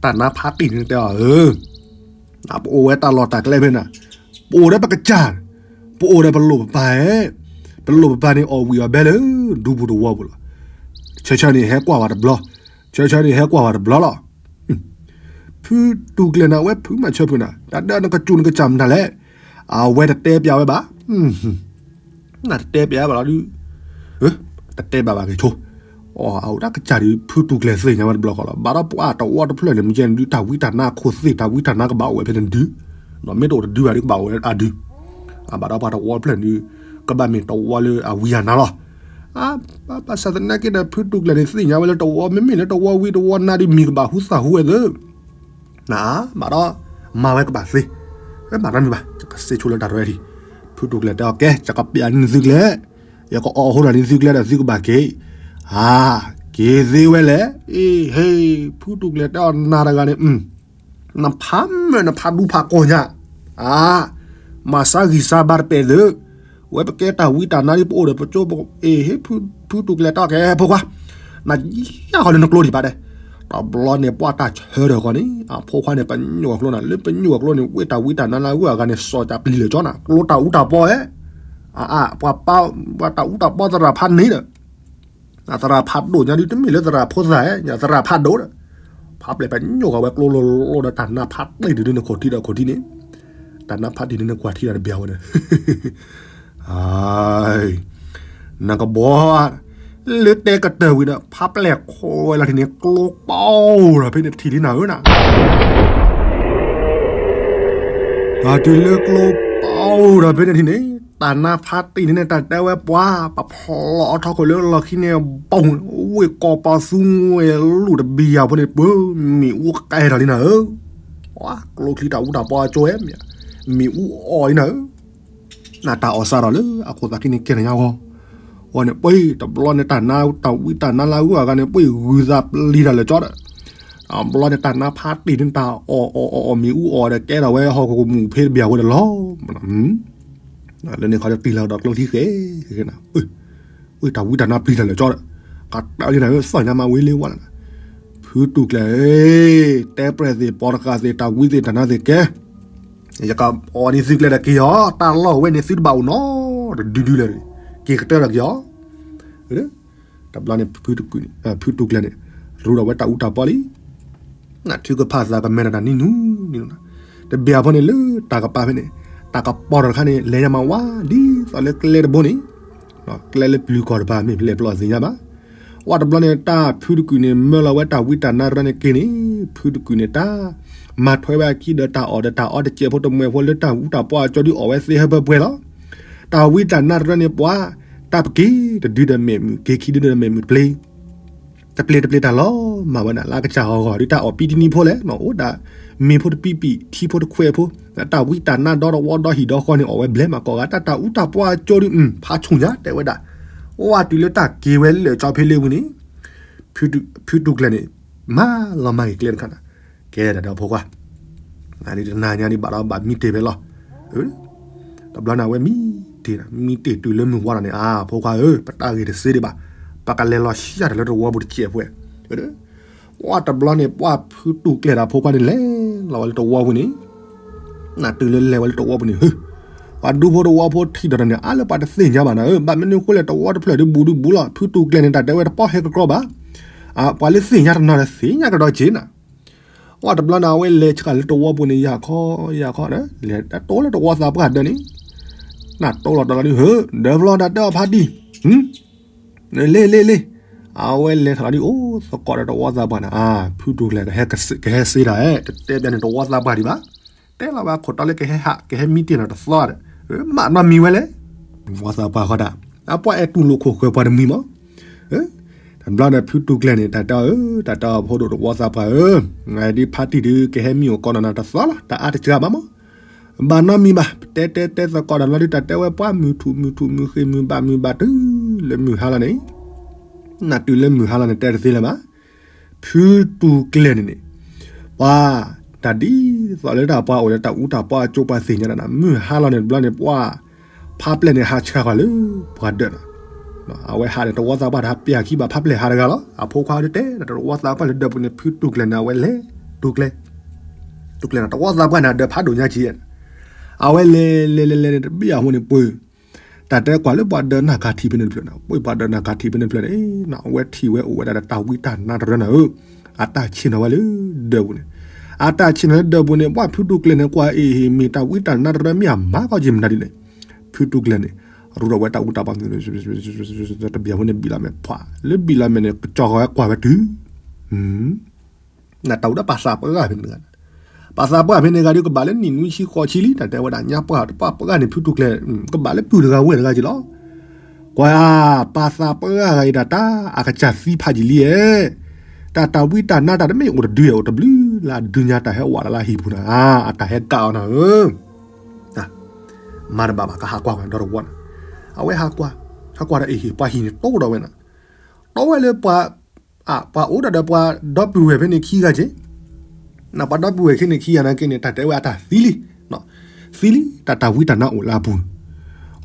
တၢ်နါဖးတံၢ်န့ၣ်တဲအီၤဧၢ, ပအိၣ်ဝဲတၢ်လီၢ်တၢ်ကျဲဖဲန့ၣ်, ပအိၣ်ဒီးပကစၢ်, ပအိၣ်ဒီးပလိၣ်ပပၢ်ဧဲ, ပလိၣ်ပပၢ်န့ၣ်အီၣ်ဝံၣ်အီၣ်ဘဲလၢ ဒူပူၤတဝီပူၤလီၤ. ဆၢဆၢန့ၣ်ဟဲကွၢ်ဝဲတဘျီ, ဆၢဆၢန့ၣ်ဟဲကွၢ်ဝဲတဘျီလီၤ. ဖုတူၢ်ကျဲၤနၤဝဲဖုမၤဆၢဖုနၤ တၢ်ဒၢနကစူၢ်နကစၢ်မတၤလဲၣ်, အဝဲတတဲပျးဝဲဘၣ် နတတဲပျးဘၣ်လီၤဒုး, တတဲဘၣ်ဘၣ်က့ၤဆိ, အအိၣ်တၢ်ကစၢ်ဒုး ဖုတူၢ်ကျဲၤသ့ၣ်ညါဝဲတဘျီဃီလီၤ. ဘၣ်ဒီးပှၤတဝီတဖျၢၣ်န့ၣ် မ့ၢ်ကဲန့ၣ်ဒုး တၢ်ဝံတၢ်နါအခိၣ်သ့ၣ် တၢ်ဝံတၢ်နါကဘၣ်အိၣ်ဝဲဖဲန့ၣ်ဒုး, မ့ၢ်တအိၣ်တဒုဘၣ်ဒုး ကဘၣ်အိၣ်ဝဲအဒုး, ဘၣ်ဒီးပှၤတဝီတဖျၢၣ်န့ၣ်ဒုး ကဘၣ်မ့ၢ်တဝီလၢအဝံအနါလီၤ. ဘၣ်ဆၣ်သနာ်က့ဒီး ဖုတူၢ်ကျဲၤန့ၣ်သ့ၣ်ညါဝဲလၢတဝီ မ့မ့ၢ်လၢတဝီဝံတဝီနါဒုး မံၤကဘၣ်ဟူသၣ်ဟူဝဲသ့ၣ် နမၤဒီး မၤဝဲကဘၣ်သ့, မၤတၢ်မံၤဘၣ် ကစ့ဆိလၢတၢ်ရဲၣ်ဒံး, ဖုတူၢ်ကျဲၤတဲအီၤ ကဲ ယကပျးန့ၢ်သုကျဲ, ယကအီၣ်အဃိဒီးန့ၢ်သုကျဲဒီးသုကဘၣ်က့ၤ, ဧါ, က့ၤသ့ဝဲလဲၣ်, အ့ဟ့, ဖုတူၢ်ကျဲၤတဲအီၤနၤတဂၤန့ၣ်, နဖးမုာ်နဖးဒူဖးကိာ်ညါ, ဧါ, မၤဆါဂံၢ်ဆါဘါတပဲာ်သ့ၣ် ဝဲပကဲတၢ်ဝံတၢ်နါဒ်ပအိၣ်ဒီးပကၠိပက အ့ၣ်ဟ့ၣ် ဖုတူၢ်ကျဲၤတၢ်ကဲဖိခွါ, နယါဃီလၢနကျိဒံးဘၣ်ဒဲး. တဘျီန့ၣ်ပှၢ်တၢ်ဆၢထၢၣ်ဃီန့ၣ် အဖိခွါန့ၣ် ပညိၣ်အကျိနၤ လၢပညိၣ်အကျိန့ၣ် ဝ့ၢ်တၢ်ဝံတၢ်နါလၢအဂုၤအဂၤန့ၣ် စီၤကပျံၤလၢာ်ကၠီနၤ ကျိတၢ်အူတၢ်ပီဧါ. အါ ပှၤ ပှၤတၢ်အူတၢ်ပီသရၣ်ဖးန့ၣ်ဒီး သရၣ်ဖးဒိၣ်ညါဒုး တမ့ၢ်လၢသရၣ်ဖိသၣ်ဧါ သရၣ်ဖးဒိၣ်ဒီး ဖးပျဲၢ်ပညိၣ်ဃီဝဲကျိလိၤလိၤဒီး တၢ်နါဖးတံၢ်ဒုးဒုးနခိၣ်ထံဒီးခိၣ်ထံန့ၣ်, တၢ်နါဖးတံၢ်ဒုးနကွၢ်ထံဒီးတဘၣ်ဝဲဒီး နကဘီ လၢတဲကတၢၢ်ဝံၤဒီး ဖးပျဲၢ်ခိးဝဲလီၤထံန့ၣ် ကျိပီဒီးဖဲန့ၣ်ထံၣ်လံနၤဧၢနၤ. တုၤလၢကျိပီဒီးဖဲန့ၣ်ထံၣ်န့ၣ် တၢ်နါဖးတံၢ်န့ၣ်န့ၣ် တၢ်တဲဝဲပှၤ ပဖျိးအထီခိၣ်လၢလီၢ်ခံန့ၣ် ဘီ ဝ့ၢ်ကီၢ်ပီသူဝဲလူၢ်တဘံယၤဖိန့ၣ် ပှၤမ့ၣ်အူကဲထီၣ်လံနၤဧၢ. ကျိချံတၢ်အူတၢ်ပီအကၠိဝဲ မ့ၣ်အူအီၣ်လံနၤဧၢ. နတၢ်အီၣ်စးထီၣ်လၢအခိၣ်သးခံန့ၣ်ကဲထီၣ်ညါဂီၢ်, အဃိန့ၣ် ပှၤတဘျီန့ၣ် တၢ်နါတၢ်ဝံတၢ်နါလၢအဂုၤအဂၤန့ၣ် ပှၤဂုၤသးပျံၤတၢ်လၢာ်ကၠီဒီး တဘျီန့ၣ် တၢ်နါဖးတံၢ်န့ၣ် တၢ်အီၣ်အီၣ်အီၣ်အီၣ်မ့ၣ်အူအီၣ်ဒီးကဲထီၣ်ဝဲဟီၣ်ခိၣ်မူၣ်ဖဲတဘံယၤဝဲဒီးလီၤ. လၢန့ၣ်ခီဒီးတံၢ်လီၤကဒီးကျိချံဃဲဃဲနၤ, ပှၤတၢ်ဝံတၢ်နါပျံၤတၢ်လၢာ်ကၠီဒီး ကတၢၢ်လံနၤဧၢ သီၣ်ညါမးဝံၤလံဝဲလီၤ. ဖုတူၢ်ကျဲၤဧၢ, တဲပြဲၢ်သ့ၣ်ပီတကးသ့ၣ် တၢ်ဝံသ့ၣ်တၢ်နါသ့ၣ်ကဲ ယကအီၣ်ဒ်သုကျဲဒီးက့ၤအီၤ, တၢ်လီၢ်ဝဲန့ၣ်သုတဘၣ်အိၣ်နီတဒုဒုလၢၤ, က့ၤကတၢၢ်ဒီးက့ၤအီၤ. တဘျီန့ၣ် ဖုတူၢ်ကျဲၤန့ၣ် ရူဒီးဝဲတၢ်အူတၢ်ပီလံ, နထုကဖၣ်သးကမဲထီၣ်တၢ်နံၤနူနံၤနူၤ, တဘ့ၣ်အဖီန့ၣ်လၢတၢ်ကပၤဖဲန့ၣ်, တၢ်ကပီၤထီၣ်တခါန့ၣ် လဲၤညါမးဝါ ဒ်သိးလၢကျဲတဘိန့ၣ်, ကျဲလၢပျုၤကီၢ်တပၤ မ့ၢ်လဲၤပျီၢ်သ့ၣ်ညါဘၣ်. ဝဲတဘျီန့ၣ် တၢ်ဖုတကုာ်န့ၣ် မၢလီၤဝဲတၢ်ဝံတၢ်နါတရၢန့ၣ်က့ၤန့ၣ်, ဖုတကုာ်န့ၣ် တၢ်မၤထွဲဝဲအခံဒီးတၢ်အီၣ်ဒီးတၢ်အီတစဲးဖိတမှဲၤဖိလၢတၢ်ဝူတၢ်ပီအကၠိဒုးအီၣ်ဝဲသ့ဟၢဖၢပှဲၤလီၤ. တၢ်ဝံတၢ်နါတရၢန့ၣ်ပှၤ, တၢ်ပက့ၤတဒုဒီးမဲာ်မုာ် က့ၤခံဒုဒီးမဲာ်မုာ်တပျ့ၤ တပျ့ၤတပျ့ၤတၢ်လီၤမၢ်ဝဲဒၣ် လၢအကစၢ်ဂီၤဂီၤဒုး တၢ်အီၣ်ပံတနံၤဖိလဲၣ် နီၢ်အိၣ်ဒၣ်မ့ၤဖိတပံပံၤ ထံဖိတခွဲးဖိ, တၢ်ဝံတၢ်နါဒီတဝီဒီဟံၣ်ဒီဃီန့ၣ် အီၣ်ဝဲဘျဲးမးကိးဂၤ တၢ်တၢ်အူတၢ်ပီအကၠိဒုး ဖးဆူၣ်ညါတဲဝဲဒၣ်. ဝဲတုၤလၢတၢ်က့ၤဝဲလၢာ်ကၠီဖဲလၢဝံၤန့ၣ်, ဖုတူၢ်ကျဲၤန့ၣ် မၤလီၤမၢ်က့ၤကျဲတခါန့ၣ်, ကဲဒၣ်ဒီးဖိခွါ နဒုးတနၤညါဒုးဘၣ်ဒီးဘၣ်မံတ့ၢ်ဖဲလီၤ. တဘျီန့ၣ်အဝဲမံတ့ၢ်နၤ မံတ့ၢ်တုၤလၢမုၢ်ဝါထီၣ်န့ၣ် အါ ဖိခွါဧၢ ပတၢ်ဂ့ၢ်တသ့ဒံးဘၣ်, ပကလဲၤလီၤဆှၢတၢ်လၢတဝီပူၤတစဲးဖိ. ဝဲတဘျီန့ၣ် ပှၤဖုတူၢ်ကျဲၤဒီးဖိခွါန့ၣ် လဲၤလီၤဝဲလၢတဝီပူၤန့ၣ် နတုၤလၢလဲၤဝဲလၢတဝီပူၤန့ၣ် ပှၤဒူဖိတဝီဖိထံၣ်ဒီးန့ၣ် အါလၢပှၤတသ့ၣ်ညါဘၣ်နၤဧၢ, ဘၣ်မနုၤဃိလဲၣ် တဝီတဖျၢၣ်ဒုးဘူးဒုးဘူးလီၤ, ဖုတူၢ်ကျဲၤန့ၣ် တၢ်တဲဝဲတပီၢ်ဟဲကကြီဘၣ်, ပှၤလၢသ့ၣ်ညါတနီၤဒီးသ့ၣ်ညါကဒီးက့ၤနၤ. ဝဲတဘျီန့ၣ် အဝဲလဲၤဆှၢလၢတဝီပူၤန့ၣ် ယၤခီ ယၤခီ လဲၤတၢ်တိလၢတဝီသးပှၢ်ဒၢးန့ၣ်, နတိလီၤတလီၤဒုးဧၢ, ဒၢးဖျီတၢ်တဲအီၤဖးတံၢ် လ့လ့လ့, အဝဲလဲၤထီၣ်လီၤဒုးအိၣ်သကိးဒီးတဝီသးပှၢ်န့ၣ်, ဖုတူၢ်ကျဲၤ ကဟဲစ့တၢ်ဧဲ, တတဲဘၣ်န့ၣ် တဝီသးပှၢ်ဒံးဘၣ်, တဲလီၤဘၣ်ခိၣ်တီလၢကဟဲဟး ကဟဲမံတ့ၢ်နၤတသီဒီး, မးနီတမံၤဝဲလဲၣ်, တဝီသးပှၢ်ဃီဒၣ်, အပှၤအဲၣ်တူၢ်လိာ်ခိၣ်ဃၢၤပှၤတမှံၤမး, တဘျီဒီးဖုတူၢ်ကျဲၤန့ၣ် တၢ်တဲအီၤဧၢ, တၢ်တဲအီၤဖိဒိၣ်တဝီသးပှၢ်ဧၢ, နဒုးဖးတံၢ်ဒုး ကဟဲမံအိၣ်ကိးနၤနၤတသီလီၤ, တၢ်အါတစှၤဘၣ်မး ဘၣ်နီတမံၤဘၣ်, တဲတဲတဲသကိးတၢ်လီၤဒုး တၢ်တဲဝဲပှၤမုၢ်ထူၣ်မုၢ်ထူၣ်မုၢ်ဃ့ၢ်မုၢ်ဘၣ်မုၢ်ဘၣ်တုၤလၢမုၢ်ဟါလီၤန့ၣ်, နတုၤလၢမုၢ်ဟါလီၤန့ၣ် တဲတသ့လၢၤဘၣ်, ဖုတူၢ်ကျဲၤန့ၣ်န့ၣ်, ပှၤ, တၢ်ဒ်သိးလၢတၢ်ပှၤအိၣ်လၢတၢ်အူတၢ်ပီအကၠိပှၤသ့ၣ်ညါတၢ်န့ၣ် မုၢ်ဟါလီၤန့ၣ်တဘျီန့ၣ် ပှၤ, ဖးပျဲၢ်န့ၣ်ဟးဆှၢဃီၤလၢပှၤဒၢးန့ၣ် အဝဲဟးန့ၣ် တဝီသးပှၢ်တဟးပျဲၢ်ဟးခံဘၣ်ဖးပျဲၢ်ဟးတဂၤလီၤ. အဖိခွါဒုးတဲဒီးတဝီသးပှၢ်လၢဒၢးပူၤန့ၣ် ဖုတူၢ်ကျဲၤန့ၣ် အဝဲလဲၤ, တူၢ်ကျဲၤ, တူၢ်ကျဲၤန့ၣ် တဝီသးပှၢ်န့ၣ် အဒၢးဖးဒိၣ်ညါက့ၤ, အဝဲလဲၤလဲၤလဲၤလဲၤန့ၣ် တဘ့ၣ်အဃိန့ၣ်ပှၤ, တၢ်တဲကွၢ်လၢပှၤဒၢးနၢ်ကၤထံးဖဲန့ၣ်တဖျၢၣ်န့ၣ် ပှၤဒၢးနၢ်ကၤထံးဖဲန့ၣ်တဖျၢၣ်န့ၣ် အဝဲထံၣ်ဝဲအိၣ်ဝဲဒၣ်ဒီးတၢ်ဝံတၢ်နါတရၢန့ၣ်ဧၢ, အတၢ်ဆ့ၣ်နီၤဝဲလၢဒၢးပူၤန့ၣ်, အတၢ်ဆ့ၣ်နီၤလၢဒၢးပူၤန့ၣ် ပှၤဖုတူၢ်ကျဲၤန့ၣ် ကွၢ်အ့ၣ်ဟ့ၣ်မ့ၢ်တၢ်ဝံတၢ်နါတရၢမ့ၢ်အမၤကီက့ၤမနုၤဒ်န့ၣ်, ဖုတူၢ်ကျဲၤန့ၣ်, ရူဒီးဝဲတၢ်အူတၢ်ပီ တဘ့ၣ်အဃိန့ၣ်ဘံၣ်လီၤမဲာ်ဖး, လၢဘံၣ်လီၤမဲာ်န့ၣ် ကစီၤဃီၤဝဲကွၢ်ဝဲတုၤ နတၢ်အိၣ်ဒီးပှၤသးပှၢ်ဖဲန့ၣ်တဂၤ, ပှၤသးပှၢ်ဖဲန့ၣ်တဂၤဒီး ကဘၣ်လၢနံၣ်နွံဆံဃိးဆံလံ, တၢ်တဲဝဲဒၣ်ညါပှၢ်တပှၢ်ပှၢ်န့ၣ် ဖုတူၢ်ကျဲၤ, ကဘၣ်လၢပုၢ်တဂၤဝဲၢ်တဂၤက့ၤလီၤ. ကွၢ်, ပှၤသးပှၢ်ဂၤအံၤတၢ်တၢ်အကစၢ်သံဖးယံာ်လံဧဲ, တၢ်တၢ်ဝံတၢ်နါတၢ်တမ့ၢ်အိၣ်တဒုဧဲ အိၣ်တဘျုးလၢအဒုညါတၢ်ဟဲဝးလၢလၢဟံၣ်ပူၤနၤ, အတၢ်ဟဲကးအီၤနၤဧၢ မၤတဘၣ်ဘၣ် ကဟးကွၢ်ဝဲဒီတဝီန့ၣ်, အဝဲဟးကွၢ်, ဟးကွၢ်ဒီးအ့ၣ်ဟ့ၣ်ပှၤဟံၣ်န့ၣ် တိၢ်ဒီးဝဲနၤ, တိၢ်ဝဲလၢပှၤ, အပှၤအိၣ်ဒၣ်ဒီးပှၤဒီပုၢ်ဝဲၢ်ဖဲန့ၣ်ခံဂၤက့ၤ, နပှၤဒီပုၢ်ဝဲၢ်ခဲန့ၣ်ခံဂၤနာ်က့န့ၣ် တၢ်တဲဝဲအတၢ်သံလံ, သံလံ တၢ်တၢ်ဝံတၢ်နါအိၣ်လၢအပူၤ,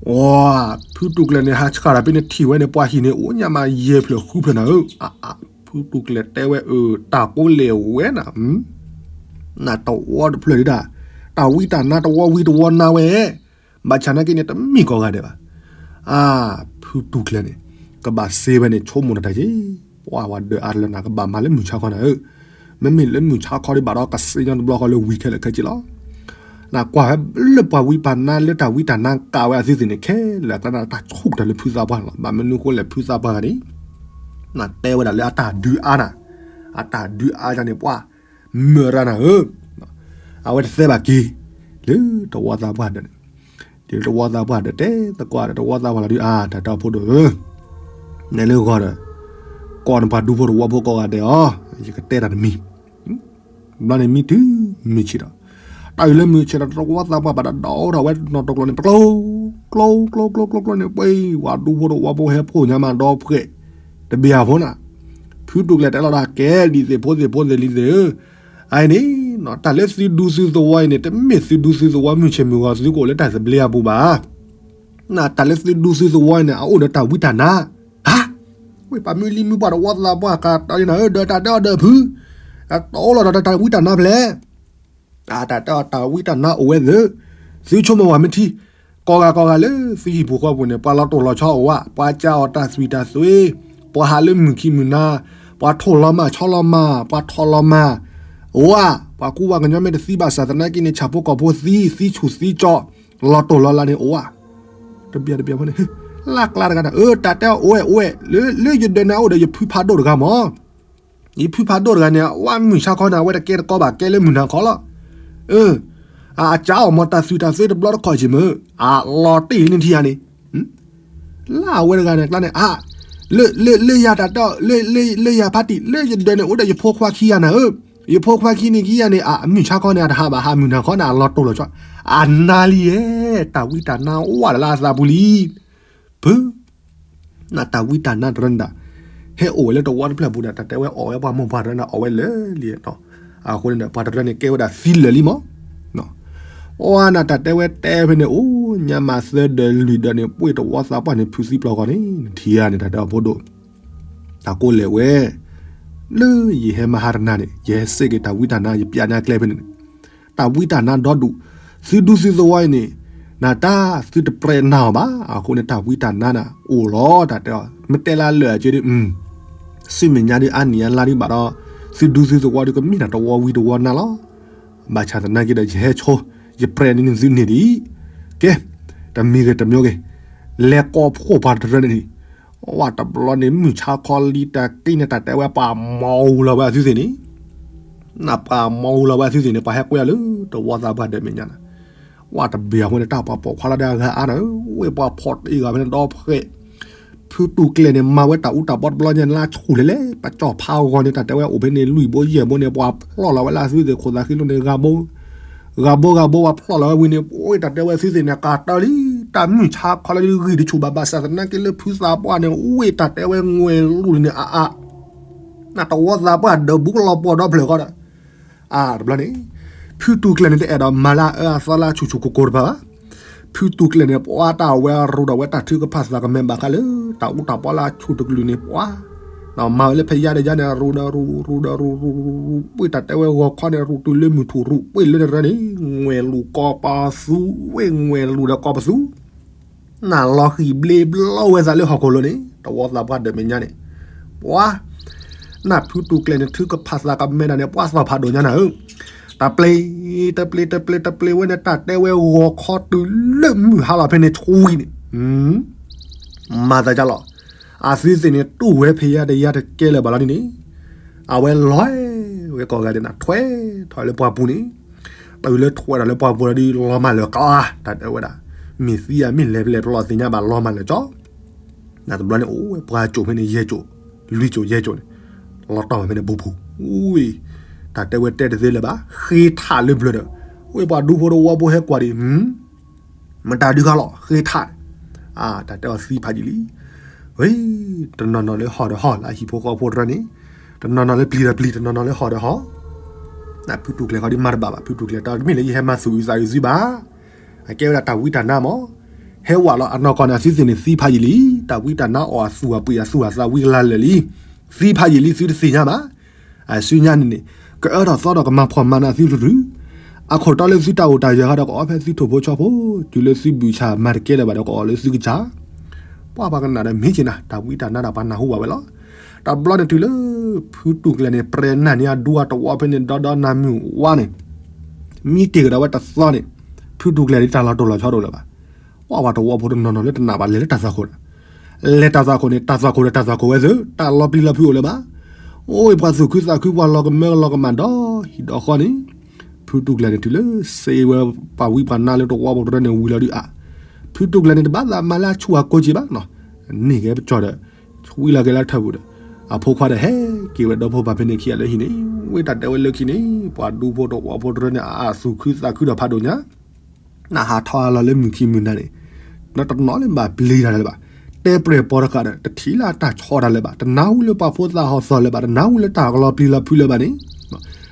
အီ, ဖုတူၢ်ကျဲၤန့ၣ် ဟးဆှၣ်တၢ်ဖဲန့ၣ်ထံၣ်ဝဲန့ၣ် ပှၤဟံၣ်န့ၣ် အိၣ်ညါမးယဲၢ်ဖျၢၣ်ဃုဖျၢၣ်နၤဧၢ, အအ, ဖုတူၢ်ကျဲၤတဲဝဲအၢ တၢ်ကိးလဲၣ်ဝဲနၤ, နတဝီတဖျၢၣ်ဒံးဒၣ်, တၢ်ဝံတၢ်နါတဝီဝံတဝီနါဝဲ, ဘၣ်ဆၣ်နာ်က့န့ၣ် တမ့ၢ်ကိးဂၤဒဲးဘၣ်. အါ, ဖုတူၢ်ကျဲၤန့ၣ် ကဘၣ်စ့ဝဲန့ၣ် ဆိကမိၣ်တၢ်က့ၤ, ပှၤဝဲဒၢးအါတလၢနၤ ကဘၣ်မၤလၢမုၢ်ဆါခီနၤဧၢ, မ့မ့ၢ်လၢမုၢ်ဆါခီဒံးဘၣ်ဒီး ကစ့ညီတဘျီဃီလၢဝံၤခဲလၢာ်ခဲဆ့လီၤ. နကွၢ်ဝဲလၢပှၤဝံပှၤနါလၢတၢ်ဝံတၢ်နါကးဝဲအသုသ့ၣ်န့ၣ် ခဲလၢာ်အကျါန့ၣ် တၢ်ဆူၣ်တၢ်လၢဖုသးပှၢ်လီၤ. ဘၣ်မနုၤဃိလဲၣ် ဖုသးပှၢ်ဂၤန့ၣ် နတဲဝဲဒၣ်လၢအတၢ်ဒုးအါနၤ, အတၢ်ဒုးအါန့ၣ် ပှၤမၢရၤနၤဧၢ, အဝဲတသဲဘၣ်က့ၤ လၢတဝီသးပှၢ်ဒၢးန့ၣ်, တုၤတဝီသးပှၢ်ဒၢးတဲသကိးဒီး တဝီသးပှၢ်လီၤဒုးအါ တၢ်တဲအီၤဖိဒိၣ်ဧၢ, နဲလၢဂီၤဒီး ကိးနပှၤဒူဖိတဝီဖိကိးဂၤဒဲးအီၤ, ယကတဲတၢ်တမံၤ, ဘျီန့ၣ်မံတုၤမုၢ်ဆ့ၣ်ဒီး, တၢ်အုၣ်လၢမုၢ်ဆ့ၣ်ဒီး တဝီသးပှၢ်ဘၣ်ဒီး ဒီးအိၣ်ဒီးဝဲနီၢ်တကျိၤန့ၣ် တကျိၤ, ကျိၤ ကျိၤ ကျိၤ ကျိၤ ကျိၤန့ၣ် ပှၤဒူဖိတဝီဖိဟဲဖှိၣ်ညါမးဒီဖှဲး, တဘၣ်အဖိနၤ, ဖုတူၢ်ကျဲၤတဲလီၤတၢ်ကဲ ဒ်သ့ၣ်ဖိသ့ၣ်ဖိသ့ၣ်လံသ့ၣ်ဧၢ, အအံၤန့ၣ် တၢ်လၢသုဒူသုသဝီအံၤန့ၣ် တမ့ၢ်သုဒူသုသဝီမုၢ်ဆ့ၣ်မုၢ်ဂီၤသုကအိၣ်လၢတၢ်သဘျ့အပူၤဘၣ်. တၢ်လၢသုဒူသုသဝီအံၤန့ၣ် အအိၣ်ဒီးတၢ်ဝံတၢ်နါ, ဟါ, ဝဲပှၤမုၢ်လံမုၢ်ပှၢ်တဝီသးပှၢ်ကးတၢ်လံနၤဧၢ, ဒီးတၢ်တဲအီၤဒီးဖု, အတအိၣ်လီၤဒီးတၢ်ဝံတၢ်နါဖဲလဲၣ်, တၢ်တဲအီၤတၢ်ဝံတၢ်နါအိၣ်ဝဲသ့ၣ်, သုဆိကမိၣ်ဝဲမ့ၢ်ထံ ကိးဂၤကိးဂၤလၢသုဟံၣ်ပူၤဃီပူၤန့ၣ် ပှၤလီၤတိၢ်လီၤဆီအိၣ်ဧါ, ပှၤကးအီၤတၢ်သွံၣ်တၢ်သွ့, ပှၤဟးလၢမုၢ်ခံမုၢ်နၤ, ပှၤထိၣ်လီၤမၢ်ဆီလီၤမၢ်, ပှၤထိၣ်လီၤမၢ်, အိၣ်ဧါ, ပှၤကူပှၤကညီမ့ၢ်တသံဘၣ်ဆၣ်သနာ်က့န့ၣ် ဆၣ်ဖိကီၢ်ဖိသံ, သံဆူၣ်သံကၠီ, လီၤတိၢ်လီၤလးန့ၣ်အိၣ်ဧါ, တဘၣ်တဘၣ်ဖိန့ၣ်, လၢကျါတဂၤန့ၣ် အၢ တၢ်တဲအီၤအိၣ်ဝဲအိၣ်ဝဲ, လၢ လၢယဒၢးန့ၣ် အအိၣ်ဒီးယဖုဖးဒိၣ်တဂၤမး ယဖုဖးဒိၣ်တဂၤန့ၣ် အဝဲမုၢ်ဆါခီန့ၣ် အဝဲတကဲတကီဘၣ် ကဲလၢမုၢ်နၤခီလီၤ. အၢ, အကးအီၤမးတၢ်သွံၣ်တၢ်သွ့တဘျီတခီၣ်က့ၤမ့ၢ်, အလီၤတ့ၢ်လံန့ၣ်ထံယၤန့ၣ်, လၢအဝဲတဂၤန့ၣ်ကျါန့ၣ်, လၢ လၢ လၢယၤတၢ်တဲအီၤ, လၢ လၢယၤဖးတံၢ် လၢယဒၢးန့ၣ် အိၣ်ဒီးယဖိခွါခံဂၤနၤဧၢ, ယဖိခွါခံန့ၣ်ခံဂၤန့ၣ် အမုၢ်ဆါခီန့ၣ် အတဟးဘၣ် ဟးမုၢ်နၤခီန့ၣ် အလီၤတိၢ်လီၤဆီ, အနါလံယဲ, တၢ်ဝံတၢ်နါအိၣ်ဝဲဒၣ်လၢအသးပူၤလံ. ဖု နတၢ်ဝံတၢ်နါတရၢန့ၣ်ဒၣ်, ဟဲအိၣ်ဝဲလၢတဝီတဖျၢၣ်ပူၤဒီး တၢ်တဲဝဲအီၣ်ဝဲပှၤမိၢ်ပှၢ်တရၢန့ၣ် အီၣ်ဝဲလၢာ်လံနီၤ. အဃိန့ၣ်ဒီး ပှၤတရၢန့ၣ်ကဲဝဲဒၣ်သံလၢာ်လံမး. အီနတၢ်တဲဝဲတဲဖဲန့ၣ် အိၣ်ညါမးသၢဒၢးလွံၢ်ဒၢးန့ၣ် ပှ့ၢ်တဝီသးပှၢ်န့ၣ် ဖုသံပျီၢ်ဃီန့ၣ် နထံၣ်ဧါန့ၣ် တၢ်တဲအီၤဖိဒိၣ် တၢ်ကိးလဲၣ်ဝဲ, လၢယဟဲမဟါတနၤန့ၣ် ယဟဲစ့ၢ်ကီးတၢ်ဝံတၢ်နါ ယပျးန့ၢ်အကျဲဖဲန့ၣ်န့ၣ်, တၢ်ဝံတၢ်နါဒီဒူၣ်, သုဒူသုသဝီအံၤန့ၣ်, နတၢ်သုတပြဲးနါအီၤဘၣ်. အဃိန့ၣ် တၢ်ဝံတၢ်နါန့ၣ် အိၣ်လီၤ တၢ်တဲအီၤ, မ့ၢ်တဲလၢလၢာ်အက့ဒီး, ဆူမဲာ်ညါဒုးအါနံၣ်အါလါဒုးဘၣ်ဒီး, သုဒူသုသဝီဒုးကမ့ၢ်နၤတဝီဝံတဝီနါလီၤ. ဘၣ်ဆၣ်သနာ်က့ဒီး ယဟဲဆိ, ယပြဲးန့ၢ်သုန့ၢ်ဒံး, ကဲ, တမံၤဂ့ၤတမံၤဂ့ၤ, လဲၤကိးဖှိၣ်ပှၤတရၢန့ၣ်ဒံး ဝဲတဘျီန့ၣ် မုၢ်ဆါခီလံတက့ၢ်န့ၣ် တၢ်တဲဝဲပှၤမၤအူလီၤဝဲအသုသ့ၣ်န့ၣ်, နပှၤမၤအူလီၤဝဲအသုသ့ၣ်န့ၣ် ပှၤဟဲကွဲအီၤလၢတဝီသးပှၢ်ဒၢးမဲာ်ညါန့ၣ်, ဝဲတဘ့ၣ်အဃိန့ၣ် တၢ်ပှၤပိာ်ခွါလၢဒၣ်အဂၤအါန့ၣ်, ဝဲပှၤဖီၣ်တ့ၢ်ဂၤဖဲန့ၣ်ဒီဖှဲး, ဖုတူၢ်ကျဲၤန့ၣ် မၤဝဲတၢ်အူတၢ်ပီတဘျီညါလၢဆူၣ်လဲၤလဲၤ ပကၠီၣ်ဖးဂီၤန့ၣ် တၢ်တဲဝဲအိၣ်ဖဲန့ၣ် လွံၢ်ဘိယဲၢ်ဘိန့ၣ် ပှၤဖျီၣ်လီၤဝဲလၢအသုသ့ၣ်ခိၣ်သးဃံလိန့ၣ် ဂၤဘိ ဂၤဘိဂၤဘိ ပှၤဖျီၣ်လီၤဝဲဝံၤန့ၣ် ပဝဲတၢ်တဲဝဲသုသ့ၣ်န့ၣ် ကးတၢ်လံ, တၢ်မုၢ်ဆါခီလၢဒုးဂံၢ်တဆူၣ်ဘၣ်ဘၣ်ဆၣ်သနာ်က့လၢဖုသးပှၢ်န့ၣ် ဝဲတၢ်တဲဝဲငွဲၤလူၤန့ၣ်အါအါ, နတဝီသးပှၢ်ဒၢးဘူးကလီၤပှီၢ်ဒီဖျၢၣ်ဃီဒီး, အါတဘျီန့ၣ်, ဖုတူၢ်ကျဲၤန့ၣ်တအဲၣ်ဒိးမၤလၢအအၢအသီလၢအဆူၣ်ဆူၣ်ကိၤကိၤတဖၣ်ဘၣ်. ဖုတူၢ်ကျဲၤန့ၣ် ပှၤတၢ်ဝဲရူးဒီးဝဲတၢ်ထုကဖၣ်သးကမဲဘၣ်ဃးလၢ တၢ်အူတၢ်ပီလၢအဆူၣ်တကလုာ်န့ၣ် ပှၤ မၤဝဲလၢဖဲယါဒီးယါန့ၣ် ရူးဒီးရူး ရူးဒီးရူး ရူး ရူး ရူး ပှ့ၢ်တၢ်တဲဝဲဂီၤခီန့ၣ် ရူးတုၤလၢမုၢ်ထူၣ်ရူး ပှ့ၢ်လၢန့ၣ်ရၢန့ၣ် ငွဲၤလူၤကီးပသူ ဝဲငွဲၤလူၤဒီးကီးပသူ နလီၤဃံၣ်ဘျ့ဘျီဝဲသးလၢဟီၣ်ခိၣ်လိၤန့ၣ် တဝီသးပှၢ်ဒၢးမဲာ်ညါန့ၣ် ပှၤ နဖုတူၢ်ကျဲၤန့ၣ် ထုကဖၣ်သးကမဲနၤန့ၣ် ပှၤသီၣ်ဖးဒိၣ်ညါနၤဧၢ, တပျ့ၤ တပျ့ၤ တပျ့ၤ တပျ့ၤဝဲန့ၣ် တၢ်တဲဝဲဂီၤခီတုၤလၢမုၢ်ဟါလီၤဖဲန့ၣ် ဆွံ န့ၣ် မၤသးဒ်လီၤ. အသုသ့ၣ်န့ၣ် တူၢ်ဝဲဖဲယါဒီးယါတကဲလၢၤဘၣ်လီၤဒ်န့ၣ်, အဝဲလီၤဝဲကိးဂၤဒဲးနၤ ထွဲထီၣ်လၢပှၢ်ပူၤန့ၣ်, တုၤလၢထွဲထီၣ်လၢပှၢ်ပူၤလီၤဒ် လီၤမၢ်လၢာ်ကီး တၢ်တဲဝဲဒၣ်, မ့ၢ်သံဧါမ့ၢ်လဲၤဖဲလဲၣ်တလီၤသ့ၣ်ညါဘၣ် လီၤမၢ်လၢာ်ကီး နတဘျီန့ၣ် အိၣ်ဝဲပှၤကိၤဖဲန့ၣ် ယဲၢ်ကိၤ, လွံၢ်ကိၤယဲၢ်ကိၤန့ၣ်, လီၤတီၢ်ဝဲဖဲန့ၣ် ပူၤပူၤ, အူဝဲ, တၢ်တဲဝဲတဲတသ့လၢၤဘၣ် ဃ့ထးလၢဘျၢဒီး, ဝဲပှၤဒူဖိတဝီဖိဟဲကွၢ်ဒံး, မတၤဒုးခါလီၤ ဃ့ထး, တၢ်တဲအီၤသံဖးယံာ်လံ, ဝဲ, တနီၤနီၤလၢဟီၣ်ဒီးဟီၣ် လၢအဟံၣ်ဖိဃီဖိတရၢန့ၣ်, တနီၤနီၤလၢပျံၤဒီးပျံၤ တနီၤနီၤလၢဟီၣ်ဒီးဟီၣ်, နဖုတူၢ်ကျဲၤဃီဒ်မၤတဘၣ်ဘၣ် ဖုတူၢ်ကျဲၤ တၢ်တမ့ၢ်လၢယဟဲမၤသူၣ်အုးသးအုးသုဘၣ်, အကဲဝဲဒၣ်တၢ်ဝံတၢ်နါမး, ဟဲဝးလီၤအနီၢ်ကီၢ်န့ၣ် အသုသ့ၣ်န့ၣ်သံဖးယံာ်လံ, တၢ်ဝံတၢ်နါအီၣ်အသူၣ်အပှ့ၤအသူၣ်အသးဝံကလါလၢာ်လံ, သံဖးယံာ်လံ သုတသ့ၣ်ညါဘၣ်. အစုညါန့ၣ်န့ၣ် ကအၢထီၣ်သီထီၣ်ကမၤဖှီၣ်မၤနးသုတရုၤ, အခိၣ်တီလၢသုတၢ်အိၣ်တၢ်ယၢၤဃီဒီး ကအီဖဲသုထိၣ်ဖိဆီဖိ, တုၤလၢသုဘုၣ်ဆၣ်မၤတကဲလၢၤဘၣ်ဒီး ကအီၣ်လၢသုကစၢ်, ပှၤပှၤကနၣ်ဒီးမ့ၢ်က့ၤနၤ တၢ်ဝံတၢ်နါဒီးပှၤနၢ်ဟူဘၣ်ဝဲလီၤ. တဘျီန့ၣ်တုၤလၢ ဖုတူၢ်ကျဲၤန့ၣ် ပြဲးနၢ်န့ၢ်အဒူအတဝီဖဲန့ၣ် ဒီဒီနၤမုၢ်ဝါန့ၣ် မံတ့ၢ်ကဒီးဝဲတသီန့ၣ်, ဖုတူၢ်ကျဲၤန့ၣ် တၢ်လီၤတိၢ်လီၤဆီတအိၣ်လၢၤဘၣ်. ဝဲပှၤတဝီဖိတနီၤနီၤလၢတနာ်ဘၣ်လဲၤလၢတၢ်သွၣ်ခိၣ်န့ၣ်, လဲၤတၢ်သွၣ်ခိၣ်န့ၣ် တၢ်သွၣ်ခိၣ်ဒီးတၢ်သွၣ်ခိၣ်ဝဲသု, တၢ်လီၤပျံၤလီၤဖုးအိၣ်လၢၤဘၣ်. အိၣ်ပှၤသူၣ်ခုသးခု ပှၤလီၤကမၢကလီၤကမၣ်ဒီးဟံၣ်ဒီးဃီန့ၣ်, ဖုတူၢ်ကျဲၤန့ၣ်တုၤလၢ စ့ဝဲပှၤဝံပှၤနါလၢတဝီဖိတရၢန့ၣ်ဝံၤလီၤဒုးအါ, ဖုတူၢ်ကျဲၤန့ၣ် တဘၣ်သးမၤလၢအဆူၣ်အကိးက့ၤဘၣ်နီၤ, န့ၢ်က့ၤပကၠီဒီး ဝံလီၤက့ၤလၢထၢၣ်ပူၤဒီး အဖိခွါဒီးဟဲက့ၤဝဲဒီဖိပၢ်ဖဲန့ၣ်ခံဂၤလၢဟံၣ်န့ၣ်, ဝဲတၢ်တဲဝဲလၢခံန့ၣ် ပှၤဒူဖိတဝီဖိတရၢန့ၣ် အအါသူၣ်ခုသးခုဒီးဖးဒိၣ်ညါ နဟးထီၣ်လီၤလၢမုၢ်ခံမုၢ်နၤန့ၣ်, ဒီးတနီၤလၢဘၣ်ပျံၤတၢ်လၢၤဘၣ်, တဲပြဲၢ်ပီတဃာ်ဒီး တထံၣ်လၢတၢ်ဆီတၢ်လၢၤဘၣ်, တနၢ်ဟူလၢပှၤဖိသၣ်ဟီၣ်သီၣ်လၢၤဘၣ်, တနၢ်ဟူလၢတၢ်ကလီၤပျံၤလီၤဖုးလၢၤဘၣ်န့ၣ်,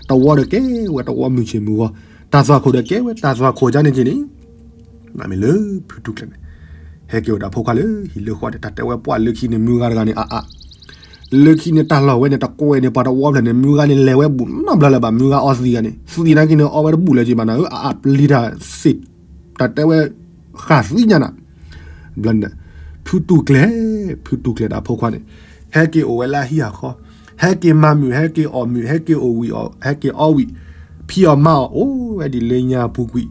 တဝီဒီးကဲဝဲတဝီမုၢ်ဆ့ၣ်မုၢ်ဂီၤ, တၢ်သွၣ်ခိၣ်ဒီးကဲဝဲတၢ်သွၣ်ခိၣ်ကန့ၣ်က့ၤန့ၣ်, နမ့ၢ်လၢဖုတူၢ်ကျဲၤန့ၣ် ဟဲက့ၤအိၣ်ဒီးအဖိခွါလၢဟံၣ်လၢဃီန့ၣ် တၢ်တဲဝဲပှၢ်လၢခံန့ၣ် မုၢ်ဂၤတဂၤန့ၣ် အအါ လၢခံန့ၣ် တၢ်လီၢ်ဝဲန့ၣ် တကွဲးန့ၣ် ပှၤတဝီဖျၢၣ်န့ၣ် မုၢ်ဂၤန့ၣ် လဲၤဝဲဘူးနီတဘျီလၢၤဘၣ်, မုၢ်ဂၤအီသံးဂၤန့ၣ် သံးနာ်က့န့ၣ် အီဝဲတဘူးလၢၤက့ၤဘၣ်နၤဧၢ, အအါပျံၤတၢ်စ့ၢ်, တၢ်တဲဝဲ ဃၣ်သံညါနၤ, ဘျီန့ၣ် ဖုတူၢ်ကျဲၤ, ဖုတူၢ်ကျဲၤဒီးအဖိခွါန့ၣ် ဟဲက့ၤအိၣ်ဝဲလၢအဟံၣ်အဃီ, ဟဲက့ၤမၤမုာ် ဟဲက့ၤအီၣ်မုာ် ဟဲက့ၤအိၣ်ဝံၤအီၣ် ဟဲက့ၤအီဝံၤ, ဖံးအီၣ်မၤအီၣ်အိၣ်ဝဲဒ်လၢညါပူၤကွံာ်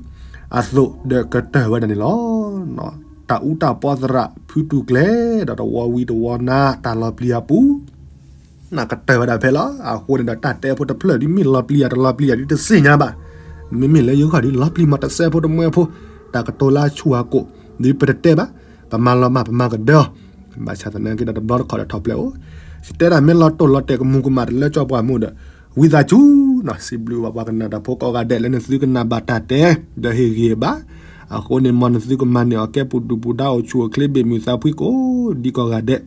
အသိးဒီးကတၢၢ်ဝဲဒၣ်န့ၣ်လီၤ. တၢ်အူတၢ်ပီသရၣ် ဖုတူၢ်ကျဲၤ ဒီးတဝီဝံတဝီနါ တၢ်လီၤပျံၤအပူၤ နကတၢၢ်ဝဲဒၣ်ဖဲလီၤ. အဃိန့ၣ်ဒီး တၢ်တဲဖိတဖျၢၣ်ဒ်မ့ၢ်လီၤပျံၤယၤတလီၤပျံၤယၤဒ်တသ့ၣ်ညါဘၣ်. မ့မ့ၢ်လၢယဂီၢ်ဒ်လီၤပျံၤမးတစဲးဖိတမှဲဖိ, တၢ်ကတိၤလၢအဆူၣ်အကိာ် ဒ်ပတတဲဘၣ်, ပမၤလီၤမၢ်ပမၤကဒၢအီၤ, ဘၣ်ဆၣ်သနာ်က့ဒီးတဘျီတခီၣ်ဒီးထီၣ်ဖျဲးအိၣ်, ယတဲဒၣ်မ့ၢ်လီၤတိၢ်လီၤတဲာ်ကမူၤကမၣ်တလၢကၠီပှၢ်မူဒီး ဝံသးစူၤနီၤ စံးဘျုးဘၣ်ပှၤကနၣ်တၢ်ဖိကိးဂၤဒဲးလၢနသုကနၣ်ဘၣ်တၢ်တဲ ဒီးဟ့ၣ်ဂံၢ်ဘါ, အဃိန့ၣ် မ်နသုကမၤန့ၢ်အီၤကဲပူၤဒူၣ်ပူၤဒါအိၣ်ဆူၣ်အိၣ်ချ့ဘ့ၣ်မုာ်သးဖှံကိးဒံကိးဂၤဒဲး ဒီး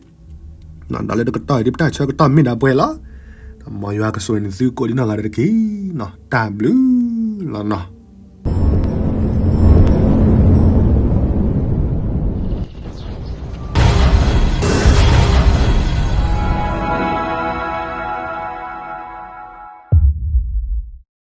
လၢတကတီၢ်အံၤဒ်ပတၢ်ဆၢကတီၢ်မ့ၢ်ဒၣ်ပှဲၤလီၤ. မ်ယွၤကဆိၣ်ဂ့ၤနသုကိးဒံနီၢ်ဂၤဒဲးတက့ၢ်နီၤ, တၢ်ဘျုးလီၤနီၤ.